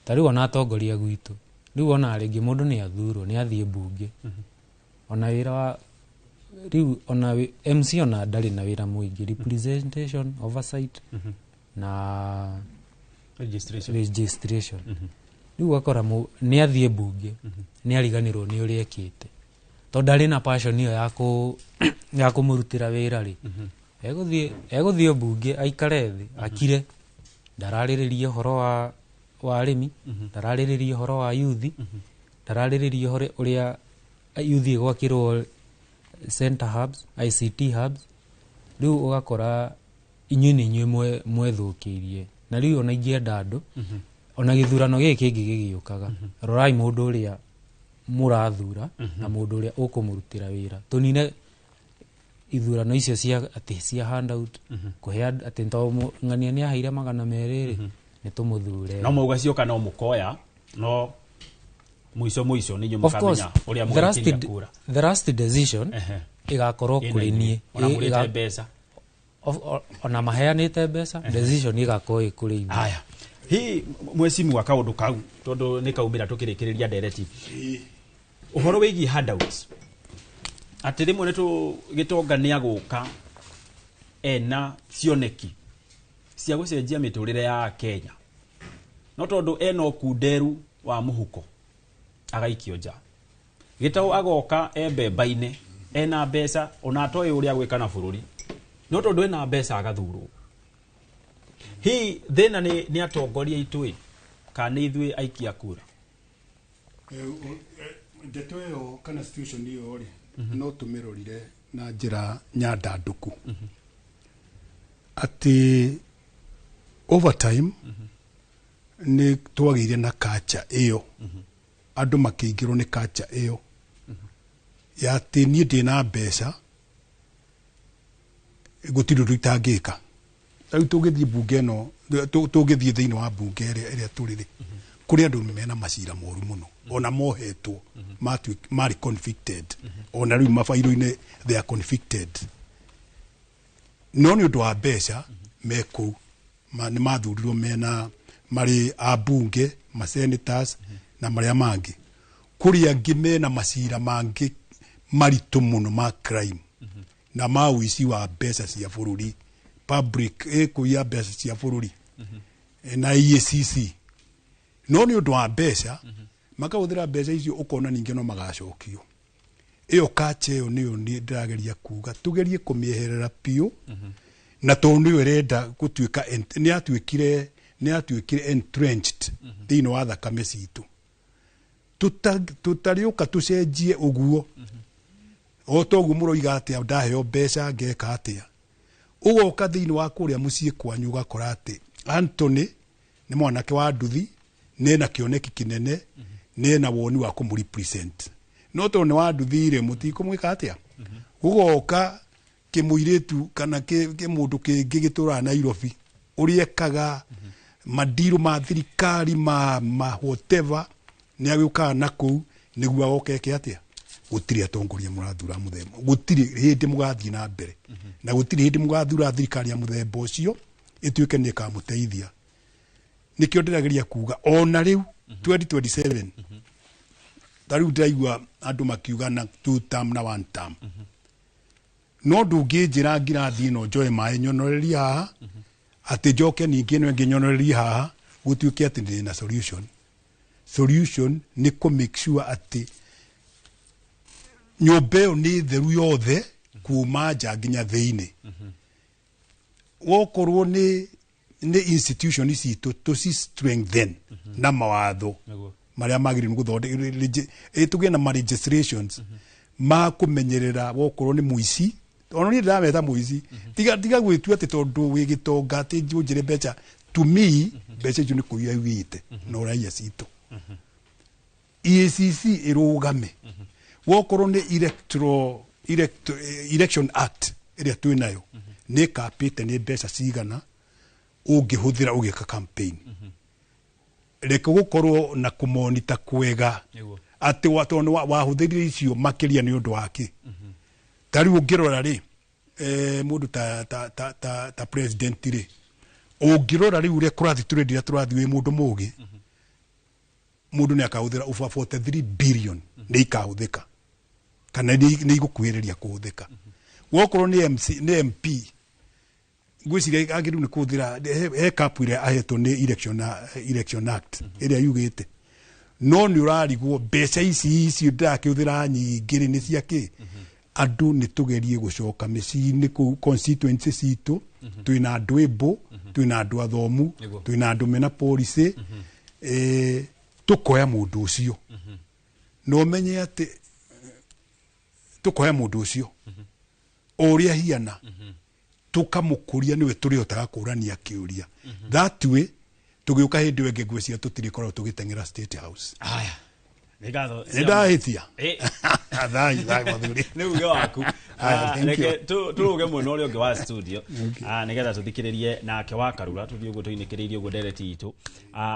ta rĩu ona atongoria gwitũ rĩu ona rĩngĩ mũndũ nĩ athurwo nĩ athiĩ bunge ona wĩra wa rĩu ona MC ona ndarĩ na wĩra mũingĩ, representation, oversight na registration. Rĩu ũgakora nĩ athiĩ bunge nĩ ariganĩrwo nĩ ũrĩa ekĩte tondũ ndarĩ na passion ĩyo ya kũmũrutĩra wĩra rĩ egũthiĩ bunge aikare thĩ akire, ndararĩrĩria ũhoro wa arĩmi, ndararĩrĩria ũhoro wa youth, ndararĩrĩria ũhoro ũrĩa youth ĩgwakĩrwo center hubs, ICT hubs. Rĩu ũgakora inyuĩ nĩ inyuĩ mwethũkĩirie. Na rĩu ona ingĩenda andũ ona gĩthurano gĩkĩ kĩngĩ gĩgĩũkaga rorai mũndũ ũrĩa mũrathura na mũndũ ũrĩa ũkũmũrutĩra wĩra, tũnine ithurano icio cia atĩ cia handout kũhe atĩ to ng'ania nĩ aheire 200 rĩ Nĩ tũmũthure. No mauga cioka no mũkoya, no mũico mũico nĩ inyuĩ mũkamenya ũrĩa mũgũikiria kura. The last decision ĩgakorwo kũrĩ niĩ. Ona mũrĩte mbeca. Ona maheanĩte mbeca, decision ĩgakorwo ĩ kũrĩ ithuĩ. Aya. Hi mwecimu kaũndũ kau tondũ nĩ kaumĩra tũkĩrĩkĩrĩria ndereti. Ũhoro wĩgiĩ handouts. Atĩ rĩmwe nĩ gĩtonga nĩ agũka ena cioneki cia gũcenjia mĩtũrĩre ya Kenya. No tondũ ena ũkunderu wa mũhuko agaikio nja. Gĩtaũ agoka e mbemba-inĩ ena mbeca ona atoĩ ũrĩa gwĩka na bũrũri. No tondũ ena mbeca agathurwo. Hi thĩna nĩ atongoria aitũ kana nĩ ithuĩ aikia kura? Ndeto ĩyo kana situation ĩyo rĩ no tũmĩrorire na njĩra nyandandũku. Atĩ over time nĩ twagĩire na culture ĩyo. Andũ makĩingĩrwo nĩ culture ĩyo ya atĩ niĩ ndĩna mbeca gũtirĩ ũndũ itangĩka. Rĩu tũngĩthiĩ mbunge ĩno, tũngĩthiĩ thĩinĩ wa mbunge ĩrĩa tũrĩ rĩ, kũrĩ andũ mena macira moru mũno ona mohetwo marĩ convicted, ona rĩu mabairũ-inĩ they are convicted, no nĩ ũndũ wa mbeca me kũu nĩ mathurirwo mena marĩ ambunge, ma senators na marĩa mangĩ. Kũrĩ angĩ mena macira mangĩ maritũ mũno ma crime na ma ũici wa mbeca cia bũrũri, public ĩkũiya mbeca cia bũrũri na EACC. No nĩ ũndũ wa mbeca makahũthĩra mbeca icio ũkona ningĩ no magacokio. Ĩyo culture ĩyo nĩyo ndĩrageria kuga tugerie kũmĩeherera biũ, na tondũ nĩyo ĩrenda gũtuĩka nĩ yatuĩkire entrenched thĩinĩ wa thakame citũ. Tũtarĩũka tũcenjie ũguo. O toguo mũroiga atĩa ndaheo mbeca ngeka atĩa. Ũgoka thĩinĩ wa kũrĩa mũciĩ kwanyu ũgakora atĩ Anthony nĩ mwanake wa nduthi, nena kĩoneki kĩnene, nena woni wa kũmũrepresent. No tondũ nĩ wa nduthi rĩ, mũtikũmwĩka atĩa. Gũgoka kĩmũirĩtu kana kĩmũndũ kĩngĩ gĩtũraga Nairobi, ũrĩa ekaga mandirũ ma thirikari ma whatever, nĩ agĩũkaga na kũu nĩguo agoka eke atĩa. Gũtirĩ atongoria mũrathura mũthemba, gũtirĩ hĩndĩ mũgathiĩ na mbere, na gũtirĩ hĩndĩ mũgathura thirikari ya mũthemba ũcio ĩtuĩke nĩ ĩkamũteithia. Nĩkĩo ndĩrageria kuga ona rĩu 2027 ta rĩu ndĩraigua andũ makiuga na 2 term na 1 term. No ndũngĩnjĩra ngirathi ĩno njoe maĩ nyonorerie haha, atĩ njoke ningĩ ĩno ĩngĩ nyonorerie haha, gũtuĩke atĩ ndĩ na solution. Solution nĩ kũ make sure atĩ nyũmba ĩyo nĩ theru yothe kuma nja nginya thĩinĩ. Wokorwo nĩ institution citũ tũci strengthen na mawatho marĩa magĩrĩirwo gũthondeka, tũgĩe na ma legislations ma kũmenyerera wokorwo nĩ mũici. Ona niĩ ndĩrameta mũici, tiga gwĩtua atĩ tondũ wĩ gĩtonga atĩ njũnjĩre mbeca. To me mbeca icio nĩ kũiya wĩte na ũraiya citũ. EACC ĩrũgame. Wokorwo nĩ Election Act ĩrĩa twĩ nayo nĩ ĩkapĩte nĩ mbeca cigana ũngĩhũthĩra ũgĩka campaign. Reke gũkorwo na kũmonita kwega atĩ tondũ wahũthĩrire icio makĩria nĩ ũndũ wake. Ta rĩu ũngĩrora rĩ, mũndũ ta president rĩ, ũngĩrora rĩu ũrĩa kũrathiĩ tũrendia tũrathiĩ wĩ mũndũ mũgĩ, mũndũ nĩ akahũthĩra over 43 billion nĩ ikahũthĩka kana nĩ igũkuhĩrĩria kũhũthĩka. Wokorwo nĩ MC, nĩ MP, ngwĩciria agĩrĩirwo nĩ kũhũthĩra he cap ĩrĩa ahetwo nĩ Election Act ĩrĩa yugĩte. No nĩ ũrarigwo mbeca ici icio ndĩrakĩhũthĩra nyingĩ rĩ nĩ cia kĩ? Andũ nĩ tũgerie gũcoka mĩciĩ-inĩ kũu constituency citũ, twĩna andũ able, twĩna andũ athomu, twĩna andũ mena policy, tũkoya mũndũ ũcio. Na ũmenye atĩ tũkoya mũndũ ũcio o ũrĩa hiana, tũkamũkũria nĩwe tũrĩhotaga kũrania kĩũria. That way tũgĩũka hĩndĩ ĩyo ĩngĩ ngwĩciria tũtirĩkoragwo tũgĩteng'era State House. Aya. Nĩ ngatho. Nĩ ndahĩtia. Thai, thai mathuri. Nĩ uge waku. Reke tũrũge mwena ũrĩa ũngĩ wa studio nĩgetha tũthikĩrĩrie nake wa Karura, tũthiĩ ũguo tũinĩkĩrĩirie ũguo ndereti itũ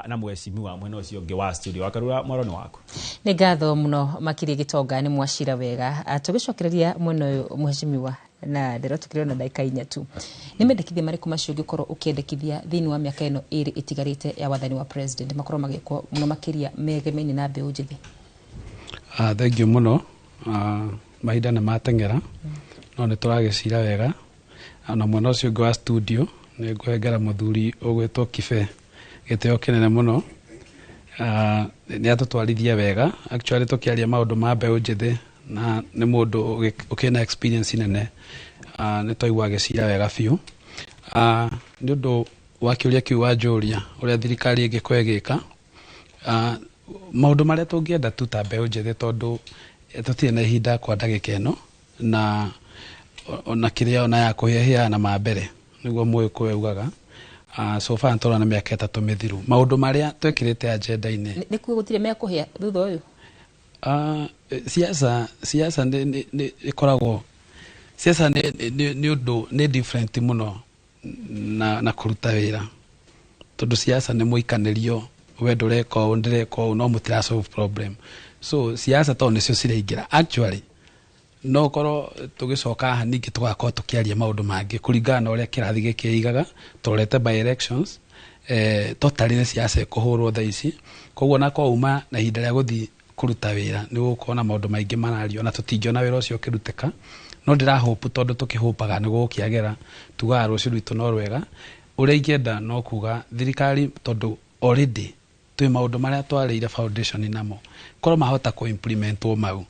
na mheshimiwa mwena ũcio ũngĩ wa studio. Wa Karura, mwaro nĩ waku. Nĩ ngatho mũno makĩria Gĩtonga, nĩ mwacira wega. Tũgĩcokereria mwena ũyũ mheshimiwa, na ndĩro tũkĩrĩ na ndagĩka 4 tu, nĩ mendekithia marĩkũ macio ũngĩkorwo ũkĩendekithia thĩinĩ wa mĩaka ĩno 2 ĩtigarĩte ya wathani wa president makorwo magĩkwo mũno makĩria megemainie na mbeũ njĩthĩ? Thank you mũno. Mahinda nĩ mateng'era, no nĩ tũragĩcira wega. Na mwena ũcio ũngĩ wa studio nĩ ngũhengera mũthuri ũgwĩtwo Kibe gĩtĩo kĩnene mũno. Nĩ atũtwarithia wega actually tũkĩaria maũndũ ma mbeũ njĩthĩ, na nĩ mũndũ ũkĩna experience nene. Nĩ twaigua agĩcira wega biũ. Nĩ ũndũ wa kĩũria kĩu wanjũria ũrĩa thirikari ĩngĩkorwo ĩgĩka, maũndũ marĩa tũngĩenda tu ta mbeũ njĩthĩ, tondũ tũtirĩ na ihinda kwa ndagĩka ĩno, na ona kĩrĩa ona ya kũhĩahĩa na ma mbere nĩguo Mũgĩkũyũ augaga. So far tũrona mĩaka 3 mĩthiru maũndũ marĩa twĩkĩrĩte agenda-inĩ. Nĩ kuo gũtirĩ mekũhĩa thutha ũyũ? Siasa nĩ ĩkoragwo, siasa nĩ ũndũ nĩ different mũno na kũruta wĩra, tondũ siasa nĩ mũikanĩrio, we ndũreka ũũ ndĩreka ũũ, no mũtira solve problem. So siasa to nĩcio ciraingĩra actually, no korwo tũgĩcoka haha ningĩ tũgakorwo tũkĩaria maũndũ mangĩ kũringana na ũrĩa kĩrathi gĩkĩigaga. Tũrorete by elections, totally nĩ siasa ĩkũhũrwo thaa ici, koguo na kwauma na ihinda rĩa gũthiĩ kũruta wĩra nĩ gũgũkorwo na maũndũ maingĩ marario, na tũtingĩona wĩra ũcio ũkĩrutĩka. No ndĩrahope, tondũ tũkĩhopaga nĩ gũgũkĩagĩra, tugaga rũciũ rwitũ no rwega. Ũrĩa ingĩenda no kuga thirikari, tondũ already twĩ maũndũ marĩa twarĩire foundation namo, korwo mahota kũ implementwo mau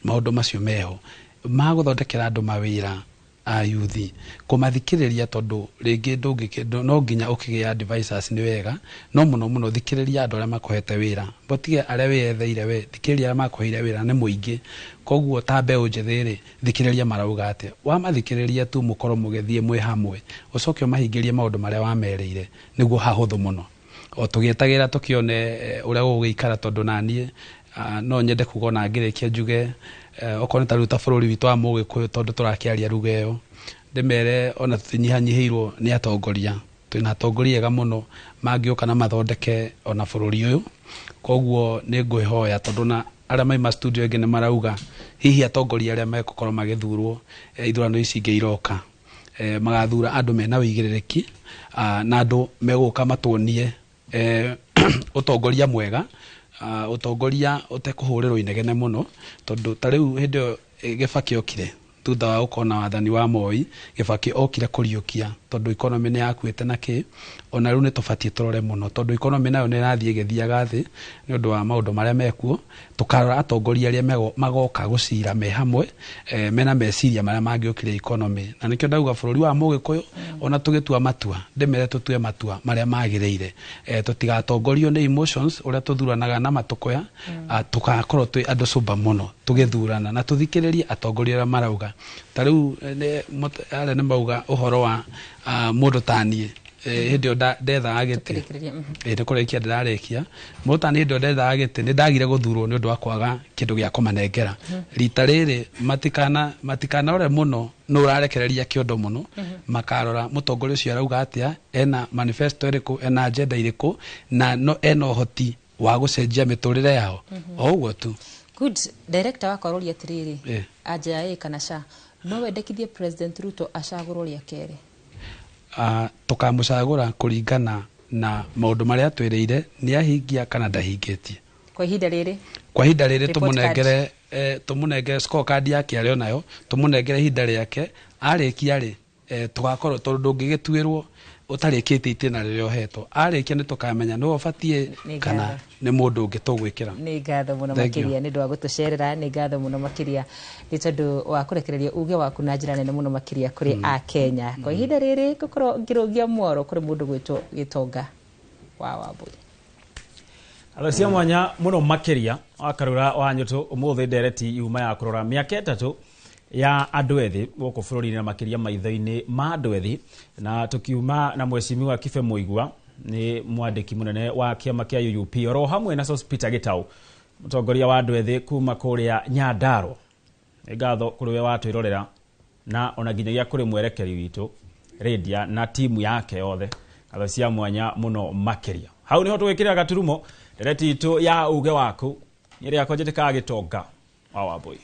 maũndũ macio meho magũthondekera andũ mawĩra a youth, kũmathikĩrĩria, tondũ rĩngĩ no nginya ũkĩgĩa advisors nĩ wega, no mũno mũno thikĩrĩria andũ arĩa makũhete wĩra, botige arĩa wĩyetheire we, thikĩrĩria arĩa makũheire wĩra nĩ mũingĩ. Koguo ta mbeũ njĩthĩ rĩ, thikĩrĩria marauga atĩa, wamathikĩrĩria tu mũkorwo mũgĩthiĩ mwĩ hamwe, ũcoke ũmahingĩrie maũndũ marĩa wamerĩire, nĩguo hahũthũ mũno. O tũgĩetagĩra tũkĩone ũrĩa gũgũgĩikara, tondũ naniĩ no nyende kuga ona ngĩrĩkia njuge, okorwo nĩ ta rĩu ta bũrũri witũ wa Mũgĩkũyũ, tondũ tũrakĩaria ruga ĩyo, ndĩmere ona tũtinyihanyihĩirwo nĩ atongoria, twĩna atongoria ega mũno mangĩũka na mathondeke ona bũrũri ũyũ. Koguo nĩ ngwĩhoya, tondũ na arĩa maima studio ĩngĩ nĩ marauga hihi atongoria arĩa megũkorwo magĩthurwo ithurano ici ingĩ iroka, magathura andũ mena ũigĩrĩrĩki, na andũ megũka matuonie ũtongoria mwega, ũtongoria ũtekũhũrĩrwo inegene mũno, tondũ ta rĩu hĩndĩ ĩyo Gĩbakĩ okire thutha wa gũkorwo na wathani wa Moi, Gĩbakĩ okire kũriũkia, tondũ economy nĩ yakuĩte na kĩ, ona rĩu nĩ tũbatiĩ tũrore mũno, tondũ economy nayo nĩ ĩrathiĩ ĩgĩthiaga thĩ nĩ ũndũ wa maũndũ marĩa mekuo. Tũkarora atongoria arĩa magoka gũcira me hamwe, mena meciria marĩa mangĩũkiria economy. Na nĩkĩo ndauga bũrũri wa Mũgĩkũyũ ona tũgĩtua matua, ndĩmere tũtue matua marĩa magĩrĩire, tũtigatongorio nĩ emotions ũrĩa tũthuranaga na matũkũya, tũgakorwo twĩ andũ sober mũno tũgĩthurana, na tũthikĩrĩrie atongoria arĩa marauga. Ta rĩu arĩa nĩ mauga ũhoro wa mũndũ ta niĩ, hĩndĩ ĩyo ndethaga gĩtĩ, nĩ kũrĩkia ndĩrarĩkia, mũndũ ta niĩ hĩndĩ ĩyo ndethaga gĩtĩ nĩ ndagire gũthurwo nĩ ũndũ wa kwaga kĩndũ gĩa kũmanengera. Rita rĩrĩ matikanarore mũno nũ ũrarekereria kĩondo mũno, makarora mũtongoria ũcio arauga atĩa, ena manifesto ĩrĩkũ, ena agenda ĩrĩkũ, na no ena ũhoti wa gũcenjia mĩtũrĩre yao. O ũguo tu. Good. Director wakwa aroria atĩrĩrĩ, anja ya ĩ kana ca, no wendekithie President Ruto acagũrwo rĩa kerĩ? Tũkamũcagũra kũringana na maũndũ marĩa atwĩrĩire nĩ ahingia kana ndahingĩtie. Kwa ihinda rĩrĩ? Kwa ihinda rĩrĩ tũmũnengere tũmũnengere scorecard yake arĩ onayo, tũmũnengere ihinda rĩake, arĩkia rĩ, tũgakorwo, tondũ ndũngĩgĩtuĩrwo ũtarĩkĩtie itĩna rĩrĩa ũhetwo, arĩkia nĩ tũkamenya nĩwe ũbatiĩ kana nĩ mũndũ ũngĩ tũgwĩkĩra. Nĩ ngatho mũno makĩria nĩ ũndũ wa gũtũcerera, nĩ ngatho mũno makĩria nĩ tondũ wa kũrekereria uge waku na njĩra nene mũno makĩria kũrĩ a Kenya. Kwa ihinda rĩrĩ ngũkorwo ngĩrũgia mworo kũrĩ mũndũ gwĩtwo Gĩtonga wa Wambui. Alo cia mwanya mũno makĩria wa Karura wa Nyũtũ, ũmũthĩ ndereti yuma ya kũrora mĩaka 3 ya andũ ethĩ gũkũ bũrũri-inĩ na makĩria maitho-inĩ ma andũ ethĩ, na tũkiuma na mheshimiwa Kibe Mũigua nĩ mwandĩki mũnene wa kĩama kĩa UUP, oro hamwe na Sospeter Gĩtaũ mũtongoria wa andũ ethĩ kuma kũrĩa Nyandarua. Nĩ ngatho kũrĩ we watwĩrorera. Na ona nginyagia kũrĩ mwerekeri witũ Lydia na timu yake yothe, ngatho cia mwanya mũno makĩria. Hau niho tũgĩkĩrĩra gaturumo ndereti itũ ya uge waku. Nĩ rĩakwa njĩtĩkaga Gĩtonga wa Wambui.